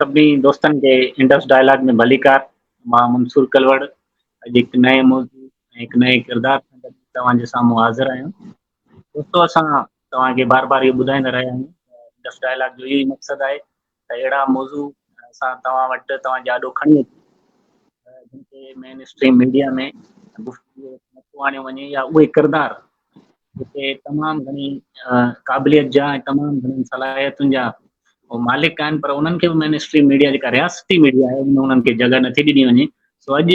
سڀني دوستن کي انڊس ڊائلاگ ۾ ڀليڪار. مان منصور ڪلوڙ اڄ هڪ نئين موضوع ۽ هڪ نئين ڪردار سان گڏ توهان جي سامهون حاضر آهيون. دوستو اسان توهان کي بار بار اهو ٻڌائيندا رهيا آهيون ته انڊس ڊائلاگ جو اهو ئي مقصد آهي ته اهڙا موضوع اسان توهان وٽ توهان جي آڏو کڻي اچون جن کي مين اسٽريم ميڊيا ۾ گفتگو نٿو آڻيو وڃي يا اهي ڪردار جيڪي تمام گهڻي قابليت جا ۽ تمام گهڻين صلاحيتن جا مالڪ آهن پر انهن کي به مين اسٽريم ميڊيا جيڪا رياستي ميڊيا آهي ان انهن کي جڳهه نٿي ڏني وڃي. سو اڄ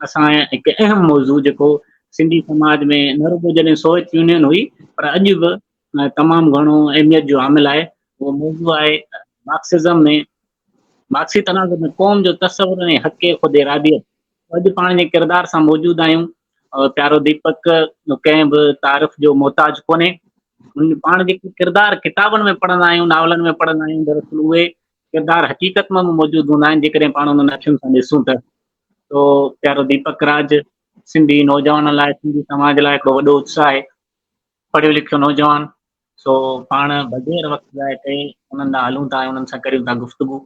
اسان هڪ اهم موضوع جيڪو سنڌي سماج ۾ نه رڳو جڏهن سوويت يونين هئي پر اڄ به تمام گهڻو اهميت جو حامل آهي، اهو موضوع آهي مارڪسزم ۾ مارڪسي تناظر ۾ قوم جو تصور ۽ حق خود اراديت. اڄ پاڻ جنهن ڪردار سان موجود آهيون پيارو ديپڪ ڪنهن به تعارف جو محتاج ڪونهي. پاڻ جيڪي ڪردار ڪتابن ۾ پڙهندا آهيون، ناولن ۾ پڙهندا آهيون، دراصل اهي ڪردار حقيقت ۾ به موجود هوندا آهن جيڪڏهن پاڻ انهن اکين سان ڏسون ته. تو پيارو ديپڪ راج سنڌي نوجوانن لاء، سنڌي سماج لاء هڪڙو وڏو اتساهه آهي. پڙهيو لکيو نوجوان، سو پاڻ بغير وقت ضايع ڪئي انهن ڏانهن هلون ٿا ۽ انهن سان ڪريون ٿا گفتگو.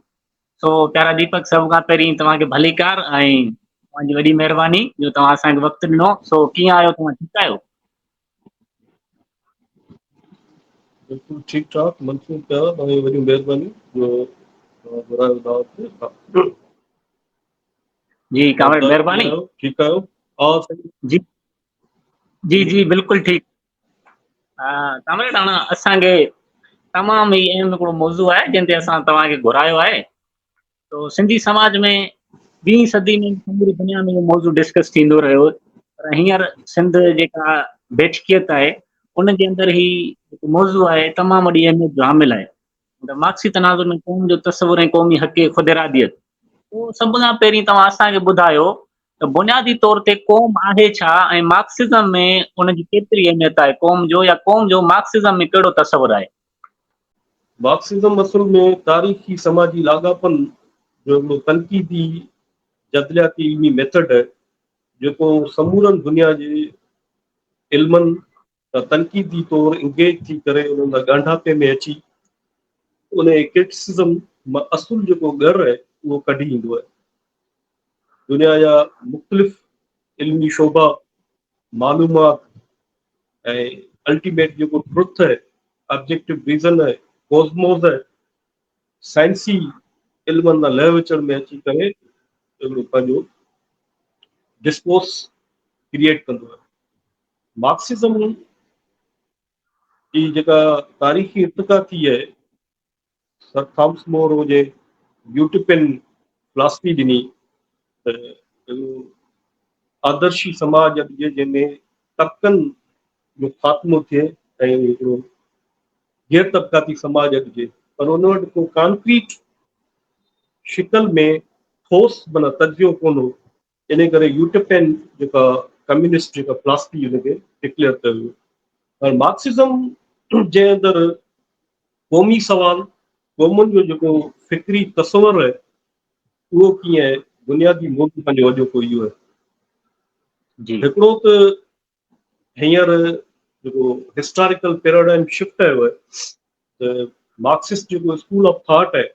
سو پيارا ديپڪ سڀ کان پهرين توهان کي ڀليڪار ۽ توهان جي وڏي مهرباني جو توهان اسان کي وقت ڏنو. سو ڪيئن آهيو توهان، ٺيڪ آهيو؟ بلڪل ٺيڪ ٺاڪ منصور پيارا، توهان جون وڏيون مهربانيون جو توهان گهرايو دعوت تي. جي ڪامريڊ مهرباني. ٺيڪ آهيو؟ آواز صحيح؟ جي جي جي بلڪل ٺيڪ. ها ڪامريڊ، هاڻ اسان کي تمام ئي اهم هڪڙو موضوع آهي جنهن تي اسان توهان کي گهرايو آهي. تو سنڌي سماج ۾ ويهين صدي ۾ سموري دنيا ۾ اهو موضوع ڊسڪس ٿيندو رهيو، پر هينئر سنڌ جيڪا بيٺڪيت آهي ان جي اندر هي جيڪو موضوع آهي تمام وڏي اهميت جو حامل آهي. ته مارڪسي تناظر ۾ قوم جو تصور ۽ قومي حق خود اراديت. تو سڀ کان پهرين توهان اسان کي ٻڌايو ته بنيادي طور تي قوم آهي ڇا ۽ مارڪسزم ۾ ان جي ڪيتري اهميت آهي، قوم جو يا قوم جو مارڪسزم ۾ ڪهڙو تصور آهي؟ مارڪسزم اصل ۾ تاريخي سماجي لاڳاپن جو هڪڙو تنقيدي جدلياتي علمي ميٿڊ آهي، جيڪو سمورن دنيا جي علمن سان تنقيدي طور انگيج ٿي ڪري انهن سان ڳانڍاپي ۾ اچي انهي ڪرٽسزم مان اصل جيڪو ڳر آهي اهو ڪڍي ايندو آهي. دنيا جا مختلف علمي شعبا، معلومات ۽ الٽيميٽ جيڪو ٽروٿ آهي، آبجيڪٽو ريزن آهي، ڪوزموز آهي، سائنسي علمن سان لهه وچڙ ۾ اچي ڪري هڪڙو پنهنجو ڊسڪورس ڪريئيٽ ڪندو آهي. مارڪسزم جي جيڪا تاريخي ارتقا ٿي آهي، سر ٿامس مور هجي يوٽوپين فلاسفي ڏني ته آدرشي سماج اڏجي جنهن ۾ طبقن جو خاتمو ٿئي ۽ هڪڙو غير طبقاتي سماج اڏجي، پر ان وٽ ڪو ڪانڪريٽ شڪل ۾ ٺوس معنيٰ تجزيو ڪونه هو. انهي ڪري يوٽوپين جيڪا ڪميونسٽ جيڪا فلاسفي ان کي ڊڪليئر ڪيو ويو. پر مارڪسزم جنهن اندر قومي سوال، قومن جو جيڪو فڪري تصور آهي اهو ڪيئن آهي، بنيادي موضوع پنهنجو اڄوڪو اهو آهي. هڪڙو ته هينئر جيڪو هسٽاريڪل پيراڊائم شفٽ آيو آهي ته مارڪسسٽ جيڪو اسڪول آف ٿاٽ آهي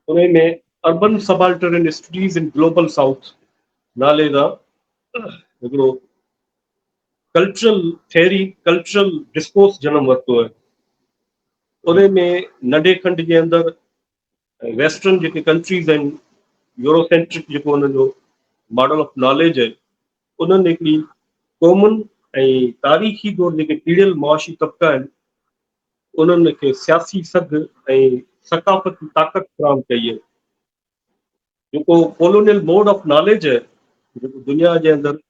انهي ۾ urban subaltern studies in global south نالي سان هڪڙو ڪلچرل ٿيري، ڪلچرل ڊسڪورس جنم ورتو آهي. انهي ۾ ننڍي کنڊ جي اندر ويسٽرن جيڪي ڪنٽريز آهن، يوروسينٽرڪ جيڪو انهن جو ماڊل آف ناليج آهي، انهن هڪڙي قومن ۽ تاريخي طور جيڪي پيڙهيل معاشي طبقا آهن، انهن کي سياسي سگهه ۽ ثقافتي طاقت فراهم ڪئي آهي. جيڪو ڪولونيل موڊ آف ناليج آهي، جيڪو دنيا جي اندر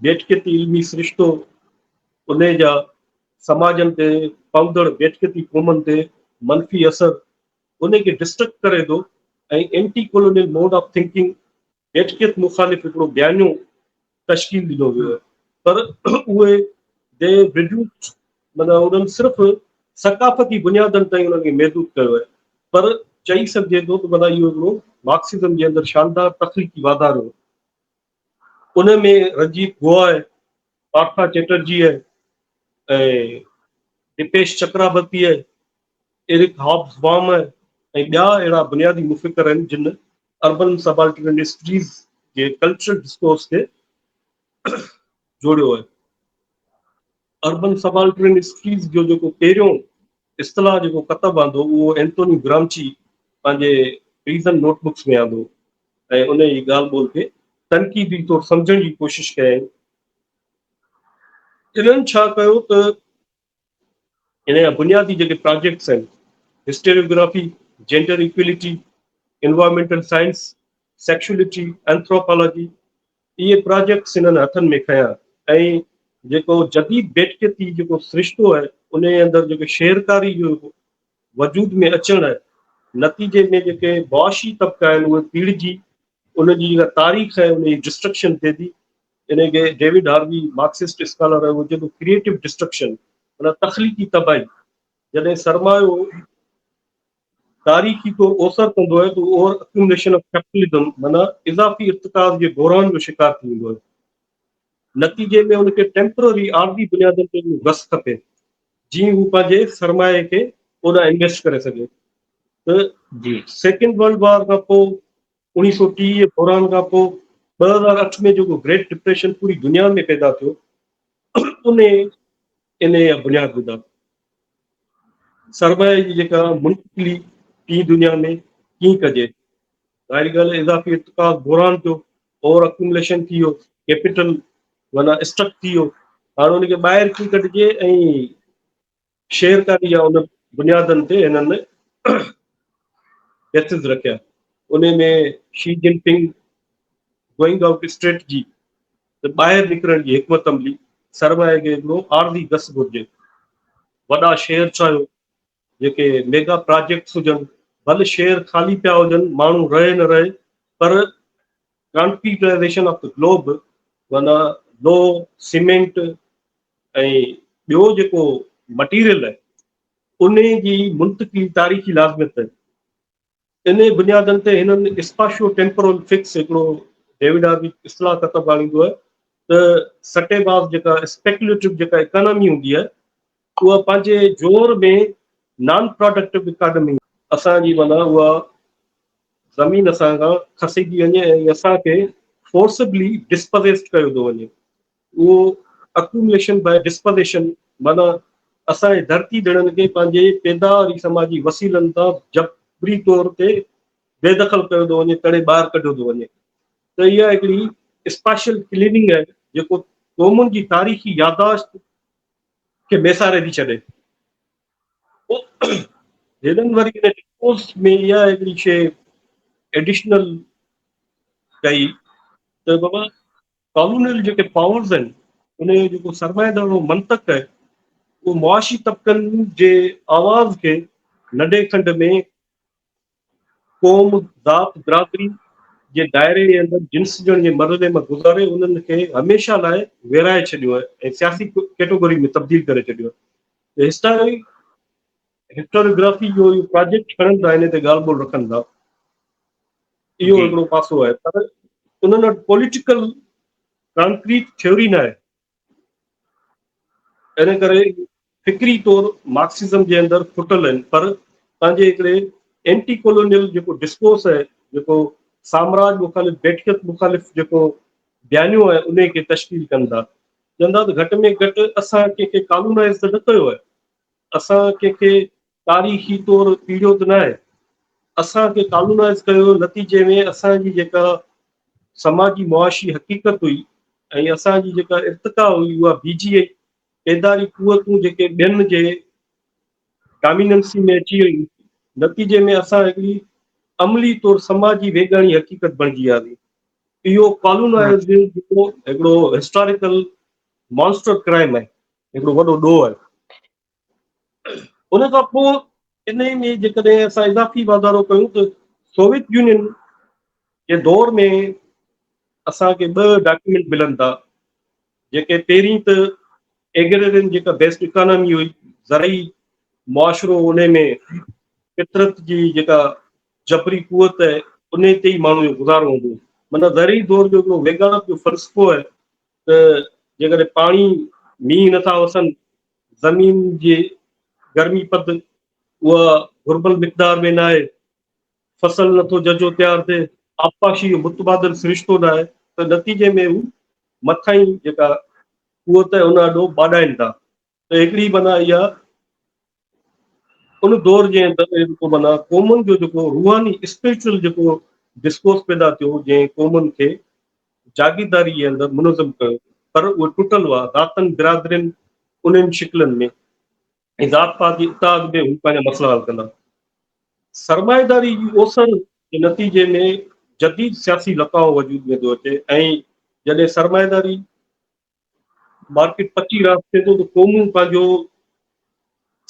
بيٺڪيتي علمي سرشتو، انهي جا سماجن تي پوندڙ بيٺڪيتي قومن تي منفي اثر، ان کي ڊسٽرڪٽ ڪري ٿو ۽ anti colonial mode of thinking, بيٺڪيت مخالف هڪڙو بيانيو تشڪيل ڏنو ويو آهي، پر اهي the reduced معنيٰ انهن صرف ثقافتي بنيادن تائين انهن کي محدود ڪيو آهي، پر چئي سگهجي ٿو ته معنيٰ اهو هڪڙو مارڪسزم جي اندر شاندار تخليقي واڌارو هو. ان ۾ رنجيت گوها آهي، پارٿا چيٽرجي آهي ۽ ديپيش چڪرابرتي آهي، ايرڪ هابس وام آهي، ۽ ٻيا اهڙا بنيادي مفڪر آهن جن اربن سبالٽرن اسٽڊيز جي ڪلچرل ڊسڪورس کي جوڙيو آهي. اربن سبالٽرن اسٽڊيز جو جيڪو پهريون اصطلاح جيڪو ڪتب آندو اهو اينتوني گرامچي پنهنجي پريزن نوٽ بڪس ۾ آندو ۽ ان جي ڳالهه ٻولهه کي تنقيدي طور سمجهڻ جي ڪوشش ڪيائين. انهن ڇا ڪيو ته ان جا بنيادي جيڪي پراجيڪٽس آهن historiography, gender equality, environmental science, sexuality, anthropology اهي پراجيڪٽس انهن هٿن ۾ کنيا ۽ جيڪو جديد بيٺڪيتي جيڪو سرشتو آهي ان جي اندر جيڪو شهرڪاري جو وجود ۾ اچڻ نتيجي ۾ جيڪي معاشي طبقا آهن اهي پيڙجي ان جي جيڪا تاريخ آهي ان جي ڊسٽرڪشن ٿئي ٿي. ان کي ڊيوڊ هاروي مارڪسسٽ اسڪالر آهي اهو چئي ٿو ڪريئيٽو ڊسٽرڪشن معنيٰ تخليقي تباهي. جڏهن سرمايو تاريخي طور اوسر ڪندو آهي ته اوور اڪيومليشن آف ڪيپٽلزم معنيٰ اضافي ارتڪاز جي بحران جو شڪار ٿي ويندو آهي. نتيجي ۾ ان کي ٽيمپرري عارضي بنيادن تي اهو گس کپي جيئن هو پنهنجي سرمايي کي اوڏانهن انويسٽ ڪري سگهي ته سيڪنڊ ورلڊ وار کان پوء 1930 بحران کان پوء 2008 ۾ جيڪو گريٽ ڊپريشن پوري دنيا ۾ پيدا ٿيو ان انهيء جا بنياد وڌا. سرمايي جي جيڪا منتقلي ٽين دنيا ۾ ڪيئن ڪجي؟ ظاهري ڳالهه آهي اضافي ارتڪاز بحران ٿيو، اوور اڪيومليشن ٿي ويو، ڪيپيٽل معنيٰ اسٽڪ ٿي ويو، هاڻ ان کي ٻاهر ڪيئن ڪڍجي ۽ شيئرڪاري جا ان بنيادن تي هنن ٿيسز رکيا. انهي ۾ Xi Jinping going out strategy ته ٻاهر نڪرڻ جي حڪمت عملي، سرمائي کي هڪڙو عارضي گس گهرجي. وڏا شهر ٺاهيو، جيڪي ميگا پراجيڪٽس هجن، ڀل شهر خالي پيا هجن، ماڻهو رهي نه رهي، پر ڪانڪريٽائيزيشن آف the globe معنيٰ لوهه، سيمينٽ ۽ ٻيو جيڪو مٽيريل آهي، انهي جي منتقلي تاريخي لازميت آهي. انهي بنيادن تي هنن اسپاشيو ٽيمپورل فڪس هڪڙو ڊيوڊ هاروي اصطلاح ڪتب آڻيندو آهي ته سٽي باز جيڪا اسپيڪيوليٽو جيڪا اڪانامي هوندي آهي اها پنهنجي جوهر ۾ نان پراڊڪٽو اڪانامي اسان جي معنيٰ اها زمين اسان کان کسي ٿي وڃي ۽ اسان کي فورسبلي ڊسپزيسڊ ڪيو ٿو وڃي. اهو اڪيومليشن باء ڊسپزيشن معنيٰ اسان جي ڌرتي ڌڻين کي پنهنجي پيداواري سماجي وسيلن تان جبري طور تي بي دخل ڪيو ٿو وڃي، تڙي ٻاهر ڪڍيو ٿو وڃي ته اها هڪڙي اسپاشل ڪليننگ آهي جيڪو قومن جي تاريخي ياداشت کي ميساري ٿي ڇڏي. هنن وري ان ڊسڪورس ۾ اها هڪڙي شيء ايڊيشنل ڪئي ته بابا ڪالونيل جيڪي پاورز آهن ان جو جيڪو سرمائيداراڻو منطق آهي اهو معاشي طبقن جي آواز کي ننڍي کنڊ ۾ قوم، ذات، برادري جي دائري جي اندر جنسجڻ جي مرحلي مان گذاري انهن کي هميشه لاء ويرائي ڇڏيو آهي ۽ سياسي ڪيٽيگوري ۾ تبديل ڪري ڇڏيو آهي. هسٽوريگرافي جو اهو پراجيڪٽ کڻن ٿا ان تي ڳالهه ٻولهه رکن ٿا. اهو هڪڙو پاسو آهي پر انهن وٽ پوليٽيڪل ڪانڪريٽ ٿيوري نه آهي. ان ڪري فڪري طور مارڪسزم جي اندر ڦٽل آهن پر پنهنجي هڪڙي اينٽي ڪولونيل جيڪو ڊسڪورس آهي جيڪو سامراج مخالف بيٺڪيت مخالف جيڪو بيانيو آهي ان کي تشڪيل ڪن ٿا. چون ٿا ته گهٽ ۾ گهٽ اسان ڪنهن کي ڪالونائز ته نه ڪيو آهي. اسان ڪنهن کي تاريخي طور پيڙهيو ته ناهي، اسان کي ڪالونائز ڪيو ويو، نتيجي ۾ اسان جي جيڪا سماجي معاشي حقيقت هئي ۽ اسان جي جيڪا ارتقا هئي اها بيهجي وئي، پيداري قوتون جيڪي ٻين جي ڊاميننسي ۾ اچي ويون، نتيجي ۾ اسان هڪڙي عملي طور سماجي ويڳاڻي حقيقت بڻجي وياسين. اهو ڪالونائزنگ جيڪو هڪڙو هسٽاريڪل مانسٽر ڪرائم آهي. هڪڙو وڏو ڏوهه آهي. ان کان پوء انهي ۾ جيڪڏهن اسان اضافي واڌارو ڪيون ته سوويت يونين جي دور ۾ اسان کي ٻه ڊاڪيومينٽ ملن ٿا جيڪي پهرين ته ايگريرين جيڪا بيسٽ اڪانامي هئي زرعي معاشرو انهي ۾ فطرت جي جيڪا جبري قوت آهي انهي تي ئي ماڻهو جو گذارو هوندو هو معنيٰ زرعي دور جو هڪڙو ويڳاڻپ جو فلسفو آهي ته جيڪڏهن پاڻي مينهن نٿا وسن، زمين جي گرمي پد اها گهربل مقدار ۾ ناهي فصل نٿو ججهو تيار ٿئي، آبپاشي جو متبادل سرشتو ناهي ته نتيجي ۾ هو مٿانهين جيڪا قوت آهي ان آڏو ٻاڏائين ٿا ته هڪڙي معنيٰ اها ان دور جي اندر جيڪو معنيٰ قومن جو جيڪو روحاني اسپرچوئل جيڪو ڊسڪورس پيدا ٿيو جنهن قومن کي جاگيرداري جي اندر منظم ڪيو پر اهي ٽٽل هئا ذاتن برادرين انهن شڪلن ۾ ۽ ذات پات جي اتحاد ۾ هو پنهنجا مسئلا حل ڪندا. سرمائيداري جي اوسر جي نتيجي ۾ جديد سياسي لقاء وجود ۾ ٿو اچي ۽ جڏهن سرمائيداري مارڪيٽ پچي راس ٿئي ٿو ته قومون پنهنجو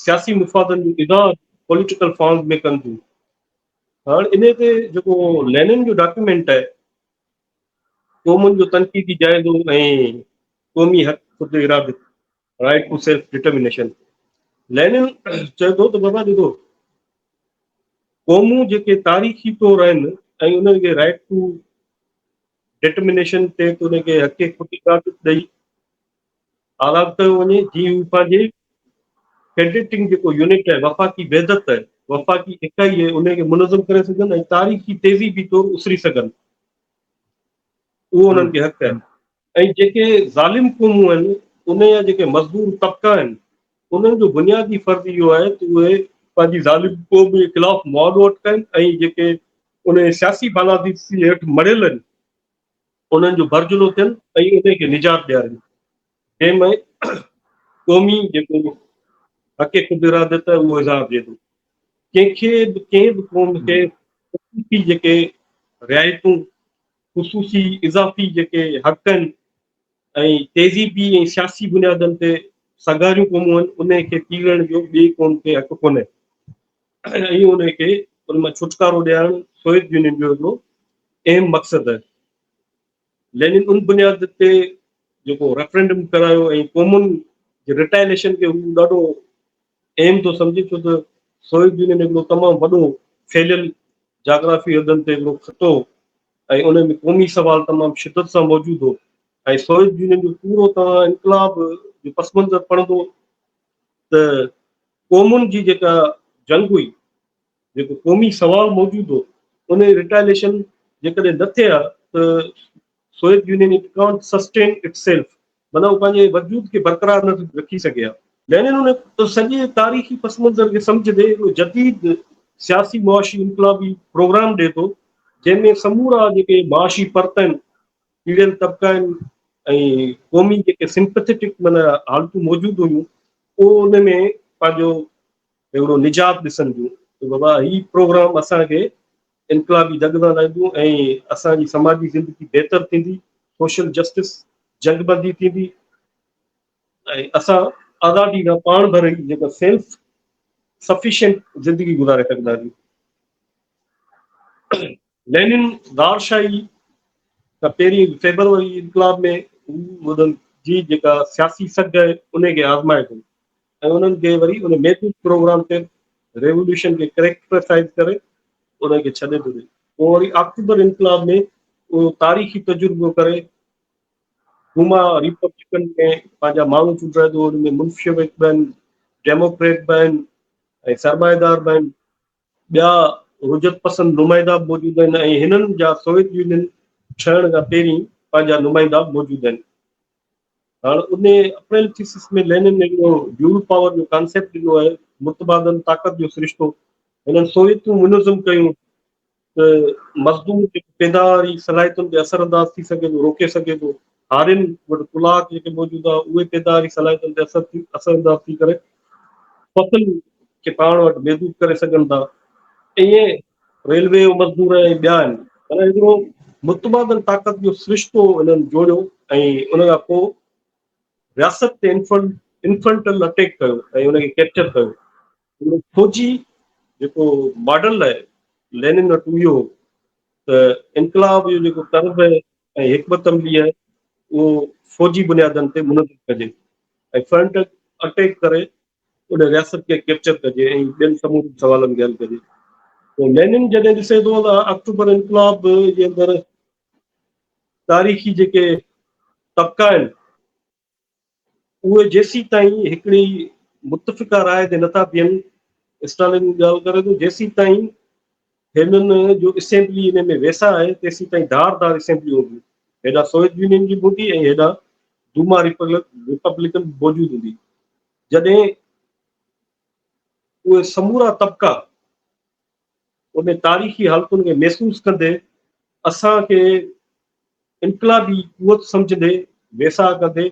سياسي مفادن جو اظهار پوليٽيڪل فارمز ۾ ڪن ٿيون. هاڻ انهي تي جيڪو لينن جو ڊاڪيومينٽ آهي قومن جو تنقيدي جائزو ۽ قومي حق خود ارادت right to self determination Lenin چئي ٿو ته بابا ڏسو قومون جيڪي تاريخي طور آهن ۽ انهن کي رائٽ ٽو ڊٽرمينيشن تي ان کي حق خود ارادت ڏئي آزاد ڪيو وڃي جيئن هو پنهنجي فيڊريٽنگ جيڪو يونٽ آهي وفاقي وحدت آهي وفاقي اڪائي آهي ان کي منظم ڪري سگهن ۽ تاريخي تهذيبي طور اسري سگهن اهو انهن کي حق آهي ۽ جيڪي ظالم قومون آهن، انهن جا جيڪي مزدور طبقا آهن، انهن جو بنيادي فرض اهو آهي ته اهي پنهنجي ظالم قوم جي خلاف مهاڏو اٽڪائين ۽ جيڪي انهن جي سياسي بالادستي هيٺ مڙهيل آهن، انهن جو ڀرجهلو ٿين ۽ انهن کي نجات ڏيارين. جنهن ۾ قومي جيڪو حق خود اراديت آهي، اهو اظهار ٿئي ٿو. ڪنهن کي به ڪنهن به قوم کي خصوصي جيڪي رعايتون خصوصي اضافي جيڪي حق آهن ۽ تهذيبي ۽ سياسي بنيادن تي سگهاريون قومون آهن انهي کي پيڙڻ جو ٻي قوم کي حق ڪونهي ۽ انهي کي ان مان ڇوٽڪارو ڏيارڻ سوويت يونين جو هڪڙو اهم مقصد آهي. لينن ان بنياد تي جيڪو ريفرنڊم ڪرايو ۽ قومن جي رٽائليشن کي هو ڏاڍو اهم ٿو سمجهي ڇو ته سوويت يونين هڪڙو تمام وڏو ڦهليل جاگرافي حدن تي هڪڙو خطو هو ۽ ان ۾ قومي سوال تمام شدت سان موجود هو ۽ سوويت يونين جو پورو توهان انقلاب جو پس منظر پڙهندو ته قومن جي جيڪا جنگ هئي جيڪو قومي سوال موجود هو ان جي رٽائليشن جيڪڏهن نه ٿئي ها ته Soviet Union it can't sustain itself معنيٰ هو پنهنجي وجود کي برقرار نه رکي سگهي ها. لينن ان سڄي تاريخي پس منظر کي سمجهندي هڪڙو جديد سياسي معاشي انقلابي پروگرام ڏئي ٿو، جنهن ۾ سمورا جيڪي معاشي پرت آهن، پيڙهيل طبقا آهن ۽ قومي جيڪي سمپٿيٽڪ معنيٰ حالتون موجود هيون، اهو ان ۾ پنهنجو هڪڙو نجات ڏسن ٿيون ته بابا هي پروگرام اسان کي انقلابي دڳ تان لائيندو ۽ اسان جي سماجي زندگي بهتر ٿيندي، سوشل جسٽس، جنگ بندي ٿيندي ۽ اسان آزادي سان پاڻ ڀرئي جيڪا سيلف سفيشنٽ زندگي گذاري سگهنداسين. لينن زارشاهي کان پهرين فيبروري انقلاب ۾ هو انهن جي جيڪا سياسي سگهه آهي ان کي آزمائي ٿو ۽ انهن کي وري ان محدود پروگرام تي ريوليوشن کي ڪريڪٽرسائز ڪري انهن کي ڇڏي ٿو ڏئي. پوء وري آڪٽوبر انقلاب ۾ اهو تاريخي تجربو ڪري ڊوما ريپبلڪن ۾ پنهنجا ماڻهو چونڊرائي ٿو، ان ۾ منشوڪ به آهن، ڊيموڪريٽ به آهن ۽ سرمائيدار به آهن، ٻيا رجعت پسند نمائندا به موجود آهن ۽ هنن جا سوويت يونين ٺهڻ کان پهرين پنهنجا نمائندا به موجود آهن. هاڻ ان اپريل ٿيسز ۾ لينن هڪڙو ڊيول پاور جو ڪانسيپٽ ڏنو آهي، متبادل طاقت جو سرشتو. هنن سوويتون منظم ڪيون ته مزدور جيڪو پيداواري صلاحيتن تي اثر انداز ٿي سگهي ٿو، روڪي سگهي ٿو. هارين وٽ ڪلاڪ جيڪي موجود آهن، اهي پيداواري صلاحيتن تي اثر انداز ٿي ڪري فصل کي پاڻ وٽ محدود ڪري سگهن ٿا. ائين ريلوي جو مزدور ۽ ٻيا آهن. معنيٰ هڪڙو متبادل طاقت جو سرشتو انهن جوڙيو ۽ ان کان پوء رياست تي انفنٽل اٽيڪ ڪيو ۽ ان کي ڪيپچر ڪيو. هڪڙو فوجي جيڪو ماڊل آهي لينن وٽ اهو هو ته انقلاب جو جيڪو طرز آهي ۽ حڪمت عملي آهي اهو فوجي بنيادن تي منظم ڪجي ۽ فرنٽ اٽيڪ ڪري ان رياست کي ڪيپچر ڪجي ۽ ٻين سمورن سوالن کي حل ڪجي. پوء لينن جڏهن ڏسي ٿو ته آڪٽوبر انقلاب جي اندر تاريخي جيڪي طبقا آهن اهي جيسيتائين هڪڙي متفقه راء تي نٿا بيهن، اسٽالن ڳالهه ڪري ٿو، جيسيتائين هنن جو اسيمبلي ان ۾ ويساهه آهي تيسين تائين ڌار ڌار اسيمبليون هونديون. هيڏانهن سوويت يونين جي به هوندي ۽ هيڏانهن ڊوما ريپبلڪن به موجود هوندي. جڏهن اهي سمورا طبقا ان تاريخي حالتن کي محسوس ڪندي اسان کي انقلابي قوت سمجهندي ويساهه ڪندي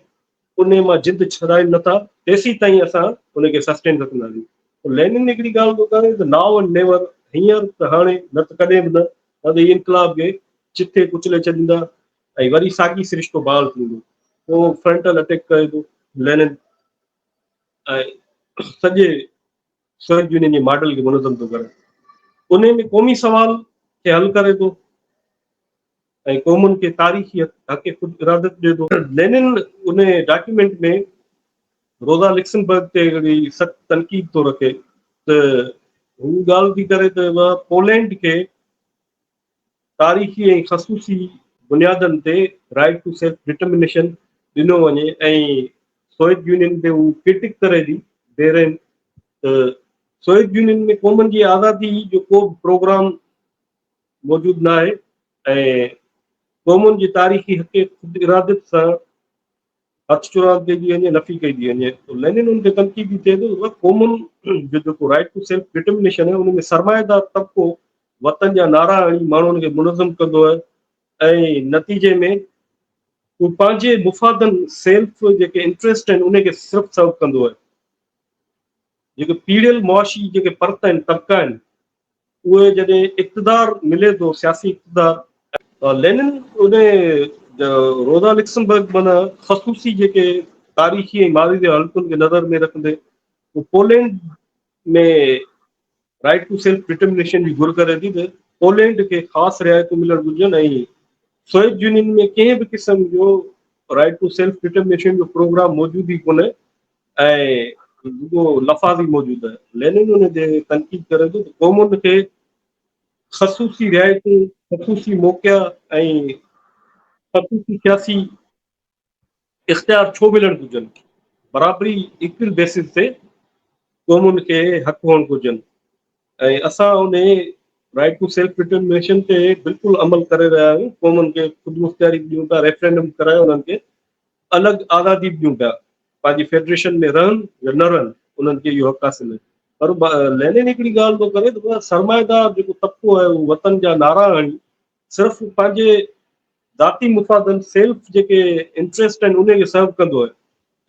انهي مان جند ڇڏائين نه ٿا تيسين تائين اسان ان کي سسٽين رکنداسين. پوء لينن هڪڙي ڳالهه ٿو ڪري ته نائو اينڊ نيور، هينئر ته هاڻي نه ته ڪڏهن به نه، نه ته هي انقلاب کي چٿي ڪچلي ڇڏيندا ۽ وري ساڳي سرشتو بحال ٿيندو. پوء فرنٽل اٽيڪ ڪري ٿو لينن ۽ سڄي سوويت يونين جي ماڊل کي منظم ٿو ڪري. انهي ۾ قومي سوال کي حل ڪري ٿو. ۽ قومن کي تاريخي حق خود ارادت ڏئي ٿو. لينن ان ڊاڪيومينٽ ۾ روزا لڪسنبرگ تي هڪڙي سخت تنقيد ٿو رکي ته هو ڳالهه ٿي ڪري ته اها پولينڊ کي تاريخي ۽ خصوصي بنيادن تي رائيٽ ٽو سيلف ڊٽرمنيشن ڏنو وڃي ۽ سوويت يونين تي هو ڪرٽڪ ڪري ٿي بي رحم ته سوويت يونين ۾ قومن جي آزادي جو ڪو به پروگرام موجود نه آهي ۽ قومن جي تاريخي حق خود اراديت سان هٿ چراند ڪئي ٿي وڃي، نفي ڪئي ٿي وڃي. لينن ان تي تنقيدي ٿئي ٿو ته قومن جو جيڪو رائيٽ ٽو سيلف ڊٽرمنيشن آهي ان ۾ سرمائيدار طبقو وطن جا نعرا هڻي ماڻهن کي منظم ڪندو آهي ۽ نتيجي ۾ هو پنهنجي مفادن سيلف جيڪي انٽريسٽ آهن ان کي صرف سرو ڪندو آهي. جيڪي پيڙيل معاشي جيڪي پرت آهن طبقا آهن اهي جڏهن اقتدار ملي ٿو سياسي اقتدار. لينن ان روزا لڪسمبرگ معنيٰ خصوصي جيڪي تاريخي ۽ ماضي جي حالتن کي نظر ۾ رکندي هو Poland ۾ right to self determination جي گهر ڪري ٿي ته پولينڊ کي خاص رعايتون ملڻ گهرجن ۽ سوويت يونين ۾ ڪنهن به قسم جو رائيٽ ٽو سيلف ڊٽرمنيشن جو پروگرام موجود ئي ڪونهي ۽ رڳو لفاظي موجود آهي. لينن ان تي تنقيد ڪري ٿو ته قومن کي خصوصي رعايتون، خصوصي موقعا ۽ خصوصي سياسي اختيار ڇو ملڻ گهرجن؟ برابري Equal Basis تي قومن کي حق هئڻ گهرجن ۽ اسان ان رائيٽ ٽو سيلف ڊٽرمنيشن تي بلڪل عمل ڪري رهيا آهيون، قومن کي خودمختياري به ڏيون ٿا، ريفرينڊم ڪرائي انهن کي الڳ آزادي به ڏيون پيا، پنهنجي فيڊريشن ۾ رهن يا نه رهن انهن کي اهو حق حاصل آهي. پر لينن هڪڙي ڳالهه ٿو ڪري ته سرمائيدار جيڪو طبقو آهي اهو وطن جا نعرا هڻي صرف پنهنجي ذاتي مفادن سيلف جيڪي انٽريسٽ آهن انهي کي سرو ڪندو آهي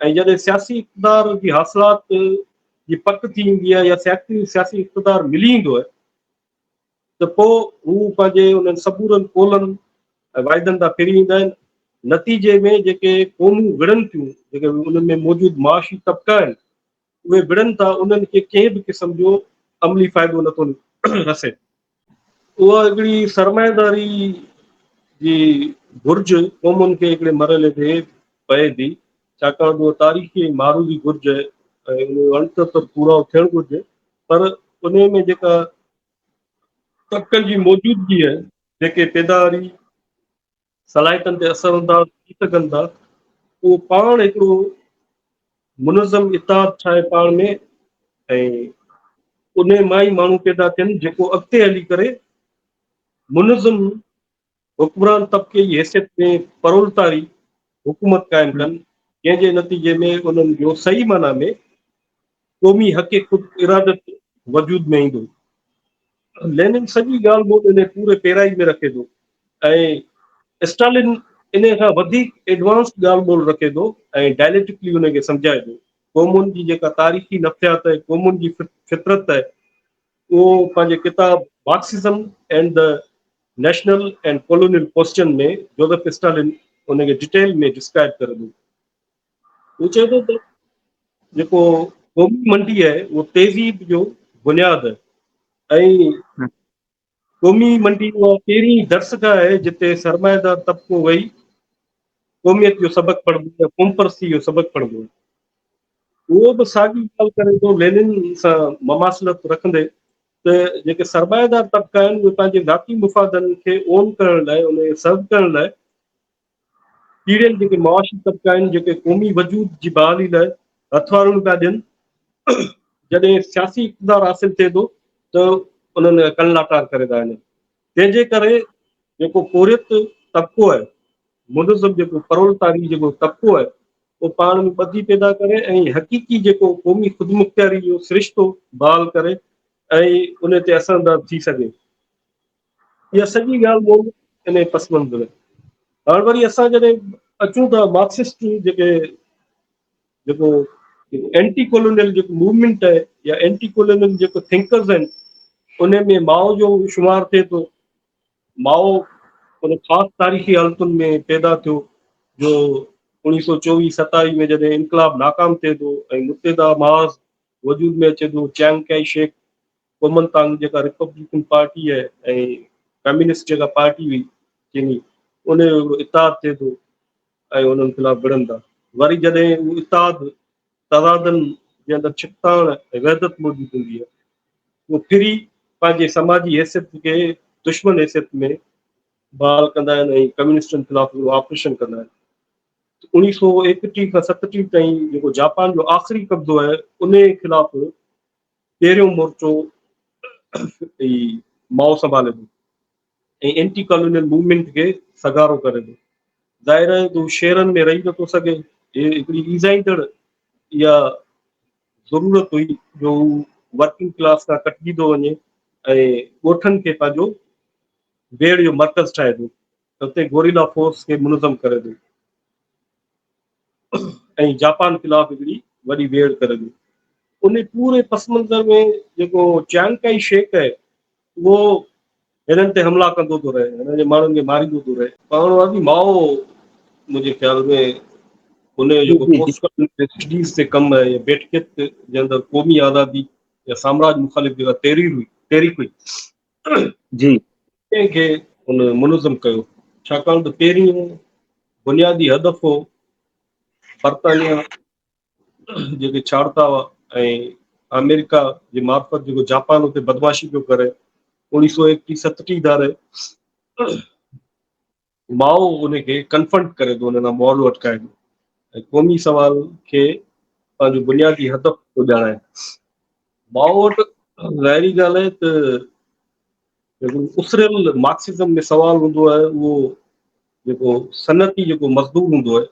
۽ جڏهن سياسي اقتدار جي حاصلات جي پڪ ٿي ايندي آهي يا سياسي اقتدار ملي ايندو آهي ته پوء هو پنهنجي انهن سمورن قولن ۽ واعدن تان ڦري ايندا آهن. نتيجي ۾ جيڪي قومون وڙهن ٿيون، جيڪي انهن ۾ موجود معاشي طبقا آهن، اهي وڙهن ٿا، انهن کي ڪنهن به قسم جو عملي فائدو نٿو رسي. اها هڪڙي سرمائيداري جي گهرج قومن کي هڪڙي مرحلي تي پئي ٿي، ڇاڪاڻ جو اها تاريخي ۽ معروضي گهرج آهي ۽ ان جو اڻٽر پورائو ٿيڻ گهرجي، پر انهي ۾ جيڪا طبقن جي موجودگي آهي، جيڪي پيداواري صلاحيتن تي اثر انداز ٿي سگهن ٿا، اهو پاڻ هڪڙو منظم اتحاد ٺاهي پاڻ ۾ ۽ انهي مان ئي ماڻهو پيدا ٿين جيڪو اڳتي هلي ڪري منظم حڪمران طبقي جي حيثيت ۾ پرولتاري حڪومت قائم ڪن، جنهن جي نتيجي ۾ انهن جو صحيح معنيٰ ۾ قومي حق خود ارادت وجود ۾ ايندو. لينن سڄي ڳالهه ٻولهه انهي پوري پيرائي ۾ رکي ٿو ۽ اسٽالن انهي کان وڌيڪ ايڊوانس ڳالهه ٻولهه رکي ٿو ۽ ڊائليڪٽڪلي انهي کي سمجهائي ٿو. قومن جي جيڪا تاريخي نفسيات آهي، قومن جي فطرت آهي، اهو پنهنجي ڪتاب Marxism and the national and colonial question ۾ Joseph Stalin ان کي ڊيٽيل ۾ ڊسڪرائب ڪري ٿو. هو چئي ٿو ته جيڪو قومي منڊي آهي اهو تهذيب جو بنياد آهي ۽ قومي منڊي اها پهرين درسگاهه آهي جتي سرمائيدار طبقو ويهي قوميت جو سبق پڙهندو آهي، قومپرستي جو سبق پڙهندو آهي. اهو به ساڳي ڳالهه ڪري ٿو لينن سان مماثلت رکندي ته جيڪي سرمائيدار طبقا آهن اهي پنهنجي ذاتي مفادن کي اون ڪرڻ لاء ان کي سرو ڪرڻ لاء پيڙهيل جيڪي معاشي طبقا آهن جيڪي قومي وجود جي بحالي لاء هٿوارون پيا ڏين جڏهن سياسي اقتدار حاصل ٿئي ٿو ته انهن کان ڪن لاٽار ڪري ٿا وڃن. تنهن جي ڪري جيڪو پورهيت طبقو آهي، منظم جيڪو پرولتاري جيڪو طبقو آهي، اهو پاڻ ۾ ٻڌي پيدا ڪري ۽ حقيقي جيڪو قومي خودمختياري جو سرشتو بحال ڪري ۽ ان تي اثر انداز ٿي سگهي. اها سڄي ڳالهه ٻولهه ان پس منظر ۾. هاڻ وري اسان جڏهن اچون ٿا مارڪسسٽ جيڪي جيڪو اينٽي ڪولونيل جيڪو موومينٽ آهي يا اينٽي ڪولونيل جيڪو ٿنڪرز آهن ان ۾ مائو جو شمار ٿئي ٿو. مائو ان خاص تاريخي حالتن ۾ پيدا ٿيو جو اوڻيهه سو چوويهه ستاويهه ۾ جڏهن انقلاب ناڪام ٿئي ٿو ۽ متحده محاذ وجود ۾ اچي ٿو، چيانگ ڪائي شيڪ ڪومنتانگ جيڪا ريپبلڪن پارٽي آهي ۽ ڪميونسٽ جيڪا پارٽي هئي چيني ان جو هڪڙو اتحاد ٿئي ٿو ۽ انهن خلاف وڙهن ٿا. وري جڏهن اهو اتحاد تضادن جي اندر ڇڪتاڻ ۽ وحدت موجود هوندي آهي اهو ڦري پنهنجي سماجي حيثيت کي دشمن حيثيت ۾ بحال ڪندا آهن ۽ ڪميونسٽن خلاف هڪڙو آپريشن ڪندا آهن. 1931 کان 37 تائين جيڪو جاپان جو آخري قبضو آهي ان خلاف پهريون مورچو ئي مائو سنڀالي ٿو ۽ اينٽي ڪالونيل موومينٽ کي سگهارو ڪري ٿو. ظاهر آهي ته هو شهرن ۾ رهي نٿو سگهي. هي هڪڙي ايذائيندڙ اها ضرورت هئي جو هو ورڪنگ ڪلاس کان ڪٽجي ٿو وڃي ۽ ڳوٺن کي پنهنجو ويڙهه جو مرڪز ٺاهي ٿو. اتي گوريلا فورس کي منظم ڪري ٿو ۽ جاپان خلاف هڪڙي وڏي ويڙهه ڪري ٿو. ان پوري پس منظر ۾ جيڪو چيانگ ڪائي شيڪ آهي اهو هنن تي حملا ڪندو ٿو رهي، هنن جي ماڻهن کي ماريندو ٿو رهي. پاڻ واري مائو منهنجي خيال ۾ ان جو جيڪو پوسٽ ڪالونيل اسٽڊيز تي ڪم آهي يا بيٺڪيت جي اندر قومي آزادي يا سامراج مخالف جيڪا تحرير هئي تحريڪ هئي جي. تنهن کي هن منظم ڪيو، ڇاڪاڻ ته پهريون بنيادي هدف هو برطانيا جيڪي ڇاڙتا هئا ۽ آمريڪا جي معرفت جيڪو جاپان اتي بدمعاشي پيو ڪري اوڻيهه سو ايڪٽيهه ستٽيهه ڌاري مائو ان کي ڪنفرنٽ ڪري ٿو، ان سان مهاڏو اٽڪائي ٿو ۽ قومي سوال کي پنهنجو بنيادي هدف ٿو ڄاڻائي. مائو وٽ ظاهري ڳالهه آهي ته جيڪو اسريل مارڪسزم ۾ سوال هوندو آهي اهو جيڪو صنعتي جيڪو مزدور هوندو آهي،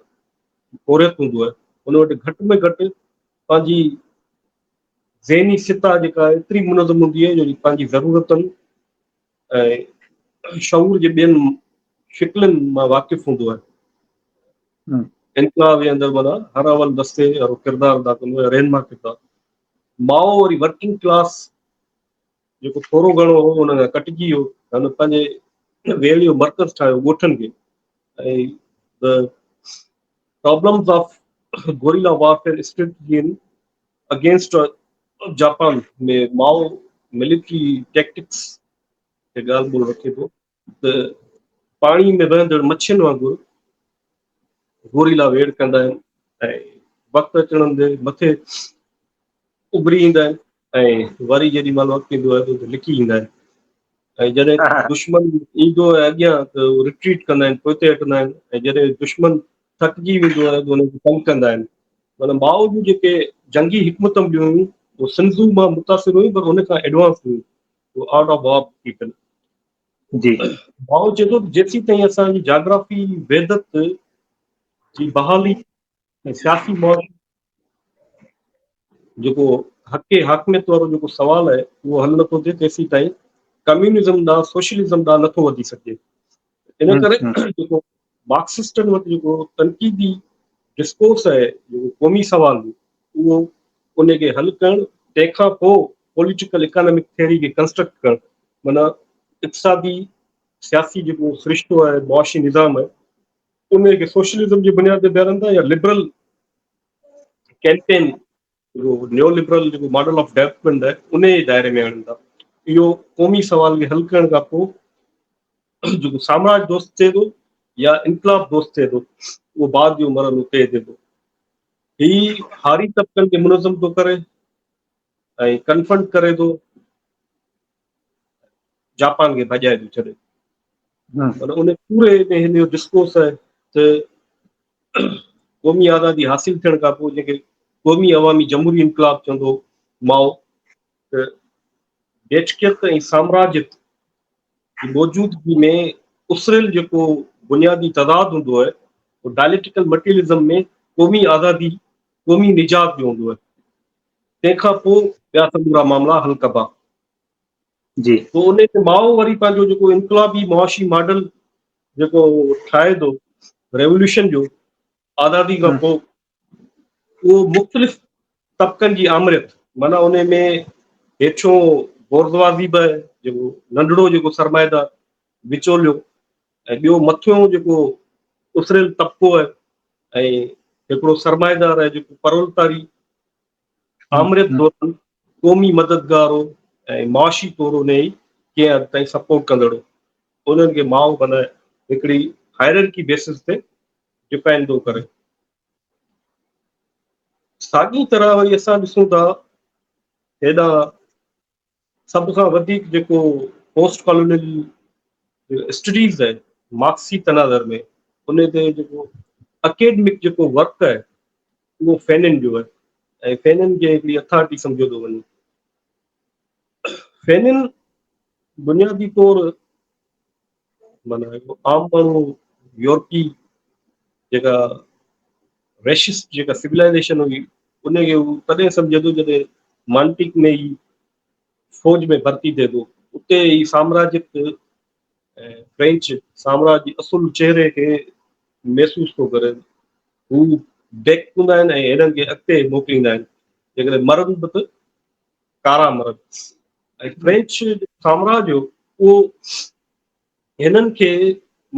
پورهيت هوندو آهي، ان وٽ گهٽ ۾ گهٽ پنهنجي ذهني سطح جيڪا ايتري منظم هوندي آهي جو پنهنجي ضرورتن ۽ شعور جي ٻين شڪلن مان واقف هوندو آهي. انقلاب جي اندر معنيٰ هر اول دستي وارو ڪردار ادا ڪندو آهي، رهنما ڪردار. مائو وري ورڪنگ ڪلاس جيڪو ٿورو گهڻو هو ان کان ڪٽجي ويو، هن پنهنجي ويڙهه جو مرڪز ٺاهيو ڳوٺن کي ۽ the problems of guerrilla warfare strategy in against Japan ۾ Mao military tactics تي ڳالهه ٻولهه رکي ٿو ته پاڻي ۾ وهندڙ مڇين وانگر گوريلا ويڙهه ڪندا آهن ۽ وقت اچڻ تي مٿي اڀري ايندا آهن ۽ وري جيڏي مهل وقت ايندو آهي ته لڪي ايندا آهن ۽ جڏهن دشمن ايندو آهي اڳيان ته رٽريٽ ڪندا آهن، پوئتي هٽندا آهن ۽ جڏهن دشمن ٿڪجي ويندو آهي ته ان کي تنگ ڪندا آهن. معنيٰ مائو جون جيڪي جنگي حڪمت عمليون هيون اهي سنزو مان متاثر هيون پر ان کان ايڊوانس هيون، اهي آرٽ آف وار ٿي پيل. جي. مائو چئي ٿو ته جيسين تائين اسان جي جاگرافي وحدت جي بحالي ۽ سياسي معاشي جيڪو حق حاڪميت وارو جيڪو سوال آهي اهو حل نٿو ٿئي تيسين تائين ڪميونزم ڏانهن سوشلزم ڏانهن نٿو وڌي سگهجي. ان ڪري جيڪو مارڪسسٽن وٽ جيڪو تنقيدي ڊسڪورس آهي جيڪو قومي سوال اهو ان کي حل ڪرڻ تنهن کان پوء پوليٽيڪل اڪانامڪ ٿيوري کي ڪنسٽرڪٽ ڪرڻ معنيٰ اقتصادي سياسي جيڪو سرشتو آهي معاشي نظام آهي ان کي سوشلزم جي بنياد تي بيهارن ٿا يا لبرل ڪيمپين جيڪو نيو لبرل جيڪو ماڊل آف ڊيولپمينٽ آهي ان جي دائري ۾ آڻن ٿا. اهو قومي سوال کي حل ڪرڻ کان پوء جيڪو سامراج دوست ٿئي ٿو يا انقلاب دوست ٿئي ٿو اهو بعد جو مرحلو طئي ٿئي ٿو. هي هاري طبقن کي منظم ٿو ڪري ۽ ڪنفرنٽ ڪري ٿو، جاپان کي ڀڄائي ٿو ڇڏي. پر ان پوري ۾ هن جو ڊسڪورس آهي ته قومي آزادي حاصل ٿيڻ کان پوء جنهن کي قومي عوامي جمهوري انقلاب چوندو مائو ته بيٺڪيت ۽ سامراجيت جي موجودگي ۾ اسريل جيڪو بنيادي تضاد هوندو آهي اهو ڊائليڪٽيڪل مٽيريلزم ۾ قومي آزادي، قومي نجات جو هوندو آهي. تنهن کان پوء ٻيا سمورا معاملا حل ڪبا. جي. پوء ان تي مائو وري پنهنجو جيڪو انقلابي معاشي ماڊل جيڪو ٺاهي ٿو ريوليوشن جو آزادي کان پوء اهو مختلف طبقن جي آمريت معنيٰ ان ۾ هيٺيون بورزوازي به آهي جيڪو ننڍڙو جيڪو سرمائيدار وچوليو ۽ ٻيو مٿيون جيڪو اسريل طبقو آهي ۽ هڪڙو سرمائيدار آهي جيڪو پرولتاري آمريت دوران قومي مددگار هو ۽ معاشي طور ان جي ڪنهن حد تائين سپورٽ ڪندڙ هو. انهن کي مائو بنائي هڪڙي هائررڪي بيسس تي ڊفائن ٿو ڪري. ساڳي طرح وري اسان ڏسون ٿا هيڏانهن سڀ کان وڌيڪ جيڪو پوسٽ ڪالونيل اسٽڊيز آهي مارڪسي تناظر ۾ ان تي جيڪو اڪيڊمڪ جيڪو ورڪ آهي اهو فينن جو آهي ۽ فينن کي هڪڙي اٿارٽي سمجهيو ٿو وڃي. فينن بنيادي طور معنيٰ هڪ عام ماڻهو يورپي جيڪا ريشسٽ جيڪا سولائزيشن هئي ان کي هو تڏهن سمجهي ٿو جڏهن مانٽڪ ۾ ئي فوج ۾ ڀرتي ٿئي ٿو اتي ئي سامراجيت فرينچ سامراج جي اصل چهري کي محسوس ٿو ڪري. هو بيڪ هوندا آهن ۽ هنن کي اڳتي موڪليندا آهن، جيڪڏهن مرن به ته ڪارا مرن. ۽ فرينچ سامراج هو اهو هنن کي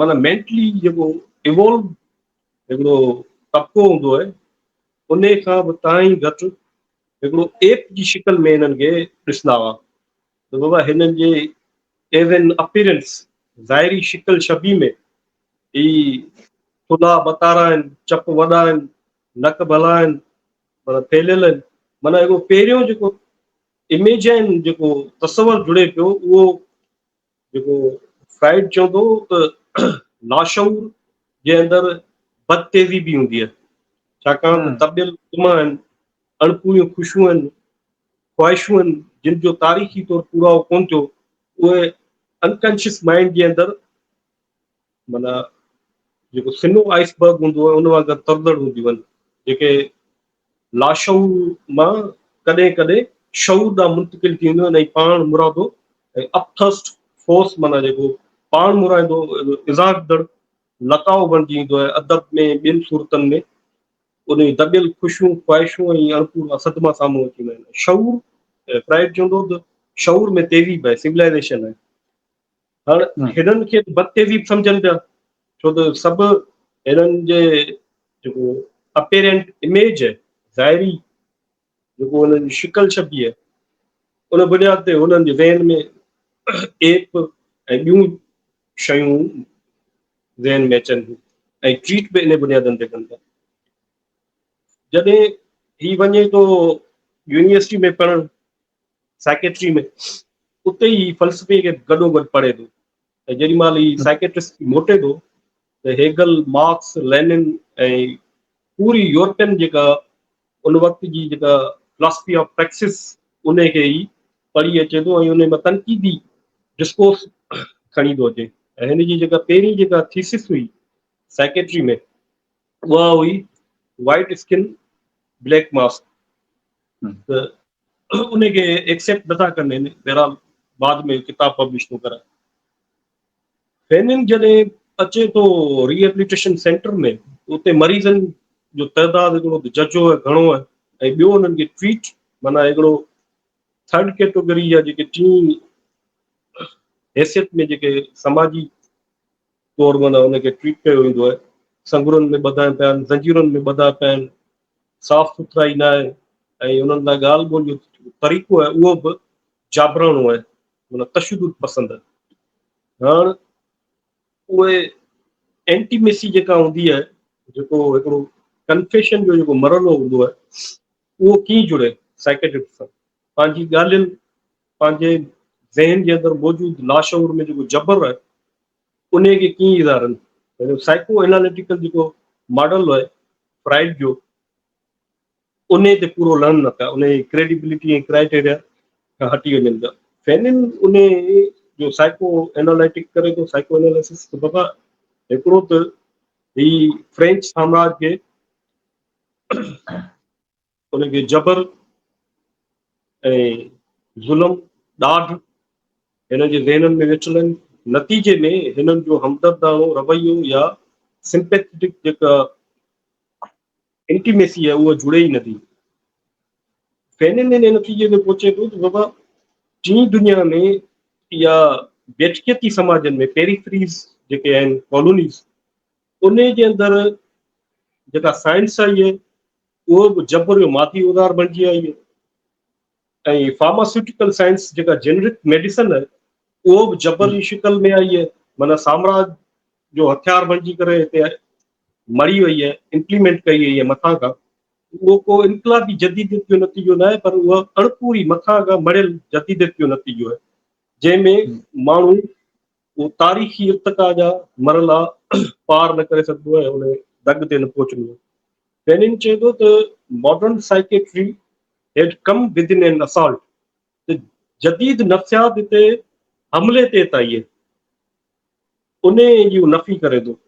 معنيٰ مينٽلي جيڪو ايوالو هڪڙو طبقو هوندو آهي ان کان به تائين گهٽ هڪڙو ايپ جي شڪل ۾ هنن کي ڏسندا هئا ته بابا هنن جي ايز اين اپيرنس ظاهري شڪل شبيهه ۾ هي ٿلها ٻتارا آهن، چپ وڏا آهن، نڪ ڀلا آهن، معنيٰ ڦهليل آهن، معنيٰ هڪڙو پهريون جيڪو اميجن جيڪو تصور جڙي پيو اهو جيڪو فرائيڊ چوندو هو ته لاشعور جي اندر بدتيزي به هوندي آهي، ڇاڪاڻ ته دٻيل طمع آهن، اڻپوريون خوشيون آهن، خواهشون آهن جن جو تاريخي طور پورائو ڪونه ٿيو، اهي انڪانشس مائنڊ جي اندر معنيٰ جيڪو سنهو آئس برگ هوندو آهي ان وانگر ترندڙ هونديون آهن جيڪي لاشعور مان ڪڏهن ڪڏهن شعور ڏانهن منتقل ٿينديون آهن ۽ پاڻ مرادو ۽ اپٿرسٽ فورس معنيٰ جيڪو پاڻ مرادو اظهارندڙ لقاء بڻجي ايندو آهي ادب ۾ ٻين صورتن ۾ ان جون دٻيل خوشيون خواهشون ۽ اڻپورا صدما سامهون اچي ويندا آهن. شعور فرائيڊ چوندو هو ته شعور ۾ تهذيب آهي سولائزيشن آهي. هاڻ هنن کي بدتهذيب سمجهن پيا ڇو ته سڀ هنن جي جيڪو اپيرنٽ اميج آهي ظاهري جيڪو هنن جي شڪل شبيهه آهي ان بنياد تي هنن جي ذهن ۾ ايپ ۽ ٻيون شيون ذهن ۾ اچن ٿيون ۽ ٽريٽ به ان بنيادن تي ڪن ٿا. جڏهن هي وڃي ٿو يونيورسٽي ۾ پڙهڻ سائڪيٽري ۾ اتي ئي فلسفي کي گڏو گڏ پڙهي ٿو ۽ جيڏي مهل هي سائڪيٽرسٽ ٿي موٽي ٿو ته هيگل، مارڪس، لينن ۽ پوري يورپين جيڪا ان وقت جي جيڪا فلاسفي آف پريڪسس ان کي ئي پڙهي اچي ٿو ۽ ان مان تنقيدي ڊسڪورس کڻي ٿو اچي ۽ هن جي جيڪا پهرين جيڪا ٿيسس هئي سائڪيٽري ۾ اها هئي وائٽ اسڪن بليڪ ماسڪ ته ان کي ايڪسيپٽ نٿا ڪن هن بهرحال بعد ۾ ڪتاب پبلش ٿو ڪرائي. فينن جڏهن اچي ٿو ريهيبليٽيشن سينٽر ۾ اتي مريضن جو تعداد هڪڙو ته ججهو آهي گهڻو آهي ۽ ٻيو انهن کي ٽريٽ معنيٰ هڪڙو ٿرڊ ڪيٽوگري يا جيڪي ٽين حيثيت ۾ جيڪي سماجي طور معنيٰ ان کي ٽريٽ ڪيو ويندو آهي سنگرن ۾ ٻڌا پيا آهن زنجيرن ۾ ٻڌا پيا آهن صاف سٿرائي نه آهي ۽ انهن سان ڳالهه ٻولهه جو طريقو آهي اهو به جابراڻو آهي معنيٰ تشدد پسند آهي. هاڻ اهي اينٽيميسي جيڪا هوندي آهي جيڪو هڪڙو ڪنفيشن جو جيڪو مرحلو هوندو آهي اهو ڪيئن جڙي سائيڪيٽرسٽ سان پنهنجي ڳالهين پنهنجي ذهن جي اندر موجود لاشعور ۾ جيڪو جبر آهي انهي کي ڪيئن اظهارن. سائيڪو ايناليٽيڪل جيڪو ماڊل آهي فرائيڊ جو انهي تي پورو لهن نه پيا، انهي جي ڪريڊيبلٽي ۽ ڪرائيٽيريا کان هٽي وڃن پيا. فينن ان جو سائيڪو اينالائٽڪ ڪري ٿو، سائيڪو اينالائسس، ته بابا هڪڙو ته هي فرينچ سامراج کي ان کي جبر ۽ ظلم ڏاڍ هنن جي ذهنن ۾ ويٺل آهن، نتيجي ۾ هنن جو همدرداڻو رويو يا سمپيٿيٽڪ جيڪا انٽيميسي آهي اها جڙي ئي نٿي. فينن ان نتيجي تي پهچي ٿو ته بابا ٽين دنيا ۾ يا بيٺڪيتي سماجن ۾ پيريفريز جيڪي آهن ڪالونيز ان جي اندر جيڪا سائنس آئي آهي اهو به جبر جو مادي اوزار بڻجي آئي آهي ۽ فارماسيوٽيڪل سائنس جيڪا جينرڪ ميڊيسن آهي اهو به جبر جي شڪل ۾ آئي آهي، معنيٰ سامراج جو هٿيار بڻجي ڪري هتي مڙهي وئي آهي، امپليمينٽ ڪئي وئي آهي مٿان کان. اهو ڪو انقلابي جديديت جو نتيجو نه آهي پر اهو اڻپوري مٿان کان مڙهيل جديديت جو نتيجو آهي جنهن ۾ ماڻهو اهو تاريخي ارتقا جا مرحلا پار نه ڪري سگهندو آهي، ان دڳ تي نه پهچندو آهي. لينن چئي ٿو ته modern psychiatry had come within an assault, ته جديد نفسيات هتي حملي تي آئي آهي، انهي جي هو نفي ڪري ٿو.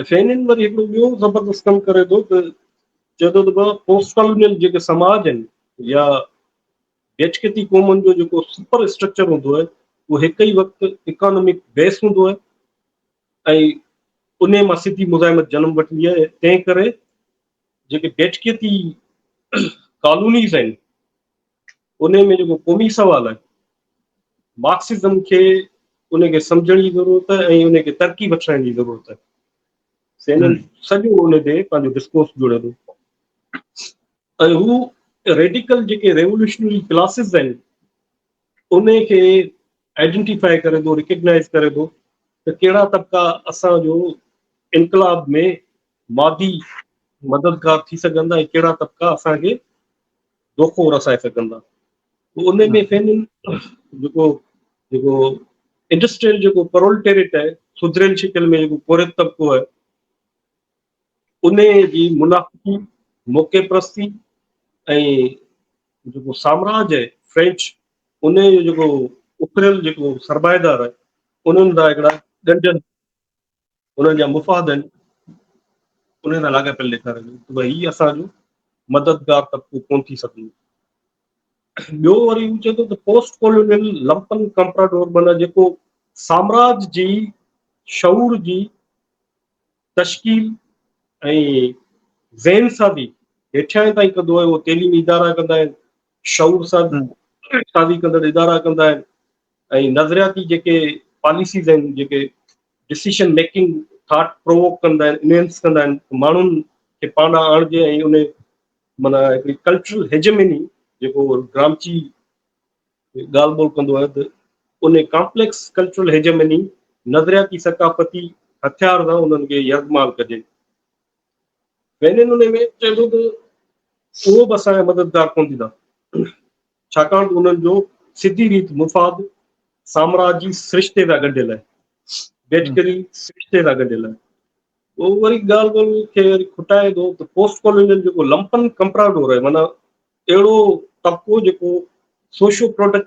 ۽ فينن وري هڪڙو ٻيو زبردست ڪم ڪري ٿو ته چئي ٿو ته پوسٽ ڪالونيل جيڪي سماج آهن يا بيٺڪيتي قومن جو جيڪو سپر اسٽرڪچر هوندو آهي اهو هڪ ئي وقت اڪانومڪ بيس هوندو آهي ۽ انهي مان سڌي مزاحمت جنم وٺندي آهي، تنهن ڪري جيڪي بيٺڪيتي ڪالونيز آهن انهي ۾ جيڪو قومي سوال آهي مارڪسزم کي ان کي سمجهڻ جي ضرورت آهي ۽ ان کي ترقي وٺرائڻ جي ضرورت آهي. سينن سڄو ان تي پنهنجو ڊسڪورس جوڙي ٿو ۽ هو ريڊيڪل جيڪي ريولوشنري ڪلاسز آهن انهي کي آئيڊنٽيفائي ڪري ٿو، ريڪگنائيز ڪري ٿو ته ڪهڙا طبقا اسان جو انقلاب ۾ مادي مددگار ٿي سگهن ٿا ۽ ڪهڙا طبقا اسان کي دوکو رسائي سگهن ٿا. ان ۾ فينن جيڪو جيڪو انڊسٽريل جيڪو پرولٽيريٽ آهي، سڌريل شڪل ۾ جيڪو پورهيت طبقو آهي، ان جي منافقي، موقعي پرستي ۽ جيڪو سامراج آهي فرينچ، ان جو جيڪو اکريل جيڪو سرمائيدار آهي، انهن سان هڪڙا ڳنڍيل انهن جا مفاد آهن، انهن سان لاڳاپيل ڏيکاري ٿو ته ڀئي هي اسان جو مددگار طبقو ڪونه ٿي سگهندو. ٻيو وري هو چئي ٿو ته پوسٽ ڪالونيل لمپن ڪمپراڊور معنيٰ جيڪو سامراج جي شعور جي تشڪيل ۽ ذهن سازي هيٺيان تائين ڪندو آهي، اهو تعليمي ادارا ڪندا آهن، شعور سازي ڪندڙ ادارا ڪندا آهن ۽ نظرياتي جيڪي پاليسيز آهن، جيڪي ڊسيشن ميڪنگ ٿاٽ پرووڪ ڪندا آهن، انهينس ڪندا آهن ته ماڻهن کي پاڻ ڏانهن آڻجي ۽ ان معنيٰ هڪڙي ڪلچرل هيجمني جيڪو گرامچي ڳالهه ٻولهه ڪندو آهي ته ان ڪامپليڪس ڪلچرل هيجمني نظرياتي ثقافتي هٿيار سان انهن کي يرغمال ڪجي. وينن ان ۾ چئي ٿو ته اهو به اسان جا مددگار ڪونه ٿيندا، ڇاڪاڻ ته انهن جو سڌي ريت مفاد سامراجي سرشتي سان ڳنڍيل آهي، بيٺڪري سرشتي سان ڳنڍيل آهي. اهو وري ڳالهه ٻولهه کي وري کٽائي ٿو ته پوسٽ ڪالونيل جيڪو لمپن ڪمپراڊور آهي، معنيٰ اهڙو طبقو جيڪو سوشو پروڊڪٽ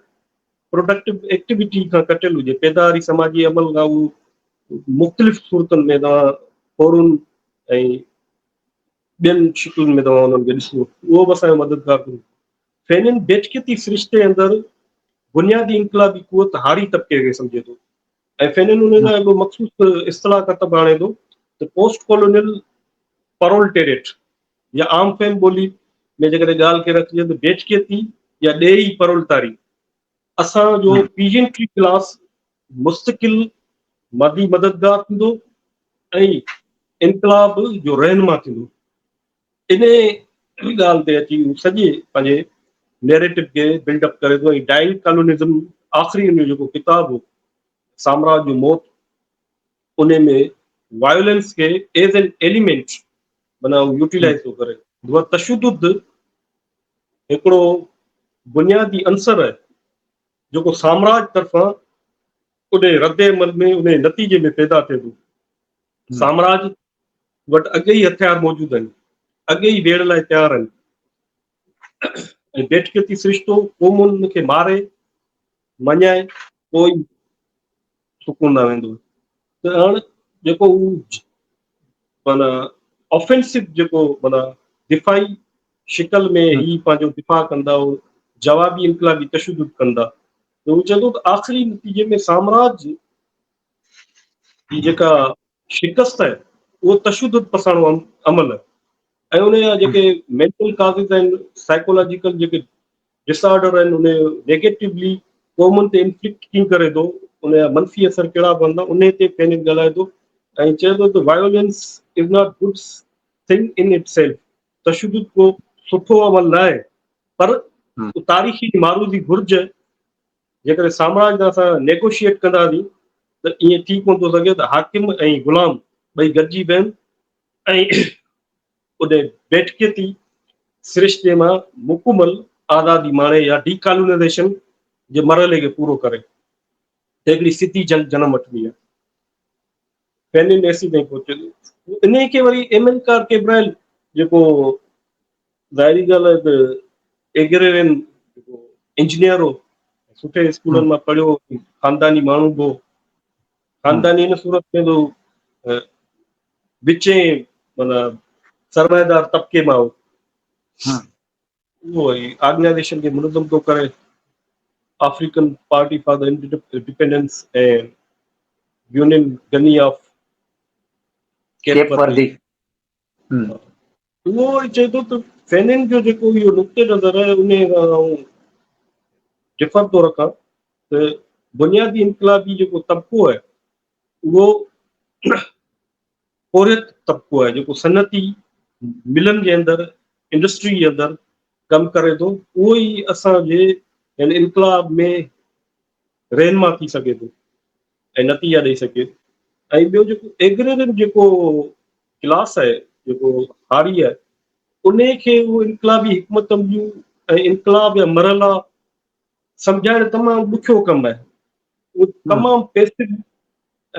پروڊڪٽو ايڪٽيوٽي کان ڪٽيل هجي، پيداواري سماجي عمل کان اهو مختلف صورتن ۾ توهان فورن ۽ ٻين شڪلن ۾ توهان انهن کي ڏسو، اهو به اسان جو مددگار ٿيندو. فينن بيٺڪيتي سرشتي اندر بنيادي انقلابي قوت هاري طبقي کي سمجهي ٿو ۽ فينن ان لاء هڪڙو مخصوص اصطلاح ڪتب آڻي ٿو ته پوسٽ ڪالونيل پرولٽيريٽ يا عام فهم ٻولي ۾ جيڪڏهن ڳالهه کي رکجي ته بيٺڪيتي يا ڏيهي پرولتاري اسان جو پيجنٽري ڪلاس مستقل مادي مددگار ٿيندو ۽ انقلاب جو رهنما ٿيندو. انهي ڳالهه تي اچي هو سڄي پنهنجي نيريٽو کي بلڊ اپ ڪري ٿو ۽ ڊائنگ ڪالونزم آخري ان جو جيڪو ڪتاب هو سامراج جو موت انهي ۾ وائولنس کي ايز اين ايليمينٽ معنيٰ هو يوٽيلائز ٿو ڪري. اهو تشدد هڪڙو بنيادي عنصر آهي جيڪو سامراج طرفان انهي رد عمل ۾ انهي نتيجي ۾ پيدا ٿئي ٿو. سامراج وٽ اڳي ئي هٿيار موجود آهن، اڳي ئي ويڙهه لاء تيار آهن ۽ بيٺڪيتي سرشتو قومن کي ماري مڃائي پوء ئي سڪون ڏانهن ويندو. ته هاڻ جيڪو هو معنيٰ آفينسو جيڪو معنيٰ دفاعي شڪل ۾ هي پنهنجو دفاع ڪندا، هو جوابي انقلابي تشدد ڪندا، ته هو چوندو ته آخري نتيجي ۾ سامراج جي جيڪا شڪست آهي اهو تشدد پساڻو عمل آهي ۽ ان جا جيڪي مينٽل ڪازز آهن، سائيڪولاجيڪل جيڪي ڊس آرڊر آهن، ان نيگيٽوولي قومن تي انفلڪٽ ڪيئن ڪري ٿو، ان جا منفي اثر ڪهڙا پون ٿا، ان تي فينن ڳالهائي ٿو ۽ چئي ٿو ته violence is not good thing in itself, تشدد ڪو سٺو عمل نه آهي پر تاريخي معروضي گهرج، جيڪڏهن سامراج سان اسان نيگوشيئيٽ ڪنداسين ته ائين ٿي ڪونه ٿو سگهي ته حاڪم ۽ غلام ٻئي گڏجي ويهن ۽ ان بيٺڪيتي سرشتي مان مڪمل آزادي ماڻي يا ڊي ڪالونائيزيشن جي مرحلي کي پورو ڪري ته هڪڙي سڌي جنگ جنم وٺندي آهي. فينن ايسي تائين پهچي ٿو. انهي کي وري ايمل ڪار ڪيبرائل جيڪو ظاهري ڳالهه آهي ته ايگريرين جيڪو انجنيئر هو، سٺي اسڪولن مان پڙهيو، خانداني ماڻهو به هو، خانداني ان صورت ۾ به وچين معنيٰ سرمائيدار طبقي مان هو، اهو ئي آرگنائيزيشن کي منظم ٿو ڪري، African party for the independence ۽ union Guinea of Cape Verde. اهو وري چئي ٿو ته فينن جو جيڪو اهو نقطه نظر آهي ان کان آئون ڊفر ٿو رکان ته بنيادي انقلابي جيڪو طبقو آهي اهو پورهيت طبقو آهي جيڪو صنعتي ملن جي اندر، انڊسٽري جي اندر ڪم ڪري ٿو، اهو ئي اسان جي يعني انقلاب ۾ رهنما ٿي سگهي ٿو ۽ نتيجا ڏئي سگهي ٿو. ۽ ٻيو جيڪو ايگريرين جيڪو ڪلاس آهي، جيڪو هاري آهي، ان کي اهو انقلابي حڪمت عمليون ۽ انقلاب جا مرحلا سمجهائڻ تمام ڏکيو ڪم آهي. اهو تمام پيسو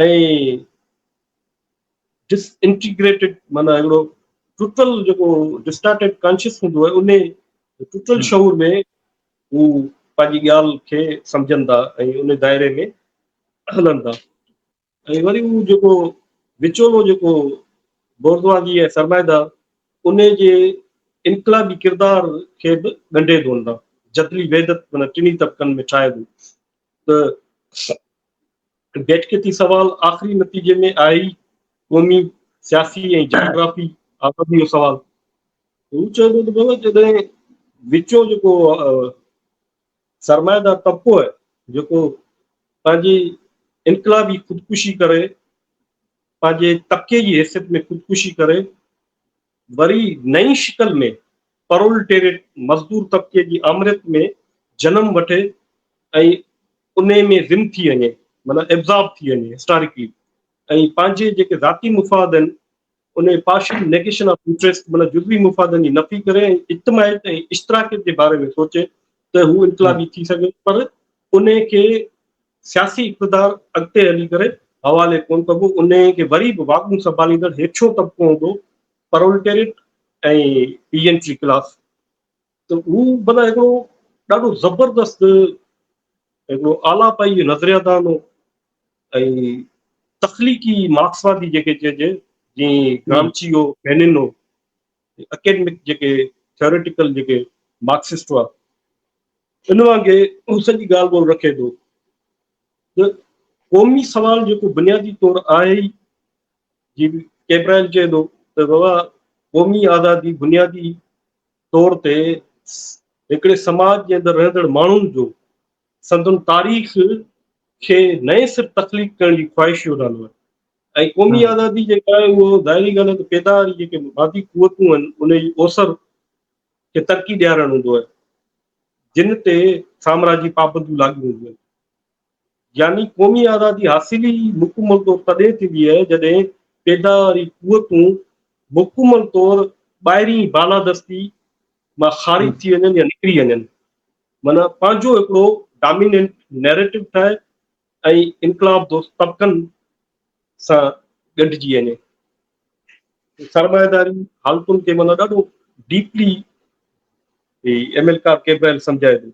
۽ ڊس انٽيگريٽيڊ معنيٰ هڪڙو ٽوٽل جيڪو ڊسٽارٽيڊ ڪانشس هوندو آهي، ان ٽوٽل شعور ۾ هو پنهنجي ڳالهه کي سمجهن ٿا ۽ ان دائري ۾ هلن ٿا. ۽ وري هو جيڪو وچولو جيڪو بورجوازي ۽ سرمائيدار ان جي انقلابي ڪردار کي به ڳنڍي ٿو ان سان، جدلي وحدت معنيٰ ٽنهي طبقن ۾ ٺاهي ٿو ته بيٺڪيتي سوال آخري نتيجي ۾ آهي ئي قومي، سياسي ۽ جاگرافي آزادي جو سوال. هو چئي ٿو ته بابا جڏهن وچون جيڪو سرمائيدار طبقو آهي جيڪو پنهنجي انقلابي خودڪشي ڪري پنهنجي طبقي جي حيثيت ۾ خودڪشي ڪري وري نئين شڪل ۾ پرولٽيريٽ مزدور طبقي جي آمريت ۾ جنم وٺي ۽ انهي ۾ ضم ٿي وڃي معنيٰ ابزارب ٿي وڃي هسٽاريڪلي ۽ پنهنجي جيڪي ذاتي مفاد آهن انهي پارشل نيگيشن آف انٽريسٽ معنيٰ جزوي مفادن جي نفي ڪري ۽ اجتماعيت ۽ اشتراڪيت جي باري ۾ سوچي ته هو انقلابي ٿي سگهي پر انهي کي سياسي اقتدار اڳتي هلي ڪري حوالي ڪونه ڪبو، انهيء کي وري به واڳون سنڀاليندڙ هيٺيون طبقو هوندو، پرولٽيريٽ ۽ پيجنٽري ڪلاس. ته هو معنيٰ هڪڙو ڏاڍو زبردست هڪڙو اعليٰ پائي جو نظريه دان هو ۽ تخليقي مارڪسوادي جيڪي چئجي، جيئن گرامچي هو، لينن هو، اڪيڊمڪ جيڪي ٿيوريٽيڪل جيڪي مارڪسسٽ هئا، ان وانگي هو سڄي ڳالهه ٻولهه رکي ٿو ته قومي سوال جيڪو بنيادي طور آهي ئي، جي ڪيبرائل چئي ٿو ته بابا قومي آزادي بنيادي طور تي هڪڙي سماج جي اندر رهندڙ ماڻهن جو سندن تاريخ کي نئين سر تخليق ڪرڻ جي خواهش جو نالو آهي ۽ قومي آزادي جيڪا آهي اهو ظاهري ڳالهه آهي ته پيداواري جيڪي مادي قوتون آهن ان جي اوسر کي ترقي ڏيارڻ هوندو آهي، جن تي سامراجي پابنديون لاڳو هونديون آهن. يعني قومي آزادي حاصل ئي مڪمل طور تڏهن ٿيندي آهي جڏهن پيداواري قوتون مڪمل طور ٻاهرين بالادستي مان خارج ٿي وڃن يا نڪري وڃن، معنيٰ پنهنجو هڪڙو ڊاميننٽ نيريٽو ٺاهي ۽ انقلاب دوست طبقن سان ڳنڍجي وڃي. سرمائيداري حالتن کي معنيٰ ڏاڍو ڊيپلي هي ايم ايل ڪار ڪيبرائل سمجهائي ٿو،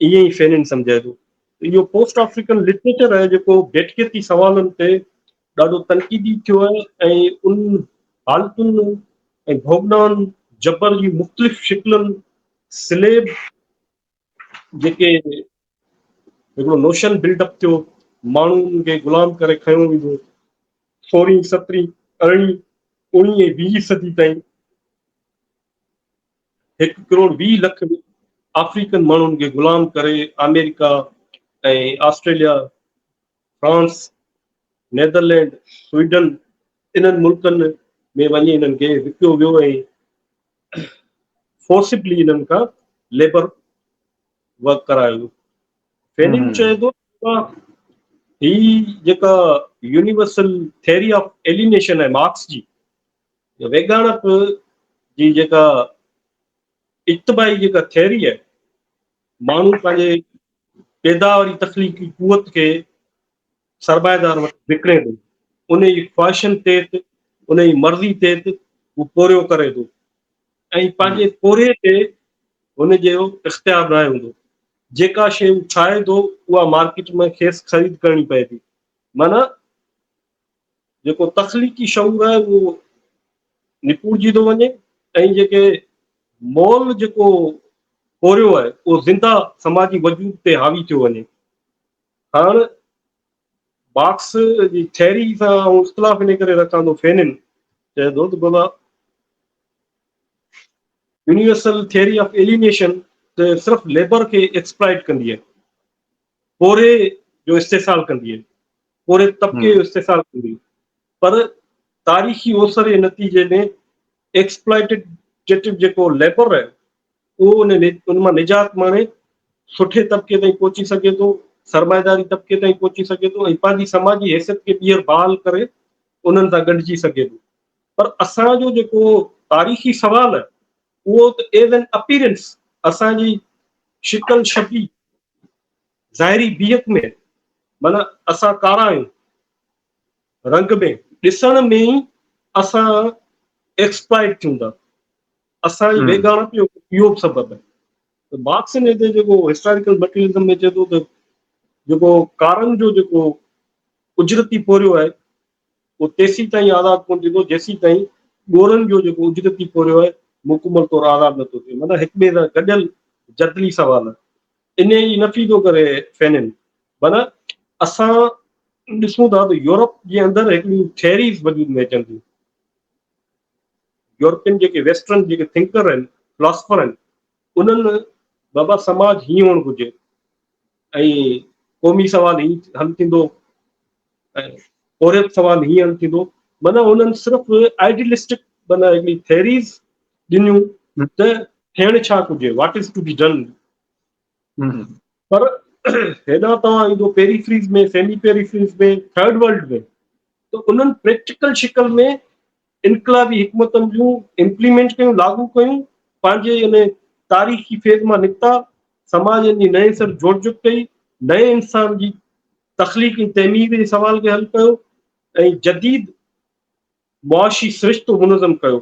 ائين ئي فينن سمجهائي ٿو. اهو پوسٽ آفريڪن لٽريچر آهي جيڪو بيٺڪيتي سوالن تي ڏاڍو تنقيدي ٿيو آهي ۽ ان حالتن ۽ ڀوڳنائن، جبر جي مختلف شڪلن، سليب جيڪي هڪڙو نوشن بلڊ اپ ٿيو، ماڻهن کي غلام ڪري کنيو ويندو سورهين، سترهين، ارڙهين، اوڻيهين ۽ ويهين صدي تائين هڪ ڪروڙ 20 لک آفريڪن ماڻهن کي غلام ڪري آمريڪا ۽ آسٽريليا، فرانس، نيدرلينڊ، سوئيڊن انهن ملڪن ۾ وڃي انهن کي وڪيو ويو ۽ فورسبلي انهن کان ليبر ورڪ ڪرايو ويو. فينن چئي ٿو ته هي جيڪا يونيورسل ٿيري آف ايلينيشن آهي مارڪس جي، ويڳاڻپ جي جيڪا اجتماعي جيڪا ٿيري آهي، ماڻهو پنهنجي پيداواري تخليقي قوت کي سرمائيدار وٽ وڪڻي ٿو، ان جي خواهشن تحت، ان جي مرضي تحت هو پورهيو ڪري ٿو ۽ پنهنجي پورهيي تي هن جو اختيار ناهي هوندو. جيڪا شيء هو ٺاهي ٿو اها مارڪيٽ ۾ کيس خريد ڪرڻي پئي ٿي. معنيٰ جيڪو تخليقي شعور آهي اهو نپوڙجي ٿو وڃي ۽ جيڪي مول جيڪو پورهيو آهي اهو زنده سماجي وجود تي حاوي ٿيو وڃي. هاڻ مارڪس جي ٿيري سان آئون اختلاف ان ڪري رکان ٿو، فينن چئي ٿو ته بابا يونيورسل ٿيري آف ايلينيشن ته صرف ليبر کي ايڪسپلائٽ ڪندي آهي، پورهيي جو استحصال ڪندي آهي، پورهيت طبقي جو استحصال ڪندي، پر تاريخي اوسر جي نتيجي ۾ ايڪسپلائٽيٽو جيڪو ليبر آهي اهو ان مان نجات ماڻي سٺي طبقي تائين پهچي سگهي ٿو، سرمائيداري طبقي تائين پهچي سگهي ٿو ۽ پنهنجي سماجي حيثيت کي ٻيهر بحال ڪري انهن سان ڳنڍجي سگهي ٿو. پر اسان جو جيڪو تاريخي سوال آهي اهو ته ايز اين اپيرنس اسان جي شڪل شبيهه ظاهري بيهڪ ۾ معنيٰ اسان ڪارا آهيون رنگ ۾ ڏسڻ ۾ ئي اسان ايڪسپلائٽ ٿيون ٿا، اسان جي ويڳاڻپ جو اهو به سبب آهي. ته مارڪس ان هتي جيڪو هسٽاريڪل مٽيريلزم ۾ چئي ٿو ته جيڪو ڪارن جو جيڪو اجرتي پورهيو آهي اهو تيسين تائين آزاد ڪونه ٿيندو جيسين تائين ڳورن جو جيڪو اجرتي پورهيو آهي مڪمل طور آزاد نٿو ٿئي. معنيٰ هڪ ٻئي سان گڏيل جدلي سوال آهي. انهيء جي نفي ٿو ڪري فينن. معنيٰ اسان ڏسون ٿا ته يورپ جي اندر هڪڙيون ٿيريز وجود ۾ اچن ٿيون. يورپين جيڪي ويسٽرن جيڪي ٿنڪر آهن، فلاسفر آهن، انهن بابا سماج هيئن هئڻ گهرجي ۽ قومي سوال هيئن حل ٿيندو ۽ پورهيت سوال هيئن حل ٿيندو. معنيٰ انهن صرف آئيڊيلسٽڪ معنيٰ هڪڙي ٿيريز ڏنيون ته ٿيڻ ڇا گهرجي، what is to be done. پر هيڏانهن توهان ايندو پيريفريز ۾، سيمي پيريفريز ۾، ٿرڊ ورلڊ ۾ ته انهن پريڪٽيڪل شڪل ۾ انقلابي حڪمت عمليون امپليمينٽ ڪيون، لاڳو ڪيون، پنهنجي ان تاريخي فيز مان نڪتا، سماجن جي نئين سر جوڙجڪ ڪئي، نئين انسان جي تخليق ۽ تعمير جي سوال کي حل ڪيو ۽ جديد معاشي سرشتو منظم ڪيو.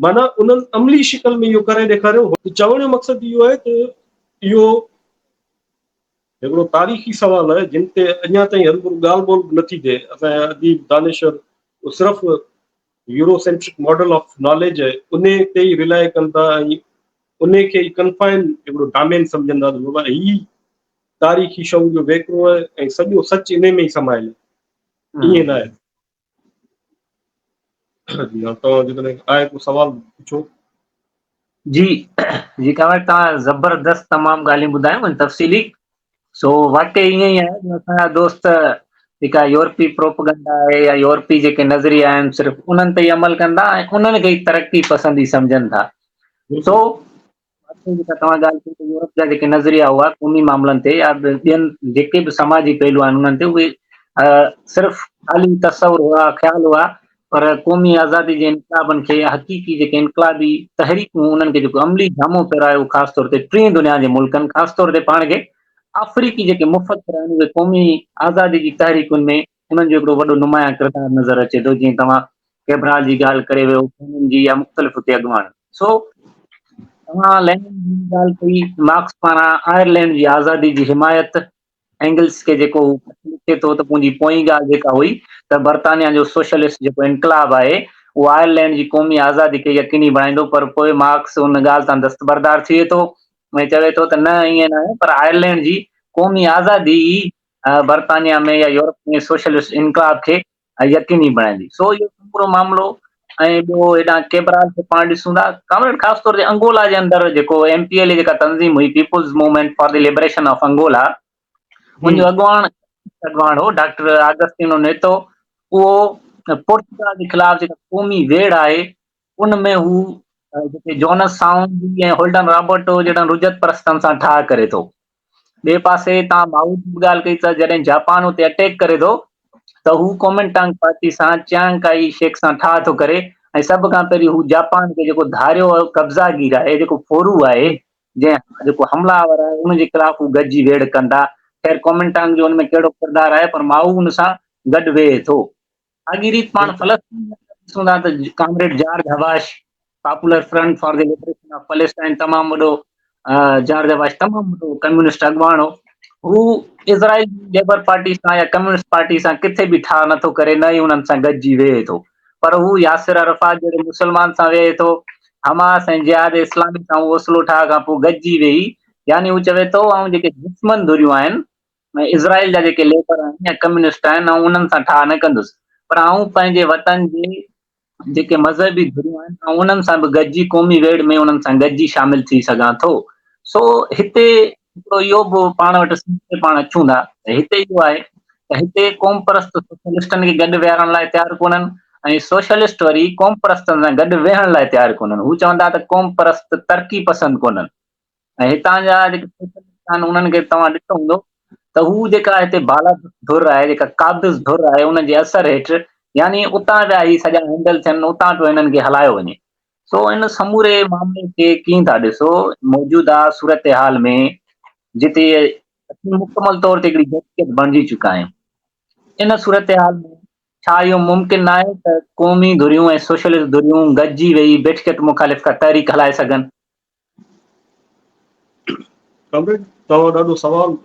معنيٰ انهن عملي شڪل ۾ اهو ڪري ڏيکاريو. ته چوڻ جو مقصد اهو آهي ته اهو هڪڙو تاريخي سوال آهي جن تي اڃا تائين هرگز ڳالهه ٻولهه به نٿي ٿئي. اسان جا اديب دانشور صرف euro centric model of knowledge آهي انهي تي ئي رلائي ڪن ٿا ۽ انهي کي ئي ڪنفائن هڪڙو ڊامين سمجهن ٿا ته بابا هي تاريخي شعور جو وهڪرو آهي ۽ سڄو سچ انهي ۾ ئي سمايل آهي. ائين نه آهي. جي ها توهان جيڪڏهن آهي ڪو سوال پڇو. جي جي ڪنور توهان زبردست تمام ڳالهيون ٻڌايون ۽ تفصيلي سو واقعي ائين ئي آهي جو اسان جا دوست جيڪا يورپي پروپگنڊا آهي يا يورپي جيڪي نظريا آهن صرف انهن تي ئي عمل ڪن ٿا ۽ انهن کي ئي ترقي پسندي سمجهن ٿا. سو باقي جيڪا توهان ڳالهه ڪئي ته يورپ جا جيڪي نظريا هئا قومي معاملن تي يا ٻين جيڪي به سماجي پهلو آهن انهن تي اهي صرف خالي تصور هئا خيال هئا پر قومي آزادي جي انقلابن کي يا حقيقي جيڪي انقلابي تحريڪون انهن کي جيڪو عملي جامو پهرايو خاص طور تي ٽين دنيا جي ملڪن خاص طور تي پاڻ کي آفريقي جيڪي مفڪر آهن اهي قومي آزادي جي تحريڪن ۾ انهن جو هڪڙو وڏو نمايان ڪردار نظر اچي ٿو جيئن توهان ڪيبرال جي ڳالهه ڪري ويو لينن جي يا مختلف اتي اڳواڻ سو توهان لينن جي ڳالهه ڪئي مارڪس پاران آئرلينڊ جي آزادي جي حمايت اينگلس کي جيڪو هو لکي ٿو ته منهنجي پوئين ڳالهه جيڪا هئي ته برطانيا جو سوشلسٽ جيڪو انقلاب آهي اهو آئرلينڊ جي قومي آزادي کي يقيني بڻائيندو پر پوء مارڪس ان ڳالهه تان دستبردار ٿئي ٿو ۽ چوي ٿو ته نه ائين ناهي پر آئرلينڊ جي قومي آزادي ئي برطانيا ۾ يا يورپ ۾ سوشلسٽ انقلاب کي يقيني بڻائيندي. سو اهو سمورو معاملو ۽ ٻيو هيڏانهن ڪيبرال کي پاڻ ڏسون ٿا ڪامريڊ خاص طور تي انگولا جي اندر جيڪو ايم پي ايل اي جيڪا تنظيم هئي people's movement for the liberation of Angola ان جو اڳواڻ اڳواڻ هو ڊاڪٽر آگسٽينو نيتو اهو پورچوگال جي خلاف جيڪا قومي ويڙهه آهي ان ۾ هو جيڪي جونس سائونڊي ۽ هولڊن رابرٽو جهڙن رجعت پرستن سان ٺاهه ڪري ٿو. ٻئي پاسي تان مائو جي به ڳالهه ڪئي ته جڏهن جاپان اتي اٽيڪ ڪري ٿو ته هو ڪومنٽانگ پارٽي سان چيانگ ڪائي شيڪ سان ٺاهه ٿو ڪري ۽ سڀ کان پهرين هو جاپان کي جيڪو ڌاريو قبضا گير آهي جيڪو ڦورو آهي جنهن جيڪو حمله آور آهي ان جي خلاف هو گڏجي ويڙهه ڪن ٿا. خير ڪومنٽانگ جو ان ۾ ڪهڙو ڪردار آهي پر مائو ان سان گڏ ويهي ٿو. ساڳي ريت پاڻ فلسطين ۾ ڏسون ٿا ته comrade George Habash popular front for the liberation of Palestine تمام وڏو جارج حباش تمام وڏو ڪميونسٽ اڳواڻ هو هو اسرائيل ليبر پارٽي سان يا ڪميونسٽ پارٽي سان ڪٿي به ٺاهه نٿو ڪري نه ئي انهن سان گڏجي ويهي ٿو پر هو ياسر عرفات جهڙي مسلمان سان ويهي ٿو حماس ۽ جهاد اسلامي سان هو اوسلو ٺاهه کان پوء گڏجي ويهي يعني هو چوي ٿو آئون جيڪي دشمن ڌريون آهن ۽ اسرائيل جا جيڪي ليبر آهن يا ڪميونسٽ آهن آئون انهن سان ٺاهه نه ڪندس پر آئون پنهنجي وطن جي جيڪي مذهبي ڌريون آهن آئون انهن سان به گڏجي قومي ويڙهه ۾ انهن سان گڏجي شامل ٿي سگهان ٿو. سو هتي هڪڙو اهو به پاڻ وٽ سنڌ تي پاڻ اچون ٿا ته هتي اهو آهي ته هتي قومپرست سوشلسٽن کي گڏ ويهارڻ لاء تيار ڪونهن ۽ سوشلسٽ وري قومپرستن سان گڏ ويهڻ لاء تيار ڪونهن. هو چون ٿا ته قومپرست ترقي پسند ڪونهن. ۽ هتان جا جيڪي سوشلسٽ آهن انهن کي توهان ڏٺو هوندو ته هو جيڪا هتي بالا ڌر آهي جيڪا قابض ڌر آهي ان جي اثر هيٺ يعني اتان پيا هي سڄا هينڊل ٿين اتان پيو هنن کي هلايو وڃي سو ان سموري معاملي کي ڪيئن ٿا ڏسو موجوده صورتحال ۾ جتي اسين مڪمل طور تي هڪڙي جمهوريت بڻجي چڪا آهيون ان صورتحال ۾ ڇا اهو ممڪن ناهي ته قومي ڌريون ۽ سوشلسٽ ڌريون گڏجي ويهي بيٺڪيت مخالف ڪا تحريڪ هلائي سگهن؟ ڪامريڊ توهان ڏاڍو سوال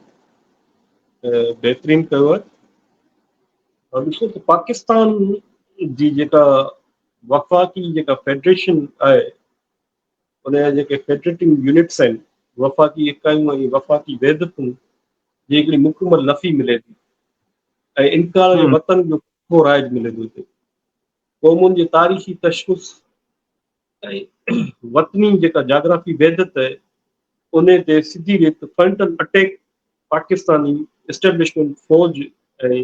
بهترين ڪيو آهي ڏسو ته پاڪستان جي جيڪا وفاقي جيڪا فيڊريشن آهي ان جا جيڪي فيڊريٽنگ يونٽس آهن وفاقي اڪائيون ۽ وفاقي وحدتون جي هڪڙي مڪمل نفي ملي ٿي ۽ انڪار جي وطن جو رائج ملي ٿو هتي قومن جي تاريخي تشخص ۽ وطني جيڪا جاگرافي وحدت آهي ان تي سڌي ريت فرنٽل اٽيڪ پاڪستاني اسٽيبلشمينٽ فوج ۽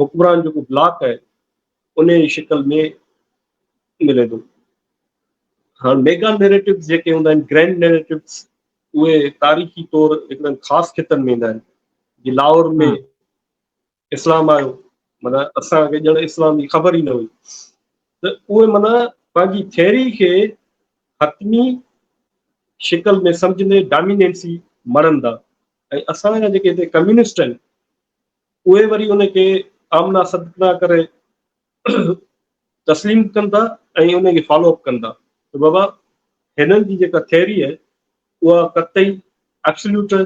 حڪمران جيڪو بلاڪ آهي ان جي شڪل ۾ ملي ٿو. هاڻ ميگا نيريٽوز جيڪي هوندا آهن گرينڊ نيريٽوز اهي تاريخي طور هڪڙن خاص خطن ۾ ايندا آهن جي لاهور ۾ اسلام آيو معنيٰ اسان کي ڄڻ اسلام جي خبر ئي نه هئي ته اهي معنيٰ پنهنجي ٿيري کي حتمي شڪل ۾ سمجهندي ڊاميننسي مڙن ٿا ۽ اسان جا جيڪي هتي ڪميونسٽ آهن اهي وري ان کي آمنا صدقنا ڪري تسليم ڪن ٿا ۽ ان کي فالو اپ ڪن ٿا ته بابا هنن جي جيڪا ٿيري آهي اها قطعي ابسليوٽ آهي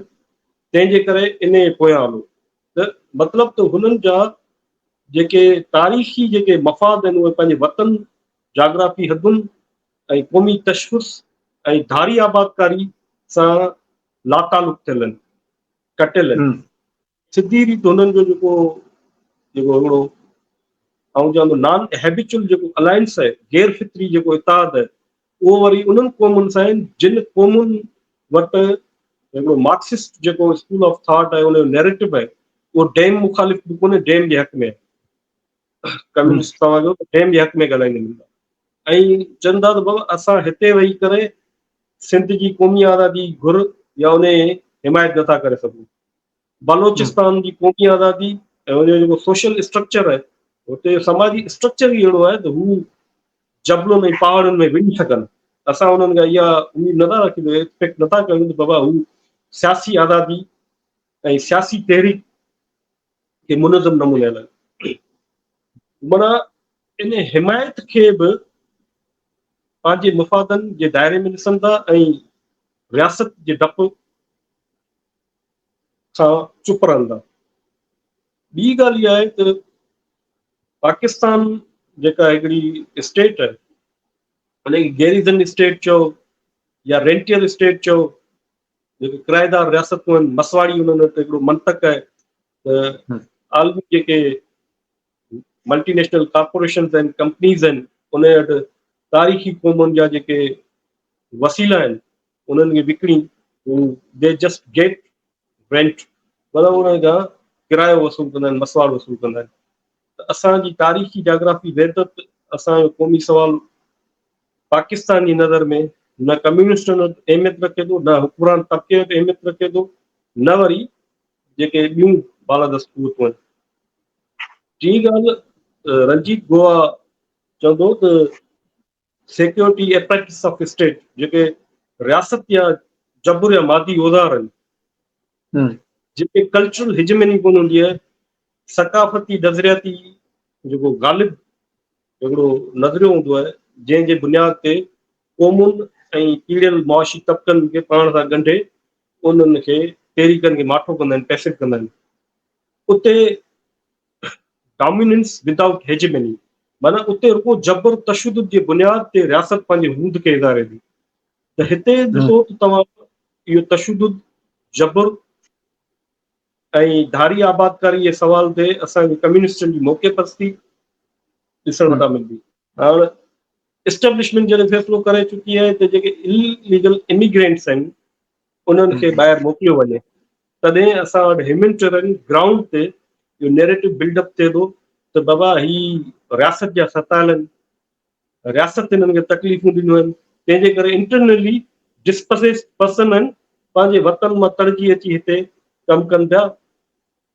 تنهن جي ڪري ان جي پويان هلو ته مطلب ته هنن جا جيڪي تاريخي جيڪي مفاد آهن اهي پنهنجي وطن، جاگرافي حدن ۽ قومي تشخص ۽ ڌاري آبادڪاري سان لاتعلق ٿيل آهن، ڪٽيل آهن. سڌي ريت هنن جو جيڪو جيڪو هڪڙو آئون چوان ٿو نان هيبيچوئل جيڪو الائنس آهي، غير فطري جيڪو اتحاد آهي، اهو وري انهن قومن سان آهن جن قومن وٽ هڪڙو مارڪسسٽ جيڪو اسڪول آف ٿاٽ آهي ان جو نيريٽو آهي اهو ڊيم مخالف به ڪونهي ڊيم جي حق ۾ آهي ڪميونسٽ توهان جو ڊيم جي حق ۾ ڳالهائيندي ملندا ۽ چون ٿا ته بابا اسان هتي ويهي ڪري سنڌ جي قومي آزادي گهر يا ان حمايت نٿا ڪري سگهون بلوچستان جي قومي آزادي ۽ ان جو جيڪو سوشل اسٽرڪچر آهي اتي سماجي اسٽرڪچر ئي اهڙو آهي ته هو جبلن ۽ پهاڙن ۾ وڙهي سگهن اسان انهن کان اها اميد نٿا رکون ايڪسپيڪٽ نٿا ڪيون ته بابا هو سياسي آزادي ۽ سياسي تحريڪ کي منظم نموني هلائن معنيٰ ان حمايت کي به پنهنجي مفادن جي دائري ۾ ڏسن ٿا ۽ رياست جي ڊپ کان چپ رهندا. ٻي ڳالهه اها آهي ته پاڪستان جيڪا هڪڙي اسٽيٽ آهي ان کي گيريزن اسٽيٽ چئو يا رينٽيئر اسٽيٽ چئو، جيڪي ڪرائيدار رياستون آهن، مسواڙي انهن وٽ هڪڙو منطق آهي ته عالمي جيڪي ملٽي نيشنل ڪارپوريشنز آهن، ڪمپنيز آهن، ان وٽ تاريخي قومن جا جيڪي وسيلا آهن انهن کي وڪڻي the just get rent, مطلب انهن کان ڪرايو وصول ڪندا آهن، مسواڙ وصول ڪندا آهن. ته اسان جي تاريخي جاگرافي وحدت، اسان جو قومي سوال پاڪستان جي نظر ۾ نه ڪميونسٽن وٽ اهميت رکي ٿو، نه حڪمران طبقي وٽ اهميت رکي ٿو، نه وري جيڪي ٻيون بالادست قوتون آهن. ٽين ڳالهه رنجيت گوا چوندو ته سيڪيورٽي ايپريٽس آف اسٽيٽ، جيڪي رياست يا جبر يا مادي اوزار آهن، جيڪي ڪلچرل هيجمني ڪونه هوندي آهي، ثقافتي نظرياتي جيڪو غالب هڪڙو نظريو هوندو آهي، جنهن جي بنياد تي قومن ۽ پيڙيل معاشي طبقن کي پاڻ سان ڳنڍي انهن کي تحريڪن کي ماٺو ڪندا آهن، پيسيو ڪندا آهن. اتي ڊاميننس ودائوٽ هيجمني معنيٰ اتي رڳو جبر تشدد جي بنياد تي رياست پنهنجي هوند کي اظهاري ٿي، ته هتي ڏسو ته توهان اهو تشدد، جبر ۽ ڌاري آبادڪاري جي سوال تي اسان جي ڪميونسٽن جي موقعي پرستي ڏسڻ وٽان ملندي. هاڻ اسٽيبلشمينٽ جڏهن فيصلو ڪري چڪي آهي ته جيڪي اليگل اميگرينٽس آهن انهن کي ٻاهر موڪليو وڃي، تڏهن اسان وٽ هيومنٽيرين گرائونڊ تي اهو نيريٽو بلڊ اپ ٿئي ٿو ته بابا هي رياست جا ستايل آهن، رياست هنن کي تڪليفون ڏنيون آهن، تنهن جي ڪري انٽرنلي ڊسپسيس پرسن آهن، پنهنجي وطن مان تڙجي اچي هتي ڪم ڪن پيا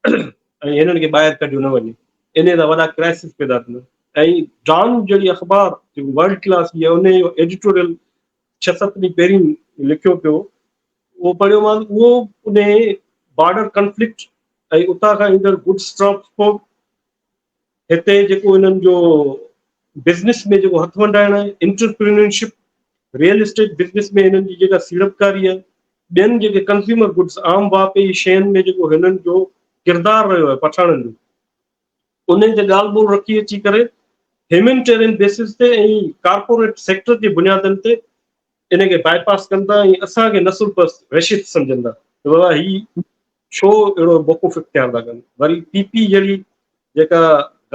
۽ هنن کي ٻاهر ڪڍيو نه وڃي، انهي سان وڏا ڪرائسس پيدا ٿيندا. ۽ ڊان جهڙي اخبار جيڪو ورلڊ ڪلاس جي آهي انهي جو ايڊيٽوريل ڇهه ست ڏينهن پهرين لکيو پيو، اهو پڙهيو مان، اهو انهي بارڊر ڪنفلڪٽ ۽ اتان کان ايندڙ گڊس ٽرانسپورٽ، هتي جيڪو انهن جو بزنس ۾ جيڪو هٿ ونڊائڻ آهي، انٽرپرينيورشپ، ريئل اسٽيٽ بزنس ۾ هنن جي جيڪا سيڙپڪاري آهي، ٻين جيڪي ڪنزيومر گڊس عام واهپي جي شين ۾ جيڪو هنن جو ڪردار رهيو آهي پٺاڻن جو، انهن تي ڳالهه ٻولهه رکي اچي ڪري هيومينٽيرين بيسز تي ۽ ڪارپوريٽ سيڪٽر جي بنيادن تي ان کي باء پاس ڪن ٿا ۽ اسان کي نسل پرست ريشسٽ سمجهن ٿا ته بابا هي ڇو اهڙو موقف اختيار ٿا ڪن. وري پي پي جهڙي جيڪا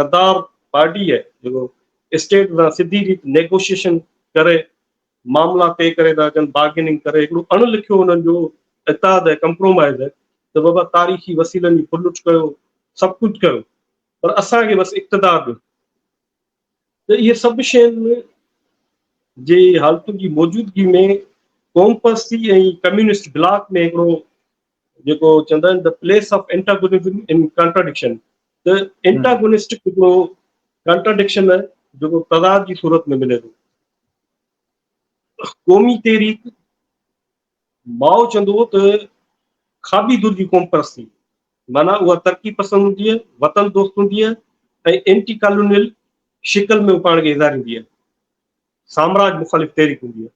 غدار پارٽي آهي، جيڪو اسٽيٽ سان سڌي ريت نيگوشيشن ڪري معاملا طئي ڪري ٿا اچن، بارگيننگ ڪري هڪڙو اڻ لکيو انهن جو اتحاد آهي، ڪمپرومائز آهي ته بابا تاريخي وسيلن جي ڦرلٽ ڪيو، سڀ ڪجهه ڪيو پر اسان کي بس اقتدار ڏيو. ته اهي سڀ شين جي حالتن جي موجودگي ۾ قومپرستي ۽ ڪميونسٽ بلاڪ ۾ هڪڙو جيڪو چوندا آهن the place of antagonism in contradiction, ته انٽاگونسٽڪ هڪڙو ڪانٽراڊڪشن آهي جيڪو تضاد جي صورت ۾ ملي ٿو. قومي تحريڪ مائو چوندو هو ته کاٻي ڌر جي قومپرستي معنيٰ اها ترقي پسند هوندي آهي، وطن دوست هوندي آهي ۽ اينٽي ڪالونيل شڪل ۾ پاڻ کي اظهاريندي آهي، سامراج مخالف تحريڪ هوندي آهي.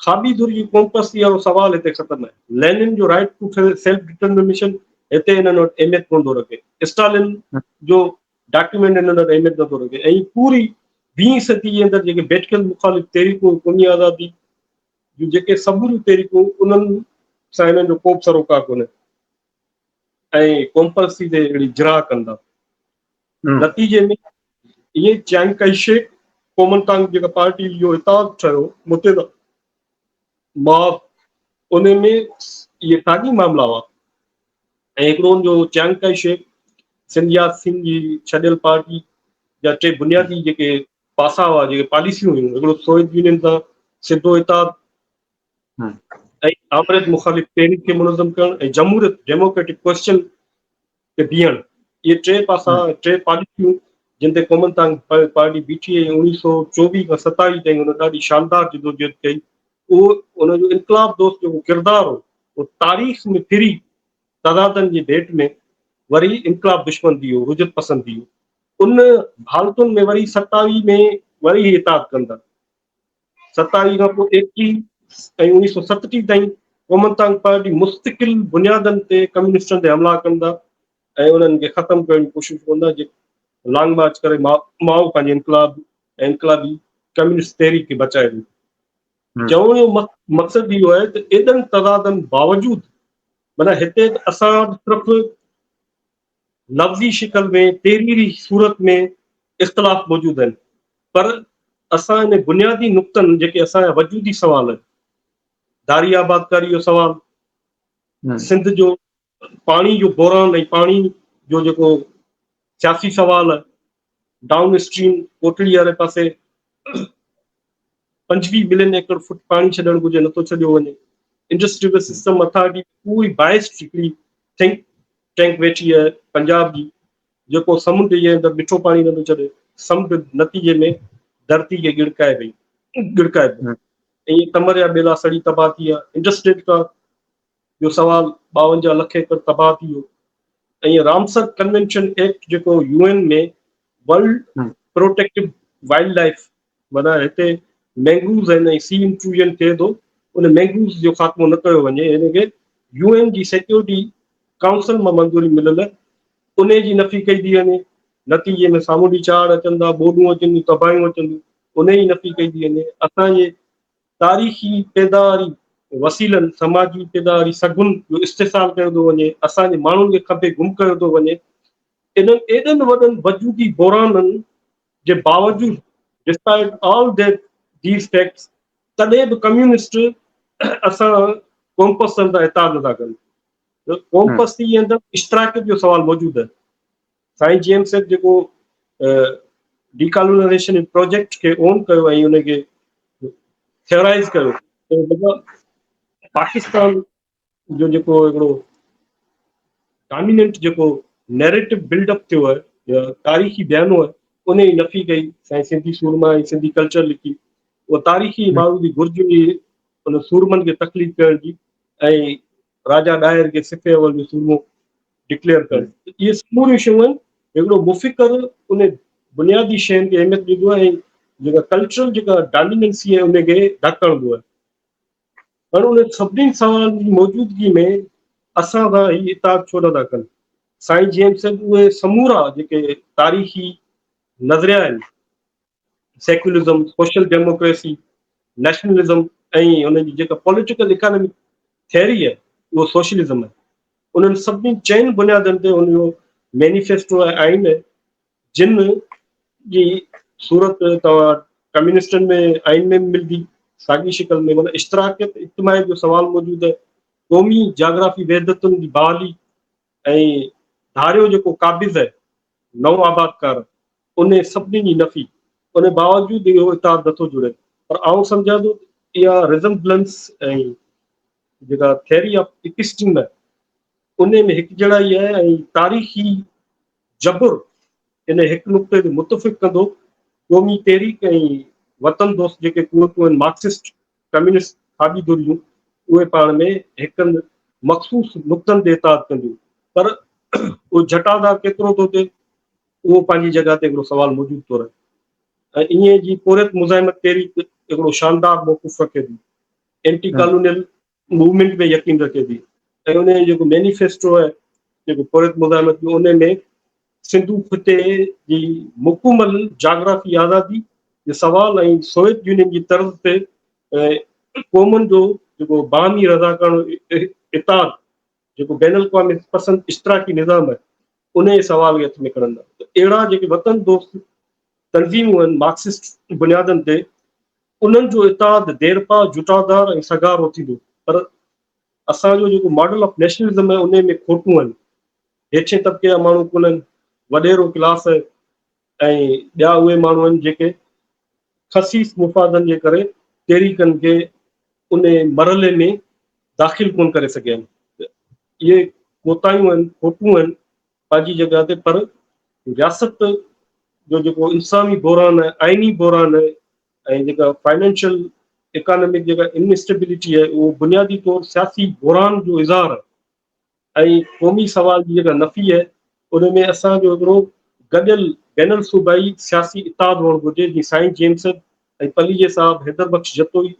کاٻي ڌر جي قومپرستي وارو سوال هتي ختم آهي. لينن جو رائيٽ ٽو سيلف ڊٽرمينيشن هتي انهن وٽ اهميت ڪونه ٿو رکي. اسٽالن جو ڊاڪيومينٽ انهن وٽ اهميت نٿو رکي ۽ پوري ويهين صدي جي اندر جيڪي بيٺڪيل مخالف تحريڪون قومي آزادي جون جيڪي سموريون تحريڪون انهن سان انهن جو ڪوبه سروڪار ڪونهي ۽ قومپرستي تي اهڙي جراح ڪن ٿا. نتيجي ۾ ائين چيانگ ڪائي شيڪ ڪومنتانگ جيڪا پارٽي جو اتحاد ٺهيو متحده محاذ، ان ۾ اهي ساڳي معاملا هئا ۽ هڪڙو ان جو چيانگ ڪائي شيڪ سن يات سين جي ڇڏيل پارٽي جا ٽي بنيادي جيڪي پاسا هئا، جيڪي پاليسيون هيون، هڪڙو سوويت يونين سان سڌو اتحاد ۽ آمريت مخالف تحريڪ کي منظم ڪرڻ ۽ جمهوريت ڊيموڪريٽڪ ڪوئسچن تي بيهڻ، اهي ٽي پاسا، ٽي پاليسيون جن تي ڪومنتانگ پارٽي بيٺي ۽ 1924 کان 27 تائين هن ڏاڍي شاندار جدوجهد ڪئي. اهو ان جو انقلاب دوست جيڪو ڪردار هو اهو تاريخ ۾ ڦري تضادن جي ڀيٽ ۾ وري انقلاب دشمن ٿي ويو، رجعت پسند ٿي ويو. ان حالتن ۾ وري 27 ۾ وري هي اتحاد ڪن ٿا. 27 کان پوء 31 ۽ 1937 تائين ڪومنتانگ پارٽي مستقل بنيادن تي ڪميونسٽن تي حملا ڪندا ۽ انهن کي ختم ڪرڻ جي ڪوشش ڪندا، جيڪي لانگ مارچ ڪري مائو پنهنجي انقلاب ۽ انقلابي ڪميونسٽ تحريڪ کي بچائي ويو. چوڻ جو مقصد اهو آهي ته ايڏن تضادن باوجود معنيٰ هتي ته اسان وٽ صرف لفظي شڪل ۾ تحريري صورت ۾ اختلاف موجود آهن، پر اسان ان بنيادي نقطن جيڪي اسان جا وجودي سوال آهن، ڌاري آبادڪاري جو سوال، سنڌ جو پاڻي جو بحران ۽ پاڻي جو جيڪو سياسي سوال آهي، ڊائون اسٽريم ڪوٽڙي واري پاسي 25 ملين ايڪڙ فٽ پاڻي ڇڏڻ گهرجي، نٿو ڇڏيو وڃي، انڊس ريور سسٽم اٿارٽي پوري بائسڊ هڪڙي ٿنڪ ٽينڪ ويٺي آهي پنجاب جي، جيڪو سمنڊ جي اندر مٺو پاڻي نٿو ڇڏي، سمنڊ نتيجي ۾ ڌرتي کي ڳڙڪائي وئي، ڳڙڪائي پيو، ائين تمر جا ٻيلا سڙي تباهه ٿي ويا، انڊس ڊيلٽا جو سوال 52 لک ايڪڙ تباهه ٿي ويو، ۽ رامسر ڪنوينشن ايڪٽ جيڪو U N ۾ world protective wild life معنيٰ هتي مينگروز آهن ۽ سي انٽروجن ٿئي ٿو، ان مينگروز جو خاتمو نه ڪيو وڃي، هن کي يو اين جي سيڪيورٽي ڪائونسل مان منظوري مليل ان جي نفي ڪئي ٿي وڃي، نتيجي ۾ سامونڊي چاڙهه اچن ٿا، ٻوڏون اچن ٿيون، تباهيون اچن ٿيون، ان جي نفي ڪئي ٿي وڃي. اسان جي تاريخي پيداواري وسيلن، سماجي پيداواري سگهن جو استحصال ڪيو ٿو وڃي، اسان جي ماڻهن کي کنڀي گم ڪيو ٿو وڃي. انهن ايڏن وڏن وجودي بحرانن جي باوجود، Despite all that these facts، تڏهن به ڪميونسٽ اسان قومپرستن سان اتحاد نٿا ڪن. قومپرستي جي اندر اشتراڪيت جو سوال موجود آهي. سائين جي ايم سيد جيڪو ڊي ڪالونائيزيشن پروجيڪٽ کي اون ڪيو ۽ ان کي ٿيورائز ڪيو ته پاڪستان جو جيڪو هڪڙو ڊاميننٽ جيڪو نيريٽو بلڊ اپ ٿيو آهي يا تاريخي بيانو آهي، ان جي نفي ڪئي. سائين سنڌي سورما ۽ سنڌي ڪلچر لکي، اها تاريخي معروضي گهرج هئي ان سورمن کي تخليق ڪرڻ جي ۽ راجا ڏاهر کي صفحي اول جو سورمو ڊڪليئر ڪرڻ. اهي سموريون شيون آهن. هڪڙو مفڪر ان بنيادي شين کي اهميت ڏيندو آهي ۽ جيڪا ڪلچرل جيڪا ڊاميننسي آهي ان کي ڌڪ هڻندو آهي. پر انهن سڀني سوالن جي موجودگي ۾ اسان سان هي اتحاد ڇو نٿا ڪن؟ سائين جي ايم سيد اهي سمورا جيڪي تاريخي نظريا آهن، سيڪولرزم، سوشل ڊيموڪريسي، نيشنلزم ۽ ان جي جيڪا پوليٽيڪل اڪانامڪ ٿيوري آهي اهو سوشلزم آهي، انهن سڀني چئن بنيادن تي ان جو مينيفيسٽو ۽ آئين آهي، جن جي صورت توهان ڪميونسٽن ۾ آئين ۾ به ملندي ساڳي شڪل ۾، معنيٰ اشتراڪيت اجتماعيت جو سوال موجود آهي، قومي جاگرافي وحدتن جي بحالي ۽ ڌاريو جيڪو قابض آهي نئون آبادڪار ان سڀني جي نفي، ان باوجود اهو اتحاد نٿو جڙي. پر آئون سمجهان ٿو ته اها ريزمبلنس ۽ جيڪا ٿيوري آف اپسٽيم آهي ان ۾ هڪجهڙائي آهي ۽ تاريخي جبر ان هڪ نقطي تي متفق ڪندو قومي تحريڪ ۽ وطن دوست جيڪي قوتون آهن، مارڪسسٽ ڪميونسٽ کاٻي ڌريون، اهي پاڻ ۾ هڪ مخصوص نقطن تي اتحاد ڪنديون، پر اهو جٽادار ڪيترو ٿو ٿئي اهو پنهنجي جڳهه تي هڪڙو سوال موجود ٿو رهي. ۽ ائين جي پورهيت مزاحمت تحريڪ هڪڙو شاندار موقف رکي ٿي، اينٽي ڪالونيل موومينٽ ۾ يقين رکي ٿي ۽ ان جو جيڪو مينيفيسٽو آهي جيڪو پورهيت مزاحمت جو، ان ۾ سنڌو خطي جي مڪمل جاگرافي آزادي جو سوال ۽ سوويت يونين جي طرز تي قومن جو جيڪو باهمي رضاڪاراڻو اتحاد جيڪو بين الاقوامي پسند اشتراڪي نظام آهي ان جي سوال کي هٿ ۾ کڻندا. ته اهڙا جيڪي وطن دوست تنظيمون آهن مارڪسسٽ بنيادن تي، انهن جو اتحاد ديرپا، جٽادار ۽ سگهارو ٿيندو، پر اسان جو جيڪو ماڊل آف نيشنلزم آهي ان ۾ کوٽون آهن. هيٺين طبقي جا ماڻهو ڪونهن، وڏيرو ڪلاس ۽ ٻيا اهي ماڻهو آهن جيڪي خسيس مفادن جي ڪري تحريڪن کي ان مرحلي ۾ داخل ڪونه ڪري سگهيا آهن. اهي ڪوتاهيون آهن، کوٽون آهن پنهنجي جڳهه تي، پر رياست جو جيڪو انساني بحران آهي، آئيني بحران آهي ۽ جيڪا فائنانشل اڪانامڪ جيڪا ان اسٽيبلٽي آهي اهو بنيادي طور سياسي بحران جو اظهار آهي. ۽ قومي سوال جي جيڪا نفي آهي ان ۾ اسان جو هڪڙو گڏيل بين الصوبائي سياسي اتحاد هئڻ گهرجي، جيئن سائين جيمس ۽ پليجي صاحب، حيدر بخش جتوئي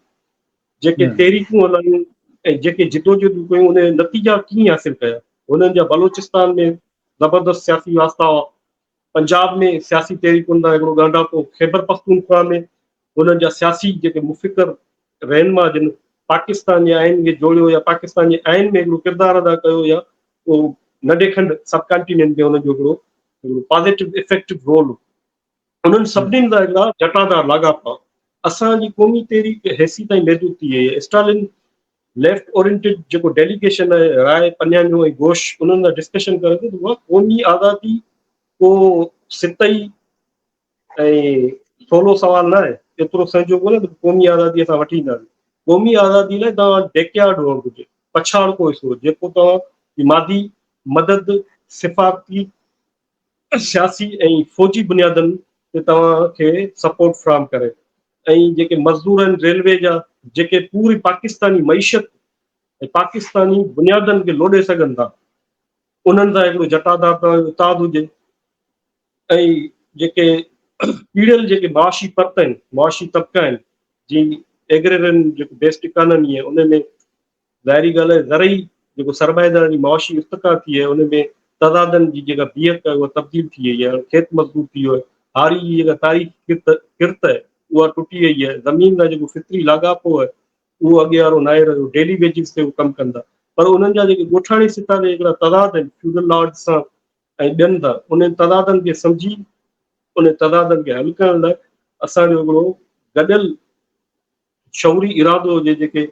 جيڪي تحريڪون هلايون ۽ جيڪي جدوجهدون ڪيون ان جا نتيجا ڪيئن حاصل ڪيا. هنن جا بلوچستان ۾ زبردست سياسي واسطا هئا، پنجاب ۾ سياسي تحريڪن سان هڪڙو ڳانڍاپو، خيبر پختونخوا ۾ هنن جا سياسي جيڪي مفڪر رهنما جن پاڪستان جي آئين کي جوڙيو يا پاڪستان جي آئين ۾ هڪڙو ڪردار ادا ڪيو يا اهو ننڍي کنڊ سب ڪانٽيننٽ ۾ هنن جو هڪڙو پازيٽو افيڪٽو رول هو. انهن سڀني سان هڪڙا جٽادار لاڳاپا. اسان جي قومي تحريڪ هيسي تائين محدود ٿي وئي آهي. اسٽالن ليفٽ اورينٽيڊ جيڪو ڊيليگيشن آهي راء پنيانيو ۽ گوش انهن سان ڊسڪشن ڪري ٿو ته اها قومي آزادي ڪو سطحي ۽ سولو سوال نه آهي، ايترو سهنجو ڪونهي ته قومي آزادي اسان وٺي اينداسين. قومي آزادي لاء توهان وٽ بيڪ يارڊ هئڻ گهرجي، پڇاڙڪو حصو جيڪو توهان جي مادي مدد، سفارتي، سياسي ۽ فوجي بنيادن تي توهان کي سپورٽ فراهم ڪري ۽ جيڪي مزدور آهن ريلوي جا جيڪي پوري پاڪستاني معيشت ۽ پاڪستاني بنيادن کي لوڏي سگهن ٿا انهن سان هڪڙو جٽادار توهان جو اتحاد هجي ۽ جيڪي پيڙيل جيڪي معاشي پرت آهن، معاشي طبقا آهن، جي ايگريرين جيڪو بيسڊ اڪانومي آهي ان ۾ ظاهري ڳالهه آهي زرعي جيڪو سرمائيداري معاشي ارتقا ٿي آهي ان ۾ تضادن جي جيڪا بيهڪ آهي اها تبديل ٿي وئي آهي، کيت مزدور ٿي ويو آهي، هاري جي جيڪا تاريخي ڪرت ڪرت آهي اها ٽٽي وئي آهي، زمين سان جيڪو فطري لاڳاپو آهي اهو اڳي وارو ناهي رهيو، ڊيلي ويجز تي هو ڪم ڪن ٿا پر انهن جا جيڪي ڳوٺاڻي سطح تي هڪڙا تضاد آهن فيوڊل لارڊز سان ۽ ٻين ٿا انهن تضادن کي سمجهي انهن تضادن کي حل ڪرڻ لاء اسان جو هڪڙو گڏيل شعوري ارادو هجي جيڪي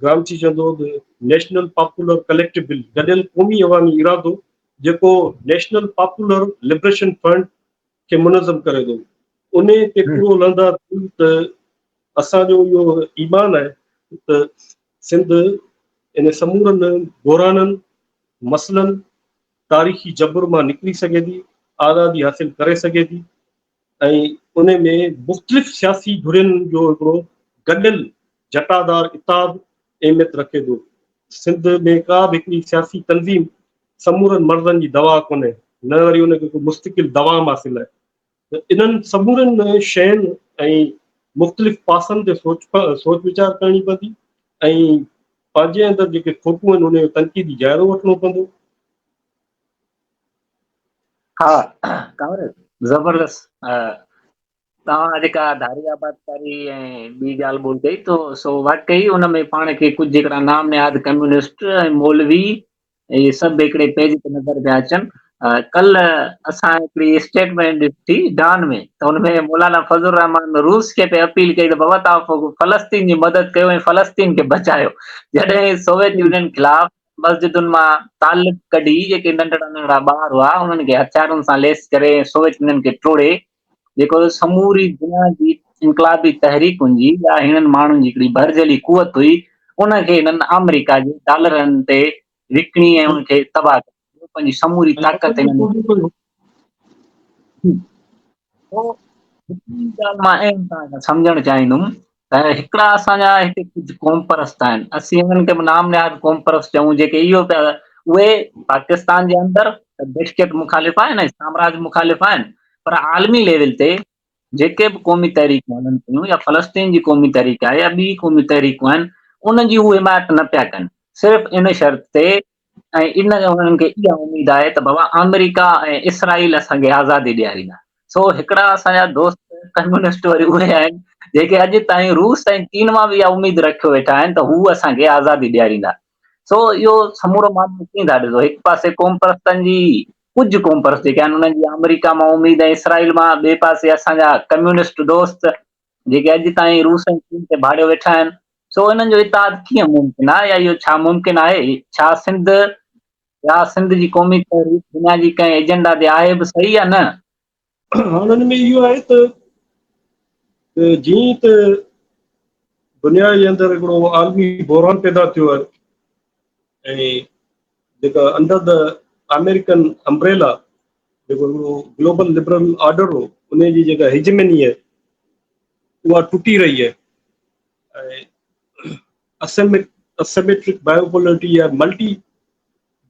گرامچي چوندو هو ته نيشنل پاپولر ڪليڪٽو بل گڏيل قومي عوامي ارادو جيڪو نيشنل پاپولر لبريشن فرنٽ کي منظم ڪري ٿو ان تي پورو لهندا ته اسان جو اهو ايمان آهي ته سنڌ ان سمورن بحرانن مسئلن، تاريخي جبر مان نڪري سگهي ٿي، آزادي حاصل ڪري سگهي ٿي ۽ ان ۾ مختلف سياسي ڌرين جو هڪڙو گڏيل جٽادار اتحاد اهميت رکي ٿو. سنڌ ۾ ڪا به هڪڙي سياسي تنظيم سمورن مرضن جي دوا ڪونهي، نه وري ان کي ڪو مستقل دوام حاصل آهي. ته انهن سمورين شين ۽ مختلف پاسن تي سوچ سوچ ويچار ڪرڻي پوندي ۽ پنهنجي اندر جيڪي کوٽون آهن ان جو تنقيدي جائزو وٺڻو پوندو. ها ڪامريڊ زبردست توهان جيڪا ڌاري آبادڪاري ۽ ٻي ڳالهه ٻولهه ڪئي تو سو واقعي ان ۾ پاڻ کي ڪجهه هڪڙا نام نهاد ڪميونسٽ ۽ مولوي اهي سڀ هڪڙي پيج تي نظر پيا اچن. ڪلهه اسان هڪڙي اسٽيٽمينٽ ڏٺي ڊان ۾ ته ان ۾ مولانا فضل الرحمان روس کي پئي اپيل ڪئي ته بابا توهان فلسطين جي مدد ڪيو ۽ فلسطين کي بچايو. جڏهن سوويت يونين خلاف مسجدن مان طالب ڪڍي جيڪي ننڍڙا ننڍڙا ٻار هئا انهن کي هٿيارن سان ليس ڪري ۽ سوويت يونين کي ٽوڙي جيڪو سموري دنيا جي انقلابي تحريڪن جي يا هنن ماڻهن جي هڪڙي ڀرجهلي قوت هئي ان کي هنن آمريڪا جي ڊالرن تي وڪڻي ۽ ان کي تباهه ڪري ڇڏيو پنهنجي سموري طاقت هنن هڪڙي ڳالهه مان اهم توهان کان سمجهڻ چاهيندم ته هڪڙا اسان جا هتي ڪجهه قوم پرست آهن اسين انهن کي به نام نهاد قوم پرست چئون جيڪي اهو پيا اهي پاڪستان جي اندر ته مخالف آهن ۽ سامراج مخالف آهن پر عالمي ليول تي جيڪي به قومي تحريڪون هلن پيون يا فلسطين جي قومي تحريڪ آهي يا ٻي قومي تحريڪون آهن انهن جي هو حمايت نه پيا ڪن صرف ان شرط تي ۽ ان انهن کي اها اميد آهي ته بابا آمريڪا ۽ اسرائيل اسان کي آزادي ڏياريندا سو هڪڙا اسان جا دوست ڪميونسٽ وري اهي آهن جيڪي اڄ تائين روس ۽ چين مان به اها اميد رکيو ويٺا آهن ته هو اسان کي آزادي ڏياريندا سو اهو سمورو معاملو ڪيئن ٿا ڏسو هڪ پاسي قوم پرستن جي ڪجهه قوم پرست جيڪي آهن انهن جي آمريڪا مان اميد ۽ اسرائيل مان ٻئي پاسي اسان جا ڪميونسٽ دوست جيڪي اڄ تائين روس ۽ چين تي ڀاڙيو ويٺا آهن سو انهن جو اتحاد ڪيئن ممڪن آهي يا اهو ڇا ممڪن آهي ڇا سنڌ يا سنڌ جي قومي تحريڪ دنيا جي ڪنهن ايجنڊا تي آهي به صحيح يا نه؟ هاڻ ان ۾ اهو آهي ته جيئن ته دنيا جي اندر هڪڙو عالمي بحران پيدا ٿيو آهي ۽ جيڪا انڊر the American umbrella جيڪو هڪڙو گلوبل لبرل آرڊر هو ان جي جيڪا هيجمني آهي اها ٽٽي رهي آهي ۽ اسيميٽرڪ بايوپولرٽي يا ملٽي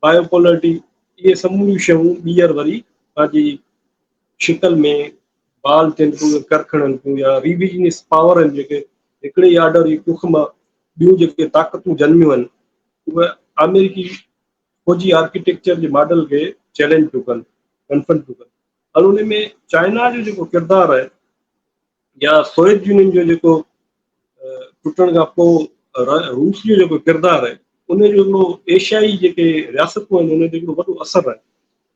بايوپولرٽي اهي سموريون شيون ٻيهر وري پنهنجي شڪل ۾ بحال ٿين ٿيون ڪر کڻن ٿيون يا ريويزنسٽ پاور آهن جيڪي هڪڙي ئي آرڊر جي ڪک مان ٻيون جيڪي طاقتون جنميون آهن اهي آمريڪي فوجي آرڪيٽيڪچر جي ماڊل کي چئلينج پيو ڪن، ڪنفرنٽ پيو ڪن. هاڻي ان ۾ چائنا جو جيڪو ڪردار آهي يا سوويت يونين جو جيڪو ٽٽڻ کان پوء روس جو جيڪو ڪردار آهي ان جو هڪڙو ايشيائي جيڪي رياستون آهن ان تي هڪڙو وڏو اثر آهي،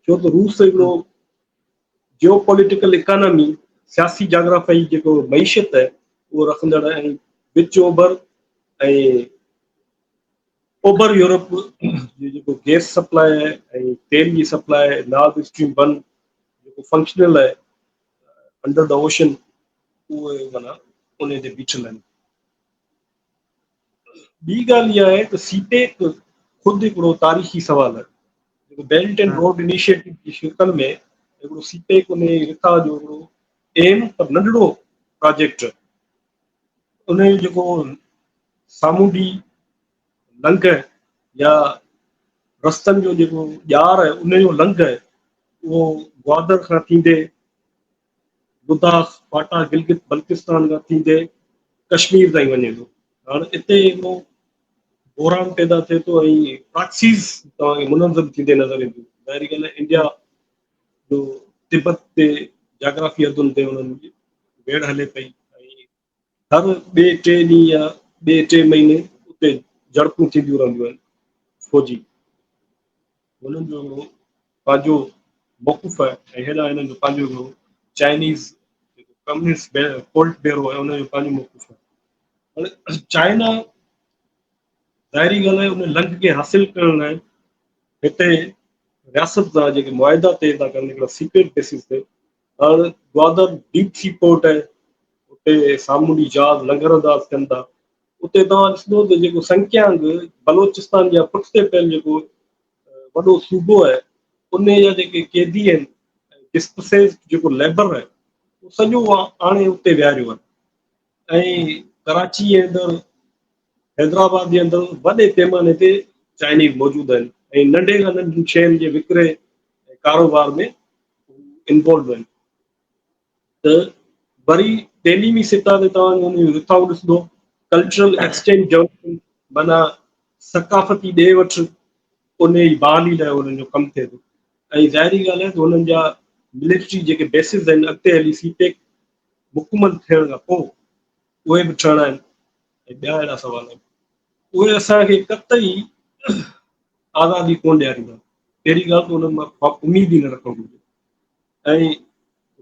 ڇو ته روس هڪڙو جيو پوليٽيڪل اڪانامي، سياسي جاگرافيائي جيڪو معيشت آهي اهو رکندڙ آهي ۽ وچ اوڀر ۽ اوڀر يورپ جي جيڪو گيس سپلاء آهي ۽ تيل جي سپلاء، نارٿ اسٽريم ون جيڪو فنڪشنل آهي انڊر the ocean, اهي معنيٰ ان تي بيٺل آهن. ٻي ڳالهه اها آهي ته سي پيڪ خود هڪڙو تاريخي سوال آهي. جيڪو بيلٽ اينڊ روڊ انيشيٽو جي شڪل ۾ هڪڙو سي پيڪ ان رٿا جو هڪڙو اهم پر ننڍڙو پراجيڪٽ، ان جو جيڪو سامونڊي لنگهه يا رستن جو جيڪو ڄار آهي ان جو لنگهه آهي اهو گوادر کان ٿيندي لداخ، فاٽا، گلگت بلتستان کان ٿيندي ڪشمير تائين وڃي ٿو. هاڻ اتي هڪڙو بحران پيدا ٿئي ٿو ۽ پراڪسيز توهان کي منظم ٿيندي نظر اينديون. ظاهري ڳالهه آهي انڊيا جو تبت تي جاگرافي حدن تي انهن جي ويڙهه هلي پئي ۽ هر ٻئي ٽي ڏينهن يا ٻئي ٽي مهيني اتي جهڙپون ٿينديون رهنديون آهن. فوجي هنن جو هڪڙو پنهنجو موقف آهي ۽ هيڏانهن هنن جو پنهنجو هڪڙو چائنيز جيڪو ڪميونسٽ پولٽ بيورو آهي ان جو پنهنجو موقف آهي. هاڻي چائنا ظاهري ڳالهه آهي ان لنگهه کي حاصل ڪرڻ لاء هتي رياست سان جيڪي معاهدا طئي ٿا ڪن هڪڙا سيڪريٽ بيسس تي. هاڻ گوادر ڊيپ سي پورٽ آهي، اتي سامونڊي جهاز لنگر انداز ٿين ٿا. اتي توهان ڏسندو ته جيڪو سنڪيانگ بلوچستان جا پٺتي پيل جيڪو وڏو صوبو آهي ان جا جيڪي قيدي آهن، ڊسپسيز جيڪو ليبر آهي اهو سڄو آڻي اتي ويهاريو آهي ۽ ڪراچي جي اندر، حيدرآباد جي اندر وڏي پيماني تي چائنيز موجود آهن ۽ ننڍي کان ننڍين شين جي وڪري ۽ ڪاروبار ۾ انوالو آهن. ته وري تعليمي سطح تي توهان ان جون رٿائون ڏسندو، ڪلچرل ايڪسچينج ڊولپمينٽ معنيٰ ثقافتي ڏي وٺ ان جي بحالي لاء انهن جو ڪم ٿئي ٿو ۽ ظاهري ڳالهه آهي ته انهن جا ملٽري جيڪي بيسز آهن اڳتي هلي سي پيڪ مڪمل ٿيڻ کان پوء اهي به ٺهڻا آهن ۽ ٻيا اهڙا سوال آهن اهي اسان کي قطعي آزادي ڪونه ڏياريندا. پهرين ڳالهه ته انهن مان اميد ئي نه رکڻ گهرجي ۽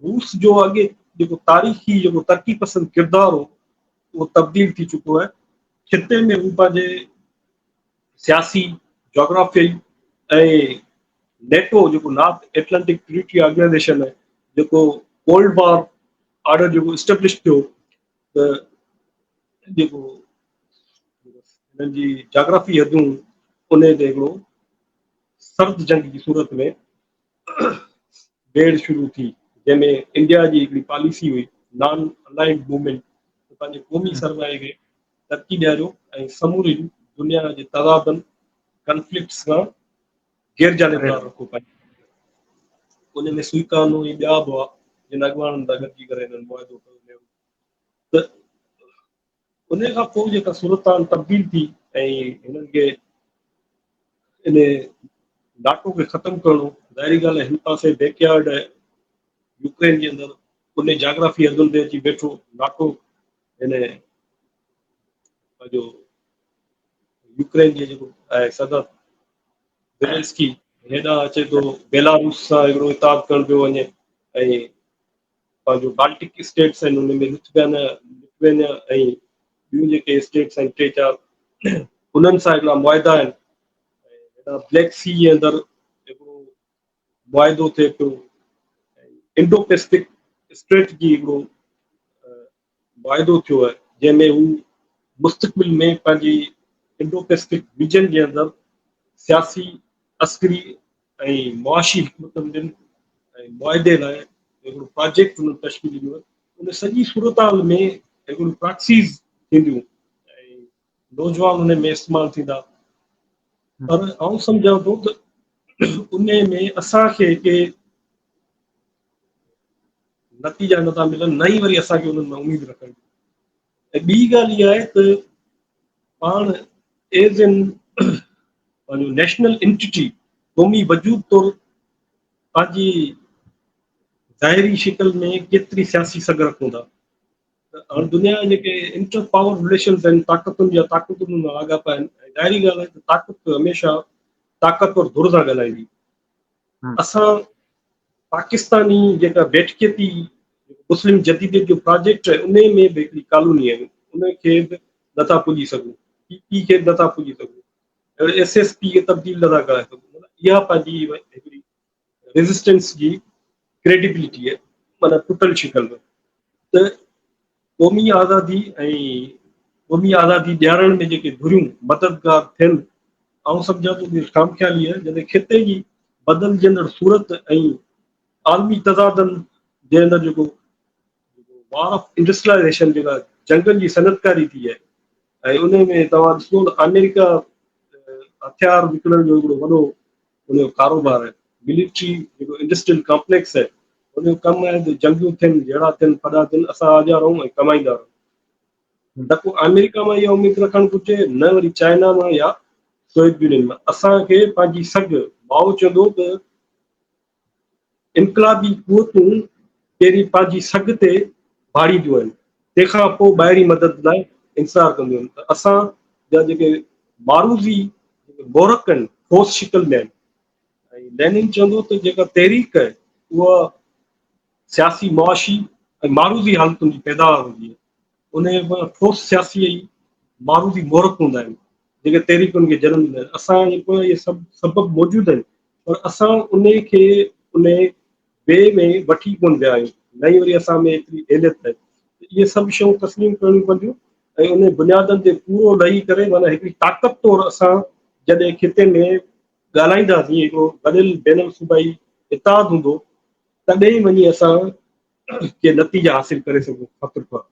روس جو اڳي جيڪو تاريخي جيڪو ترقي پسند ڪردار هو اهو تبديل ٿي چڪو آهي. خطي ۾ هو پنهنجي سياسي، جاگرافيائي ۽ نيٽو جيڪو نارٿ ايٽلانٽڪ ٽريٽي آرگنائيزيشن آهي جيڪو ڪولڊ وار آرڊر جيڪو اسٽيبلش ٿيو ته جيڪو هنن جي جاگرافي حدون ان تي هڪڙو سرد جنگ جي صورت ۾ ويڙهه شروع ٿي، جنهن ۾ انڊيا جي هڪڙي پاليسي هئي نان الائنڊ موومينٽ ته پنهنجي قومي سرمائي کي ترقي ڏياريو ۽ سموري دنيا جي تضادن، ڪنفلڪٽس، کان غير جانبدار رکو پنهنجي. ان ۾ سوئيڪانو ۽ ٻيا به هئا جن اڳواڻن سان گڏجي ڪري هنن معاهدو ڪيو نهرو ته ان کان پوء جيڪا صورتحال تبديل ٿي ۽ هنن کي ان ناٽو کي ختم ڪرڻو، ظاهري ڳالهه آهي هن پاسي بيڪ يارڊ آهي يوڪرين جي اندر، ان جاگرافي حدن تي اچي ويٺو ناٽو هن پنهنجو يوڪرين جي جيڪو آهي صدر زيلنسڪي هيڏانهن اچي ٿو، بيلاروس سان هڪڙو اتحاد ڪرڻ پيو وڃي ۽ پنهنجو بالٽڪ اسٽيٽس آهن ان ۾ لٿوينيا ۽ ٻيون جيڪي اسٽيٽس آهن ٽي چار انهن سان هڪڙا معاهدا آهن. هيڏانهن بليڪ سي جي اندر هڪڙو معاهدو ٿئي پيو، انڊو پيسفڪ اسٽريٽجي هڪڙو معاهدو ٿيو آهي جنهن ۾ هو مستقبل ۾ پنهنجي انڊو پيسفڪ ريجن جي اندر سياسي، عسڪري ۽ معاشي حڪمت عملين ۽ معاهدي لاء هڪڙو پراجيڪٽ انهن تشڪيل ڏنو آهي. ان سڄي صورتحال ۾ هڪڙيون پراڪسيز ٿينديون ۽ نوجوان ان ۾ استعمال ٿيندا، پر آئون سمجهان ٿو ته ان ۾ اسان کي ڪي نتيجا نٿا ملن، نه ئي وري اسان کي انهن مان اميد رکڻ. ۽ ٻي ڳالهه اها آهي ته پاڻ ايز ان پنهنجو نيشنل انٽيٽي، قومي وجود طور پنهنجي ظاهري شڪل ۾ ڪيتري سياسي سگهه رکون ٿا. ته هاڻ دنيا جا جيڪي انٽر پاور رليشنز آهن، طاقتن جا طاقتن سان لاڳاپا آهن، ۽ ظاهري ڳالهه آهي ته طاقت هميشه طاقتور ڌر سان ڳالهائيندي. اسان پاڪستاني جيڪا بيٺڪيتي مسلم جديديت جو پراجيڪٽ آهي، انهي ۾ به هڪڙي ڪالوني آهي، ان کي به نٿا پڄي سگهون، پي پي کي به نٿا پڄي سگهون، ايس ايس پي کي تبديل نٿا ڪرائي سگهون. معنيٰ اها پنهنجي هڪڙي ريزسٽنس جي ڪريڊيبلٽي آهي، معنيٰ ٽٽل شڪل ۾. ته قومي آزادي ۽ قومي آزادي ڏيارڻ ۾ جيڪي ڌريون مددگار ٿين، آئون سمجهان ٿو ته خام خيالي آهي. جڏهن خطي جي بدلجندڙ صورت ۽ عالمي تضادن جي اندر جيڪو وار آف انڊسٽريلائيزيشن، جيڪا جنگن جي صنعتڪاري ٿي آهي، ۽ ان ۾ توهان ڏسو ته آمريڪا هٿيار وڪڻڻ جو هڪڙو وڏو ان جو ڪاروبار آهي، ملٽري جيڪو انڊسٽريل ڪامپليڪس آهي، ان جو ڪم آهي ته جنگيون ٿين، جهيڙا ٿين، ڦڏا ٿين، اسان آجا رهون ۽ ڪمائيندا رهون. نه ڪو آمريڪا مان اها اميد رکڻ گهرجي، نه وري چائنا مان يا سوويت يونين مان. اسان کي پنهنجي سگهه، مائو چوندو ته انقلابي قوتون پهرين پنهنجي سگهه تي ڀاڙينديون آهن، تنهن کان پوء ٻاهرين مدد لاء انتظار ڪنديون آهن. ته اسان جا جيڪي معروضي محرڪ آهن، ٺوس شڪل ۾ آهن. ۽ لينن چوندو ته جيڪا تحريڪ آهي اها سياسي، معاشي ۽ معروضي حالتن جي پيداوار هوندي آهي. ان جا ٺوس سياسي ۽ معروضي محرڪ هوندا آهن، جيڪي تحريڪن کي جنم ڏيندا آهن. اسان جي پويان اهي سڀ سبب موجود آهن، پر اسان انهي کي انهي وي ۾ وٺي ڪونه ويا آهيون، نه ئي وري اسان ۾ ايتري اهليت آهي. ته اهي سڀ شيون تسليم ڪرڻيون پونديون ۽ انهي بنيادن تي پورو لهي ڪري معنيٰ هڪڙي طاقت طور اسان جڏهن خطي ۾ ڳالهائينداسين، هڪڙو گڏيل بين الصوبائي اتحاد هوندو، تڏهن ئي وڃي اسان ڪي نتيجا حاصل ڪري سگهون خاطر خواهه.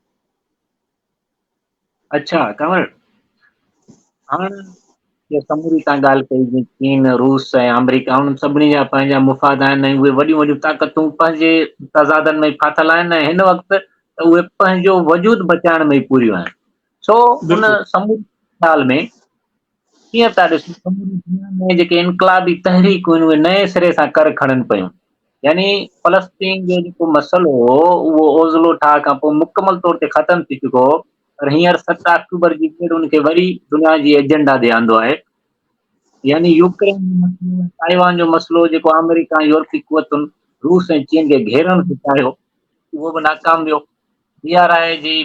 اڇا ڪنور، هاڻ اها سموري تان ڳالهه ڪئي جيئن چين، روس ۽ آمريڪا، انهن سڀني جا پنهنجا مفاد آهن ۽ اهي وڏيون وڏيون طاقتون پنهنجي تضادن ۾ ڦاٿل آهن ۽ هن وقت ته اهي پنهنجو وجود بچائڻ ۾ ئي پوريون آهن. سو ان سموري خيال ۾ ڪيئن پيا ڏسون سموري دنيا ۾ جيڪي انقلابي تحريڪون آهن اهي نئين سري سان ڪر کڻن پيون. يعني فلسطين جو جيڪو مسئلو هو اهو اوزلو ٺاهه کان پوء مڪمل طور تي ختم ٿي چڪو هو، پر هينئر 7 آڪٽوبر جي ويڙهه ان کي وري دنيا جي ايجنڊا تي آندو آهي. يعني يوڪرين جو مسئلو ۽ تائيوان جو مسئلو جيڪو آمريڪا ۽ يورپي قوتن روس ۽ چين کي گهيرڻ ٿي چاهيو اهو به ناڪام ويو. بي آر I جي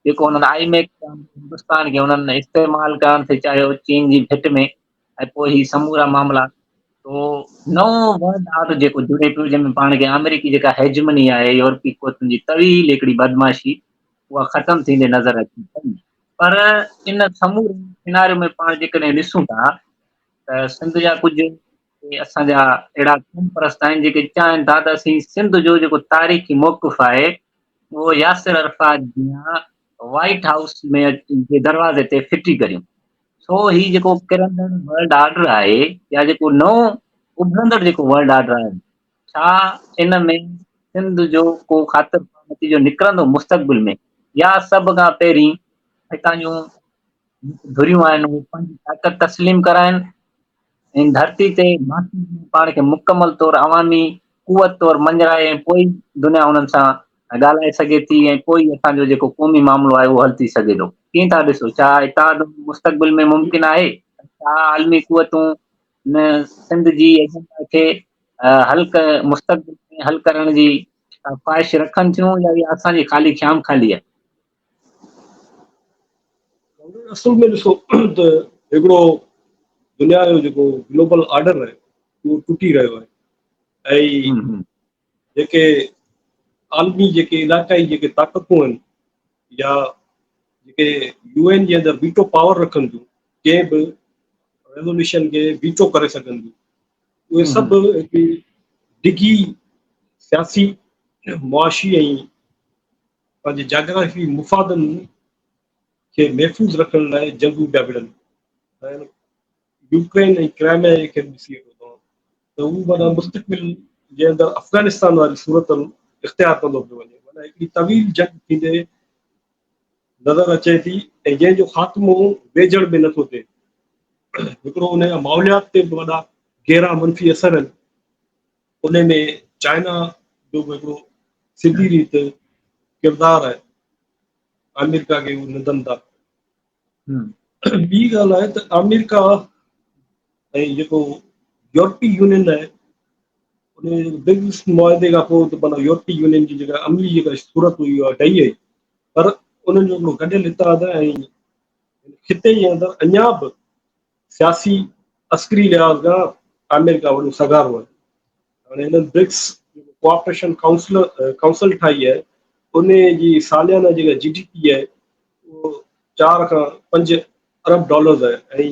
جيڪو انهن I M F Hindustan کي انهن استعمال ڪرڻ ٿي چاهيو چين جي ڀيٽ ۾، ۽ پوء هي سمورا معاملا، تو نئون ورلڊ آرڊر جيڪو جڙي پيو، جنهن ۾ پاڻ کي آمريڪي جيڪا هيجمني آهي، يورپي قوتن جي طويل هڪڙي بدمعاشي، اها ختم ٿيندي نظر اچي پئي. پر ان سموري سيناريو ۾ پاڻ جيڪڏهن ڏسون ٿا ته سنڌ جا ڪجهه اسان جا اهڙا قوم پرست آهن جيڪي چاهين ٿا ته اسين سنڌ جو جيڪو تاريخي موقف آهي اهو ياسر عرفات جيان وائيٽ هائوس ۾ جي دروازي تي ڦٽي ڪريون. سو هي جيڪو ڪرندڙ ورلڊ آرڊر آهي يا جيڪو نئون اڀرندڙ جيڪو ورلڊ آرڊر آهي، ڇا ان ۾ سنڌ جو ڪو خاطر خواهه نتيجو نڪرندو مستقبل ۾، يا سڀ کان پهرين هتان جون ڌريون آهن اهي پنهنجي طاقت تسليم ڪرائن ۽ ڌرتي تي پاڻ کي مڪمل طور عوامي قوت طور مڃرائي ۽ پوء ئي دنيا انهن سان ڳالهائي سگهي ٿي ۽ پوء ئي اسان جو جيڪو قومي معاملو آهي اهو حل ٿي سگهي ٿو. ڪيئن ٿا ڏسو، ڇا اتحاد مستقبل ۾ ممڪن آهي؟ ڇا عالمي قوتون ان سنڌ جي ايجنڊا کي حل مستقبل ۾ حل ڪرڻ جي خواهش رکن ٿيون يا اها اسان جي خالي خيام خالي آهي؟ اصل ۾ ڏسو ته هڪڙو دنيا جو جيڪو گلوبل آرڊر آهي اهو ٽٽي رهيو آهي ۽ جيڪي عالمي جيڪي علاقائي جيڪي طاقتون آهن يا جيڪي يو اين جي اندر ويٽو پاور رکن ٿيون، ڪنهن به ريزوليوشن کي ويٽو ڪري سگهن ٿيون، اهي سڀ هڪ ڊگهي سياسي، معاشي ۽ پنهنجي جاگرافي مفادن کي محفوظ رکڻ لاء جنگون پيا وڙهن. ۽ يوڪرين ۽ ڪرائميا کي به ڏسي وٺو توهان ته هو معنيٰ مستقبل جي اندر افغانستان واري صورت اختيار ڪندو پيو وڃي، معنيٰ هڪڙي طويل جنگ ٿيندي نظر اچي ٿي ۽ جنهن جو خاتمو ويجهڙ ۾ نٿو ٿئي. هڪڙو ان جا ماحوليات تي به وڏا گهرا منفي اثر آهن. ان ۾ چائنا جو به هڪڙو سڌي ريت ڪردار آهي. آمريڪا کي هو نندن ٿا. ٻي ڳالهه آهي ته آمريڪا ۽ جيڪو يورپي يونين آهي ان برڪس معاهدي کان پوء ته معنيٰ يورپي يونين جي جيڪا عملي جيڪا صورت هئي اها ڊهي وئي پر انهن جو هڪڙو گڏيل اتحاد آهي ۽ خطي جي اندر اڃا به سياسي عسڪري لحاظ کان آمريڪا وڏو سگهارو آهي. هاڻي هنن برڪس ڪوآپريشن ڪائونسل ڪائونسل ٺاهي آهي ان جي ساليانه جيڪا جي ڊي پي آهي اهو 4 کان 5 ارب ڊالرز آهي ۽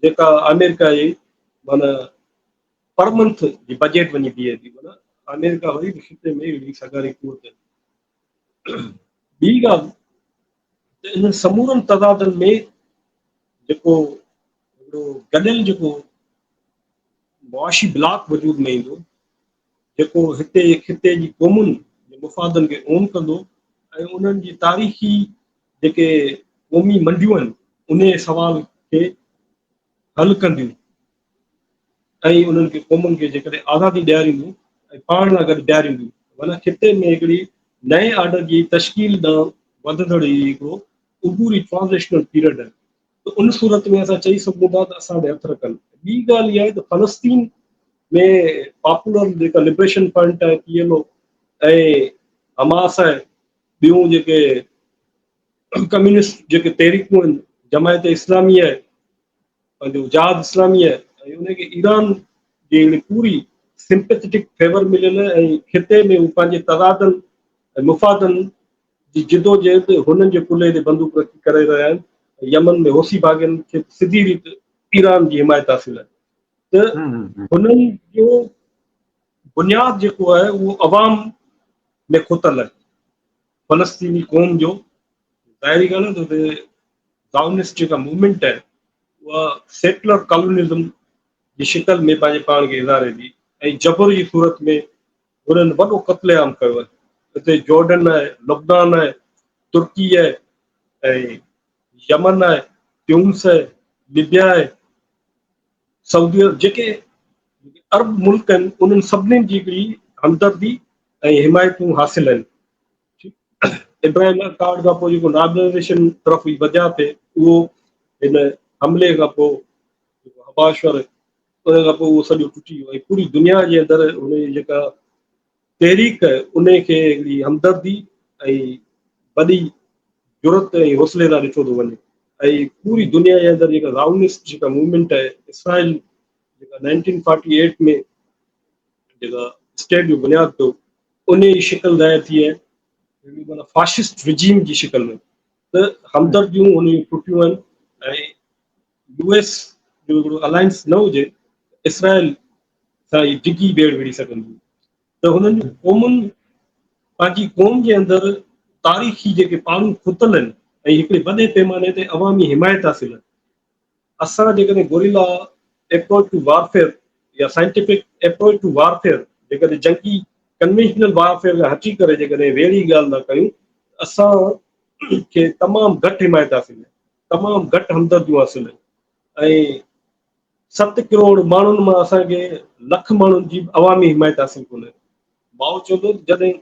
جيڪا آمريڪا جي معنيٰ پر منٿ جي بجيٽ وڃي بيهي ٿي. معنيٰ آمريڪا وري به خطي ۾ اهڙي سگهاري قوت آهي. ٻي ڳالهه ته انهن سمورن تضادن ۾ جيڪو هڪڙو گڏيل جيڪو معاشي بلاڪ وجود ۾ ايندو جيڪو هتي جي خطي جي قومن جي مفادن کي اون ڪندو ۽ انهن جي تاريخي جيڪي قومي منڊيون آهن انهي سوال کي حل ڪنديون ۽ انهن کي قومن کي جيڪڏهن آزادي ڏيارينديون ۽ پاڻ سان گڏ بيهارينديون معنيٰ خطي ۾ هڪڙي نئين آرڊر جي تشڪيل ڏانهن وڌندڙ هي هڪڙو عبوري ٽرانزيشنل پيريڊ آهي ته ان صورت ۾ اسان چئي سگهون ٿا ته اسان تي هٿ رکن. ٻي ڳالهه اها آهي ته فلسطين ۾ پاپولر جيڪا لبريشن فرنٽ آهي پي ايل او ۽ حماس آهي ٻيون جيڪي ڪميونسٽ جيڪي تحريڪون آهن جماعت اسلامي آهي پنهنجو جهاد اسلامي آهي ۽ ان کي ايران جي هڪڙي پوري سمپيٿيٽڪ فيور مليل آهي ۽ خطي ۾ هو پنهنجي تضادن ۽ مفادن جي جدوجهد هنن جي ڪلهي تي بندوق رکي ڪري رهيا آهن. يمن ۾ حوثي باغين کي سڌي ريت ايران جي حمايت حاصل آهي ته هنن جو بنياد جيڪو آهي اهو عوام ۾ کتل آهي. فلسطيني قوم جو ظاهري ڳالهه آهي ته هتي زائونسٽ جيڪا موومينٽ آهي اها سيٽلر ڪالونزم جي شڪل ۾ پنهنجي پاڻ کي اظهاري ٿي ۽ جبر جي صورت ۾ هنن وڏو قتل عام ڪيو آهي. هتي جارڊن آهي، لبنان آهي، ترڪي آهي ۽ يمن آهي، تيونس آهي، لبيا آهي، سعودي عرب جيڪي عرب ملڪ آهن انهن سڀني جي هڪڙي همدردي ۽ حمايتون حاصل آهن. ابراهيم اڪارڊ کان پوء جيڪو نارملائيزيشن طرف هي وڌيا پئي اهو هن حملي کان پوء جيڪو حباش وارو ان کان پوء اهو سڄو ٽٽي ويو ۽ پوري دنيا جي اندر ان جي جيڪا تحريڪ ان کي هڪڙي همدردي ۽ وڏي جرئت ۽ حوصلي سان ڏٺو ٿو وڃي ۽ پوري دنيا جي اندر جيڪا زائونسٽ جيڪا موومينٽ آهي اسرائيل جيڪا 1948 ۾ جيڪا اسٽيٽ جو بنياد پيو ان جي شڪل ظاهر ٿي آهي هڪڙي معنيٰ فاشسٽ رجيم جي شڪل ۾ ته همدرديون ان جون ٽٽيون آهن ۽ يو ايس جو هڪڙو الائنس نه هجي اسرائيل سان هي ڊگهي ويڙهه وڙهي سگهندي ته هنن جون قومن پنهنجي قوم جي اندر تاريخي جيڪي پاڙون کتل آهن ۽ هڪڙي وڏي پيماني تي عوامي حمايت حاصل آهي. اسان جيڪڏهن گوريلا ايپروچ ٽو وارفيئر يا سائنٽيفڪ ايپروچ ٽو وارفيئر جيڪڏهن جنگي ڪنوينشنل وارفيئر کان هٽي ڪري جيڪڏهن ويڙهي ڳالهه ٿا ڪيون ته اسان کي تمام گهٽ حمايت حاصل آهي، تمام گهٽ همدرديون حاصل آهن ۽ 7 ڪروڙ ماڻهن مان اسان کي لک ماڻهن جي به عوامي حمايت حاصل ڪونهي. مائو چوندو ته جڏهن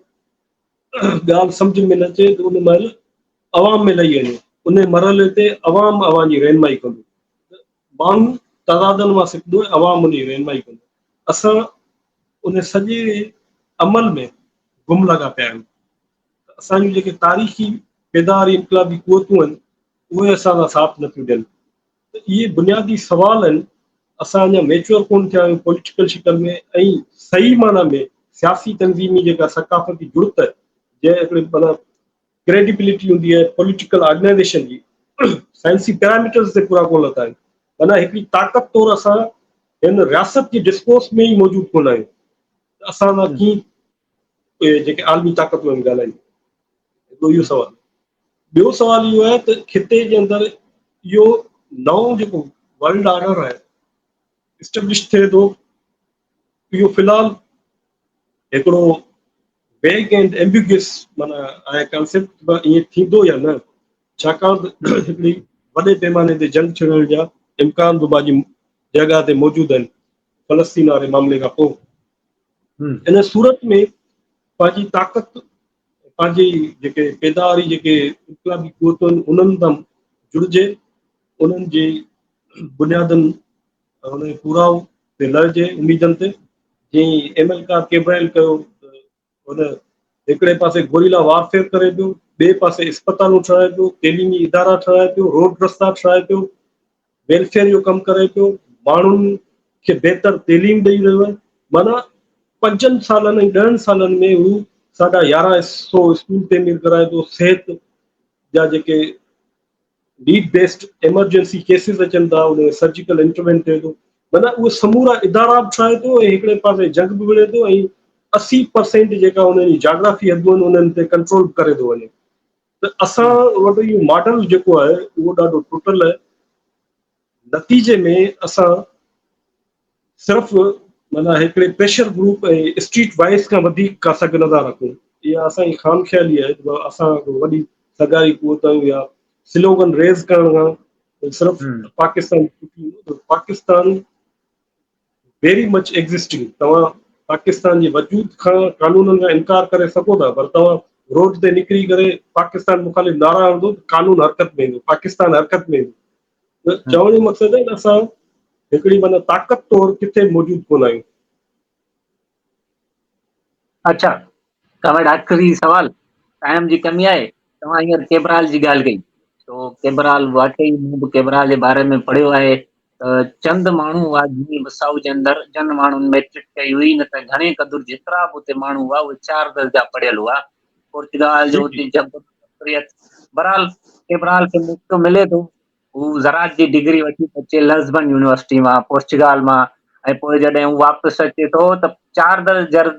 ڳالهه سمجهه ۾ نه اچي ته ان مهل عوام ۾ لهي وڃو، ان مرحلي تي عوام اوهان جي رهنمائي ڪندو. ته ماڻهو تضادن مان سکندو ۽ عوام ان جي رهنمائي ڪندو. اسان ان سڄي عمل ۾ گم لڳا پيا آهيون ته اسان جون جيڪي تاريخي پيداواري انقلابي قوتون آهن اهي اسان سان ساٿ نٿيون ڏين. ته اهي بنيادي سوال آهن، اسان اڃا ميچوئر ڪونه ٿيا آهيون پوليٽيڪل شڪل ۾ ۽ صحيح معنيٰ ۾ سياسي تنظيمي جيڪا ثقافتي جڙت جنهن هڪڙي معنيٰ ڪريڊيبلٽي هوندي آهي پوليٽيڪل آرگنائيزيشن جي سائنسي پيراميٽرز تي پورا ڪونه لٿا آهن معنيٰ هڪڙي طاقت طور اسان هن رياست جي ڊسڪورس ۾ ئي موجود ڪونه آهيون ته اسان سان ڪيئن اهي جيڪي عالمي طاقتون آهن ڳالهائين. هڪڙو اهو سوال. ٻيو سوال اهو آهي ته خطي جي اندر اهو نئون جيڪو ورلڊ آرڊر آهي اسٽيبلش ٿئي ٿو اهو في الحال هڪڙو ويگ اينڊ ايمبيگيس معنيٰ آهي ڪانسيپٽ ته ائين ٿيندو يا نه. ڇاڪاڻ ته هڪڙي وڏي پيماني تي جنگ ڇڙڻ جا امڪان به بعضي جڳهه تي موجود آهن فلسطين واري معاملي کان پوء. ان صورت ۾ پنهنجي طاقت، پنهنجي جيڪي پيداواري جيڪي انقلابي قوتون آهن انهن سان جڙجي، انهن جي بنيادن ان جي پورائو تي لهجي اميدن تي، جيئن ايمل ڪار ڪيبرائل ڪيو. هن هڪڙي پاسي گوريلا وارفيئر ڪري پيو، ٻئي پاسي اسپتالون ٺهرائي پيو، تعليمي ادارا ٺهرائي پيو، روڊ رستا ٺهرائي پيو، ويلفيئر جو ڪم ڪري پيو، ماڻهن کي بهتر تعليم ڏئي رهيو آهي. معنيٰ 5 سالن ۽ 10 سالن ۾ هو 1150 اسڪول تعمير ڪرائي ٿو، صحت جا جيڪي نيڊ بيسڊ ايمرجنسي ڪيسز اچن ٿا ان ۾ سرجيڪل انٽروين ٿئي ٿو، معنيٰ اهي سمورا ادارا به ٺاهي ٿو ۽ هڪڙي پاسي جنگ به وڙهي ٿو ۽ 80% جيڪا انهن جي جاگرافي حدون آهن انهن تي ڪنٽرول به ڪري ٿو وڃي. ته اسان وٽ اهو ماڊل جيڪو آهي اهو ڏاڍو ٽٽل آهي. نتيجي ۾ اسان صرف معنيٰ هڪڙي پريشر گروپ ۽ اسٽريٽ وائس کان وڌيڪ ڪا سگهه نٿا رکون. اها اسان جي خام خيالي آهي ته اسان ڪو وڏي سگهاري قوت آهيون يا سلوگن ريز ڪرڻ کان صرف پاڪستان ٽٽي ويندو. ته پاڪستان ويري مچ ايگزسٽنگ، توهان پاڪستان جي وجود کان قانونن کان انڪار ڪري سگهو ٿا، پر توهان روڊ تي نڪري ڪري پاڪستان مخالف نعرا هڻندو ته قانون حرڪت ۾ ايندو، پاڪستان حرڪت ۾ ايندو. ته چوڻ جو مقصد آهي ته اسان هڪڙي معنيٰ طاقت طور ڪٿي به موجود ڪونه آهيون. اڇا ڪامريڊ آخري سوال، ٽائيم جي ڪمي آهي، توهان هينئر ڪيبرال جي ڳالهه ڪئي، سو ڪيبرال واقعي مون به ڪيبرال جي باري ۾ پڙهيو آهي ته چند ماڻهو هئا گني بسائو جي اندر جن ماڻهن ميٽرڪ ڪئي هئي، نه ته گهڻي قدر جيترا به اتي ماڻهو هئا اهي 4 درجا پڙهيل هئا. پورچوگال جو اتي جبر اڪثريت. بهرحال ڪيبرال کي موقعو ملي ٿو، هو زراعت جي ڊگري وٺي ٿو اچي لزبن يونيورسٽي مان پورچوگال مان، ۽ پوء جڏهن هو واپس اچي ٿو ته 4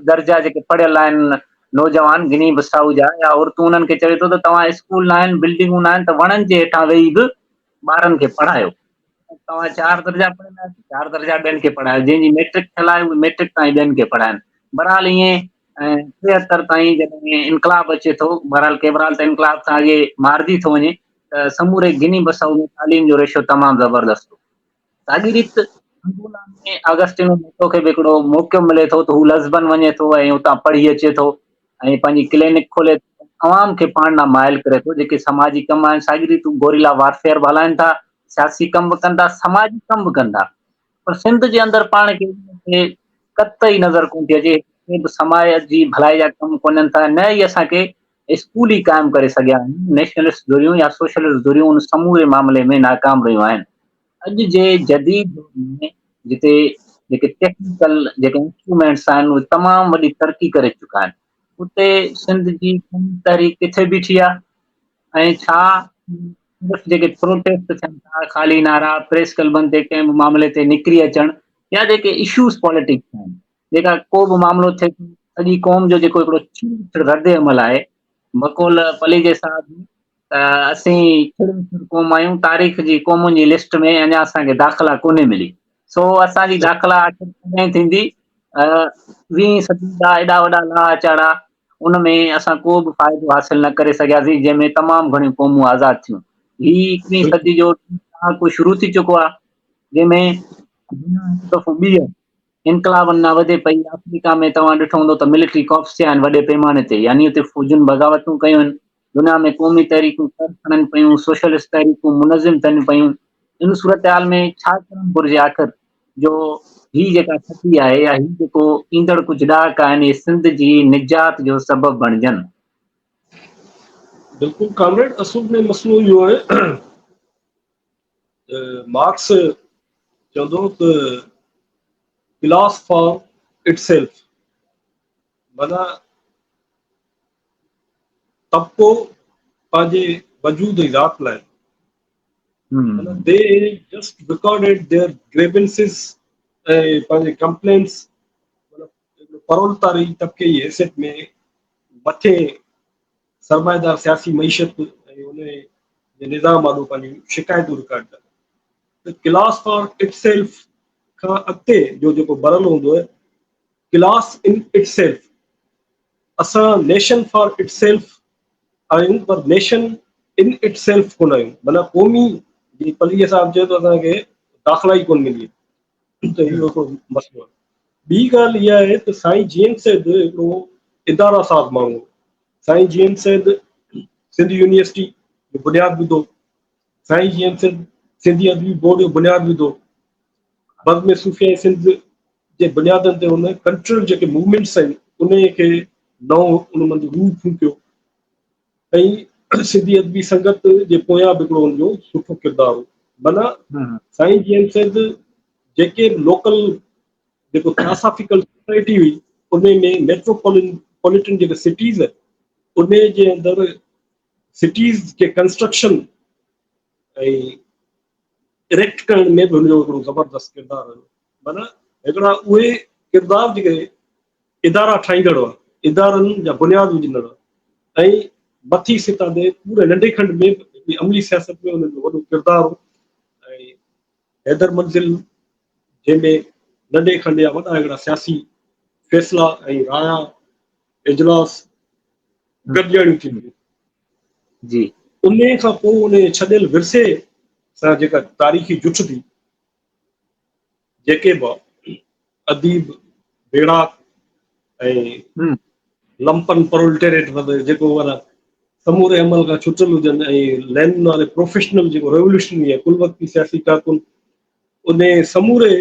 درجا جيڪي پڙهيل آهن نوجوان گني بسائو جا يا عورتون، انهن کي چوي ٿو ته توهان اسڪول نه آهن، بلڊنگون نه آهن ته وڻن جي هيٺان ويهي به ٻارن کي پڙهايو. توهان 4 درجا پڙهيل آهيو ته 4 درجا ٻين کي پڙهايو، جنهن جي ميٽرڪ ٿيل آهي اهي ميٽرڪ تائين ٻين کي پڙهائن. بهرحال ائين 73 تائين جڏهن انقلاب اچي ٿو، بهرحال ڪيبرال ته انقلاب کان اڳي مارجي ٿو وڃي، ته سموري گني بسائو ۾ تعليم جو ريشو تمام زبردست هو. ساڳي ريت انگولا ۾ آگسٽينو نيٽو کي به هڪڙو موقعو ملي ٿو ته هو لزبن وڃي ٿو ۽ اتان پڙهي اچي ٿو ۽ پنهنجي ڪلينڪ کولي ٿو، عوام کي پاڻ ڏانهن مائل ڪري ٿو، جيڪي سماجي ڪم آهن. ساڳي ريت هو گوريلا وارفيئر به هلائن ٿا، سياسي ڪم به ڪن ٿا، سماجي ڪم به ڪن ٿا، پر سنڌ جي اندر پاڻ کي قطعي نظر ڪونه ٿي اچي، ڪي به سماج جي ڀلائي جا ڪم ڪونهن ٿا، نه ئي اسان کي اسڪول ئي قائم ڪري سگهيا آهيون. نيشنلسٽ ڌريون يا سوشلسٽ ڌريون ان سموري معاملي ۾ ناڪام رهيون آهن. اڄ جي جديد دور ۾ جتي جيڪي ٽيڪنيڪل جيڪي انسٽرومينٽس آهن اهي تمام وڏي ترقي ڪري چڪا آهن، اتي سنڌ جي قومي تحريڪ ڪٿي بيٺي آهي ۽ ڇا صرف جيڪي پروٽيسٽ ٿين ٿا، خالي نعرا، پريس ڪلبن تي ڪنهن به معاملي تي نڪري اچڻ يا جيڪي اشوز پاليٽڪس آهن، جيڪا ڪو به معاملو ٿئي ٿو سڄي قوم جو جيڪو هڪڙو ڇڙ رد عمل آهي، بقول پليجي صاحب جي ته اسين ڇڙ وڇڙ قوم آهيون، تاريخ جي قومن جي لسٽ ۾ اڃا اسان کي داخلا ڪونهي ملي، سو اسان جي داخلا آخر ڪڏهن ٿيندي؟ ويهين صدي جا ايڏا وڏا لاها چاڙها، ان ۾ اسان ڪو به فائدو حاصل نه ڪري سگهياسين، جنهن ۾ تمام گهڻيون قومون آزاد ٿيون. هي ايڪويهين صدي جو ڏهاڪو شروع ٿي چڪو آهي، جنهن ۾ دنيا هڪ دفعو ٻيهر انقلابن ڏانهن وڌي پئي. آفريڪا ۾ توهان ڏٺو هوندو ته ملٽري ڪاپس ٿيا آهن وڏي پيماني تي، يعني اتي فوجن بغاوتون ڪيون آهن. دنيا ۾ قومي تحريڪون ڪر کڻن پيون، سوشلسٽ تحريڪون منظم ٿين پيون. ان صورتحال ۾ ڇا ڪرڻ گهرجي آخر جو هي جيڪا صدي آهي يا هي جيڪو ايندڙ ڪجهه ڏهاڪا آهن اهي سنڌ جي نجات جو سبب بڻجن؟ بلڪل ڪامريڊ، اصل ۾ مسئلو اهو آهي ته مارڪس چوندو ته ڪلاس فار it self, معنيٰ طبقو پنهنجي وجود ۽ ذات لاء. معنيٰ they just recorded their grievances ۽ پنهنجي ڪمپلينٽس، معنيٰ پرولتاري طبقي جي حيثيت ۾ مٿي سرمائيدار سياسي معيشت ۽ ان جي نظام آڏو پنهنجون شڪايتون رڪارڊ ڪن. ته ڪلاس فار it self کان اڳتي جو جيڪو مرحلو هوندو آهي ڪلاس ان it self, اسان نيشن فار it self آهيون پر نيشن ان it self ڪونه آهيون. معنيٰ قومي جي پليجي صاحب چيو ته اسان کي داخلا ئي ڪونه ملي ته اهو هڪڙو مسئلو آهي. ٻي ڳالهه اها آهي ته سائين جي ايم سيد هڪڙو ادارا ساز ماڻهو هو. سائين جي ايم سيد سنڌ يونيورسٽي جو بنياد وڌو، سائين جي ايم سيد سنڌي ادبي بورڊ جو بنياد وڌو، بزم صوفياء سنڌ جي بنيادن تي هن ڪلچرل جيڪي موومينٽس آهن انهي کي نئون ان منجهه روح ڦوڪيو ۽ سنڌي ادبي سنگت جي پويان به هڪڙو هن جو سٺو ڪردار هو. معنيٰ سائين جي ايم سيد جيڪي به لوڪل جيڪو ٿياسافيڪل سوسائٽي هئي انهي ۾ ميٽروپوليٽن جيڪي سٽيز انهي جي اندر سٽيز کي ڪنسٽرڪشن ۽ اريڪٽ ڪرڻ ۾ به هن جو هڪڙو زبردست ڪردار هيو. معنيٰ هڪڙا اهي ڪردار جيڪي ادارا ٺاهيندڙ هئا، ادارن جا بنياد وجهندڙ هئا ۽ مٿي سطح تي پوري ننڍي کنڊ ۾ به هڪڙي عملي سياست ۾ انهن جو وڏو ڪردار هو ۽ حيدر منزل جنهن ۾ ننڍي کنڊ جا وڏا هڪڙا سياسي فيصلا ۽ رايا اجلاس گڏجاڻيون ٿينديون. جي. انهيء کان پوء انهيء ڇڏيل ورثي سان جيڪا تاريخي جٺ ٿي، جيڪي به اديب، ويڙهاڪ ۽ لمپن پرولٽيريٽ جيڪو معنيٰ سموري عمل کان ڇٽل هجن ۽ لينن واري پروفيشنل جيڪو ريولوشنري ۽ ڪل وقتي سياسي ڪارڪن انهيء سموري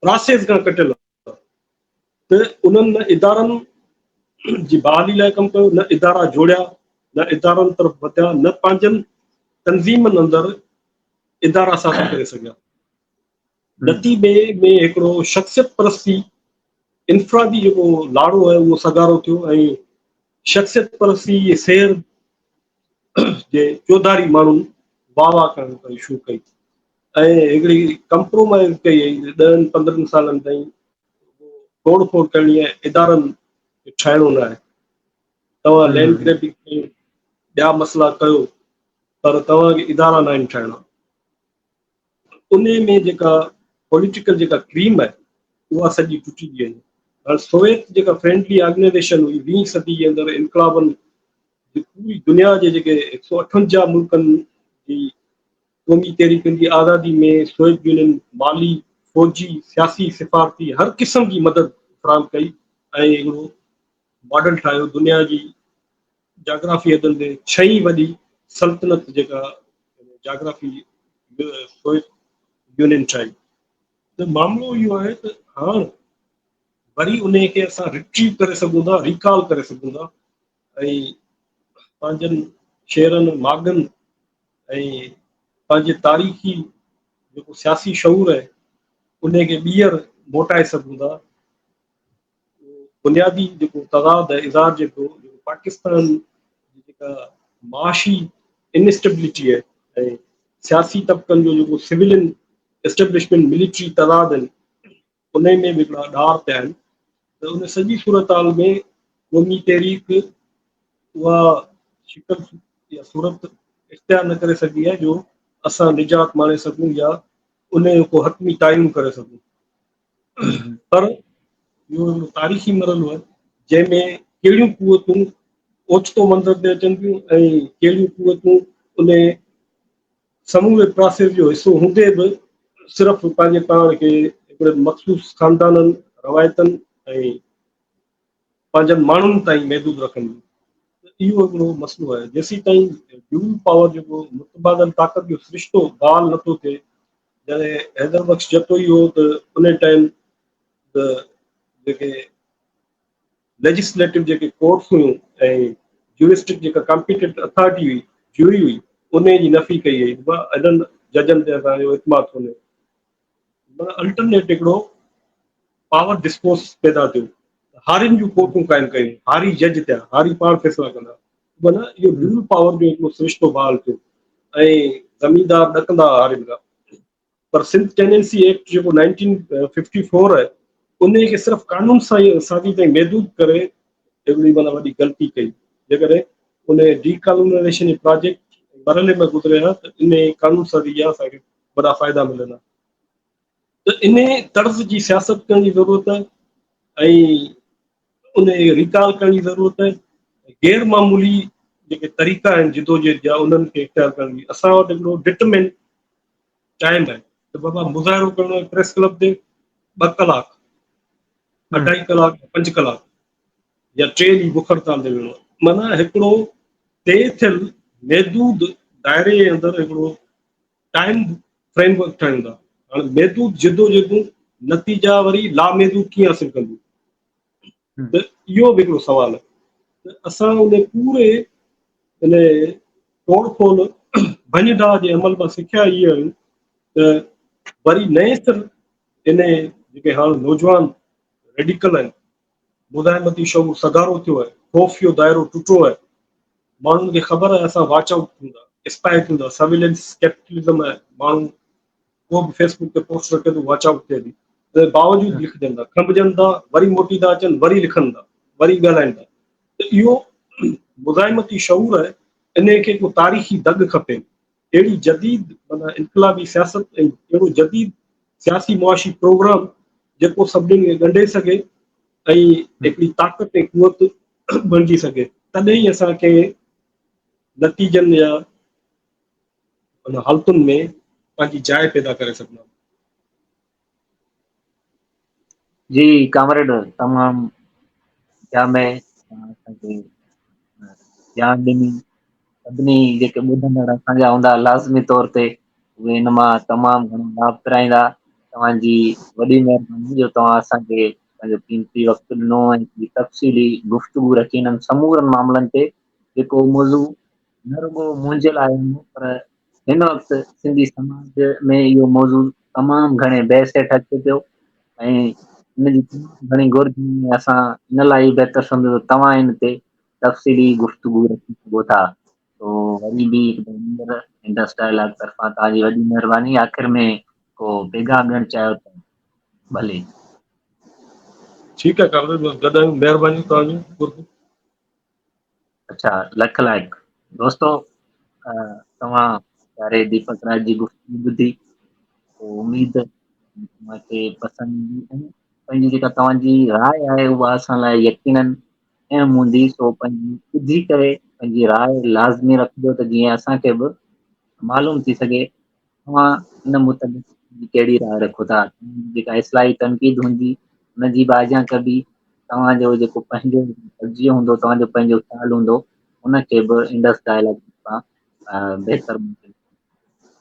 پراسيس کان ڪٽيل ته انهن نه ادارن جي بحالي لاء ڪم ڪيو، نه ادارا جوڙيا، نه ادارن طرف وڌيا، نه پنهنجن تنظيمن اندر ادارا سازي ڪري سگهيا. نتيجي ۾ هڪڙو شخصيت پرستي انفرادي جيڪو لاڙو آهي اهو سگهارو ٿيو ۽ شخصيت پرستي جي سير جي چوڌاري ماڻهن واهه واهه ڪرڻ پئي شروع ڪئي ۽ هڪڙي ڪمپرومائز ڪئي وئي ڏهن پندرهن سالن تائين توڙ ڦوڙ ڪرڻي آهي ادارن کي ٺاهڻو نه آهي توهان لينڊ گريبنگ ڪيو ٻيا مسئلا ڪيو پر توهان کي ادارا نه آهن ٺاهڻا ان ۾ جيڪا پوليٽيڪل جيڪا ڪريم آهي اها سڄي ٽٽي وئي آهي هاڻ سوويت جيڪا فرينڊلي آرگنائزيشن هئي ويهين صدي جي اندر انقلابن جي پوري دنيا جي جيڪي هڪ سو اٺونجاهه ملڪن جي قومي تحريڪن جي آزادي ۾ سوويت يونين مالي، فوجي، سياسي، سفارتي هر قسم جي مدد فراهم ڪئي ۽ هڪڙو ماڊل ٺاهيو دنيا جي جاگرافي حدن تي ڇهين وڏي سلطنت جيڪا جاگرافي سوويت يونين ٺاهي ته معاملو اهو آهي ته هاڻ وري انهي کي اسان ريٽريو ڪري سگهون ٿا ريڪال ڪري سگهون ٿا ۽ پنهنجن شهرن ماڳن ۽ پنهنجي تاريخي جيڪو سياسي شعور آهي ان کي ٻيهر موٽائي سگهون ٿا. بنيادي جيڪو تضاد آهي اظهار جيڪو پاڪستان جي جيڪا معاشي انسٽيبلٽي آهي ۽ سياسي طبقن جو جيڪو سويلين اسٽيبلشمينٽ ملٽري تضاد آهن انهي ۾ به هڪڙا ڏار پيا آهن ته ان سڄي صورتحال ۾ قومي تحريڪ اها شڪل يا صورت اختيار نه ڪري سگهي آهي جو اسان نجات ماڻي سگهون يا ان جو ڪو حتمي تعين ڪري سگهون پر اهو هڪڙو تاريخي مرحلو آهي جنهن ۾ ڪهڙيون قوتون اوچتو منظر تي اچن ٿيون ۽ ڪهڙيون قوتون ان سموري پراسيس جو حصو هوندي به صرف پنهنجي پاڻ کي هڪڙي مخصوص خاندانن، روايتن ۽ پنهنجن ماڻهن تائين محدود رکن ٿيون ته اهو هڪڙو مسئلو آهي. جيسيتائين ڊيول پاور جيڪو متبادل طاقت جو سرشتو بحال نٿو ٿئي، جڏهن حيدر بخش جتوئي هو ته ان ٽائيم ته جيڪي ليجسليٽو جيڪي ڪورٽس هيون ۽ جورسٽڪ جيڪا ڪامپيٽنٽ اٿارٽي هئي جيوري هئي انهي جي نفي ڪئي وئي ته انهن ججن تي اسان جو اعتماد ڪونهي معنيٰ الٽرنيٽ هڪڙو پاور ڊسڪورس پيدا ٿيو هارين جون ڪورٽون قائم ڪيون هاري جج ٿيا هاري پاڻ فيصلا ڪندا معنيٰ اهو ڊيول پاور جو هڪڙو سرشتو بحال ٿيو ۽ زميندار ڏڪندا هارين کان پر سنڌ ٽيننسي ايڪٽ جيڪو 1954 آهي انهي کي صرف قانون سازي تائين محدود ڪري هڪڙي معنيٰ وڏي غلطي ڪئي جيڪڏهن انهي ڊي ڪالونائيزيشن جي پراجيڪٽ مرحلي ۾ گذري ها ته انهي قانون سازي جا اسان کي وڏا فائدا ملن ها ته انهي طرز جي سياست ڪرڻ جي ضرورت آهي ۽ انهي ريڪال ڪرڻ جي ضرورت آهي غير معمولي جيڪي طريقا آهن جدوجهد جا انهن کي اختيار ڪرڻ جي اسان وٽ هڪڙو ڊٽرمنڊ ٽائيم آهي ته بابا مظاهرو ڪرڻو آهي پريس ڪلب تي ٻه ڪلاڪ، اڍائي ڪلاڪ، پنج ڪلاڪ يا ٽي ڏينهن بک هڙتال تي ويهڻو آهي. معنيٰ هڪڙو طئي ٿيل محدود دائري جي اندر هڪڙو ٽائيم فريم ورڪ ٺاهيون ٿا. هاڻي محدود جدوجهدون نتيجا وري لامحدود ڪيئن حاصل ڪنديون؟ ته اهو به هڪڙو سوال آهي ته اسان ان پوري ان ٽوڙ ڦوڙ ڀڃ ڊاهه جي عمل مان سکيا اهي آهيون ته وري نئين سر ان جيڪي هاڻ نوجوان ريڊيڪل آهن، مزاحمتي شعور سگهارو ٿيو آهي، خوف جو دائرو ٽٽو آهي، ماڻهن کي خبر آهي اسان واچ آئوٽ ٿيون ٿا، اسپائي ٿيون ٿا، سرويلنس ڪيپيٽلزم آهي، ماڻهو ڪو به فيس بڪ تي پوسٽ رکي ٿو واچ آئوٽ ٿئي ٿي، ان باوجود لکجن ٿا، کنڀجن ٿا، وري موٽي ٿا اچن، وري لکن ٿا، وري ڳالهائن ٿا ته اهو مزاحمتي شعور آهي، انهي کي ڪو تاريخي دڳ کپي، اهڙي جديد معنيٰ انقلابي سياست ۽ اهڙو جديد سياسي معاشي پروگرام جيڪو سڀني کي ڳنڍي سگهي ۽ هڪڙي طاقت ۽ قوت بڻجي سگهي، تڏهن ئي اسان ڪنهن نتيجن يا حالتن ۾ پنهنجي جاء پيدا ڪري سگهنداسين. جي ڪامريڊ تمام جامع اسان کي ڄاڻ ڏني. سڀني جيڪي ٻڌندڙ اسان جا هوندا لازمي طور تي اهي ان مان تمام گهڻو لاڀ پرائيندا. توهان جي وڏي مهرباني جو توهان اسان کي پنهنجو قيمتي وقت ڏنو ۽ هڪڙي تفصيلي گفتگو رکي انهن سمورن معاملن تي جيڪو موضوع نه رڳو منهنجي لاء اهم هو پر هن وقت سنڌي سماج ۾ اهو موضوع تمام گهڻي بحث هيٺ اچي پيو ۽ ان جي تمام گهڻي گهرج هئي ۽ اسان ان لاء ئي بهتر سمجهو ته توهان ان تي تفصيلي گفتگو رکي سگهو ٿا. سو وري به هڪ دفعو ٻيهر انڊس ڊائلاگ طرفان توهان جي وڏي مهرباني. آخر ۾ ڪو پيغام ڏيڻ چاهيو ته ڀلي. ٺيڪ آهي ڪامريڊ، بس گڏ آهيون. مهربانيون توهان جون قرب. اڇا لک لائق دوستو، توهان پياري ديپڪ راج جي گفتگو ٻڌي، اميد توهان کي پسند ايندي ۽ پنهنجي جيڪا توهان جي راء آهي اها اسان لاء يقينن اهم هوندي، سو پنهنجي ٻڌي ڪري پنهنجي راء لازمي رکجو ته جيئن اسان کي به معلوم ٿي سگهي توهان ان متعلق ڪهڙي راء رکو ٿا. جيڪا اصلاحي تنقيد هوندي ان جي به آجيان ڪبي، توهان جو جيڪو پنهنجو تجزيو هوندو، توهان جو پنهنجو خيال هوندو، ان کي به انڊس ڊائلاگ سان بهتر ممڪن.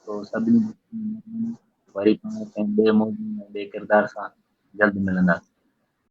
تو سڀني وري پاڻ ڪنهن ٻئي موضوع ۽ ٻئي ڪردار سان جلد ملنداسين.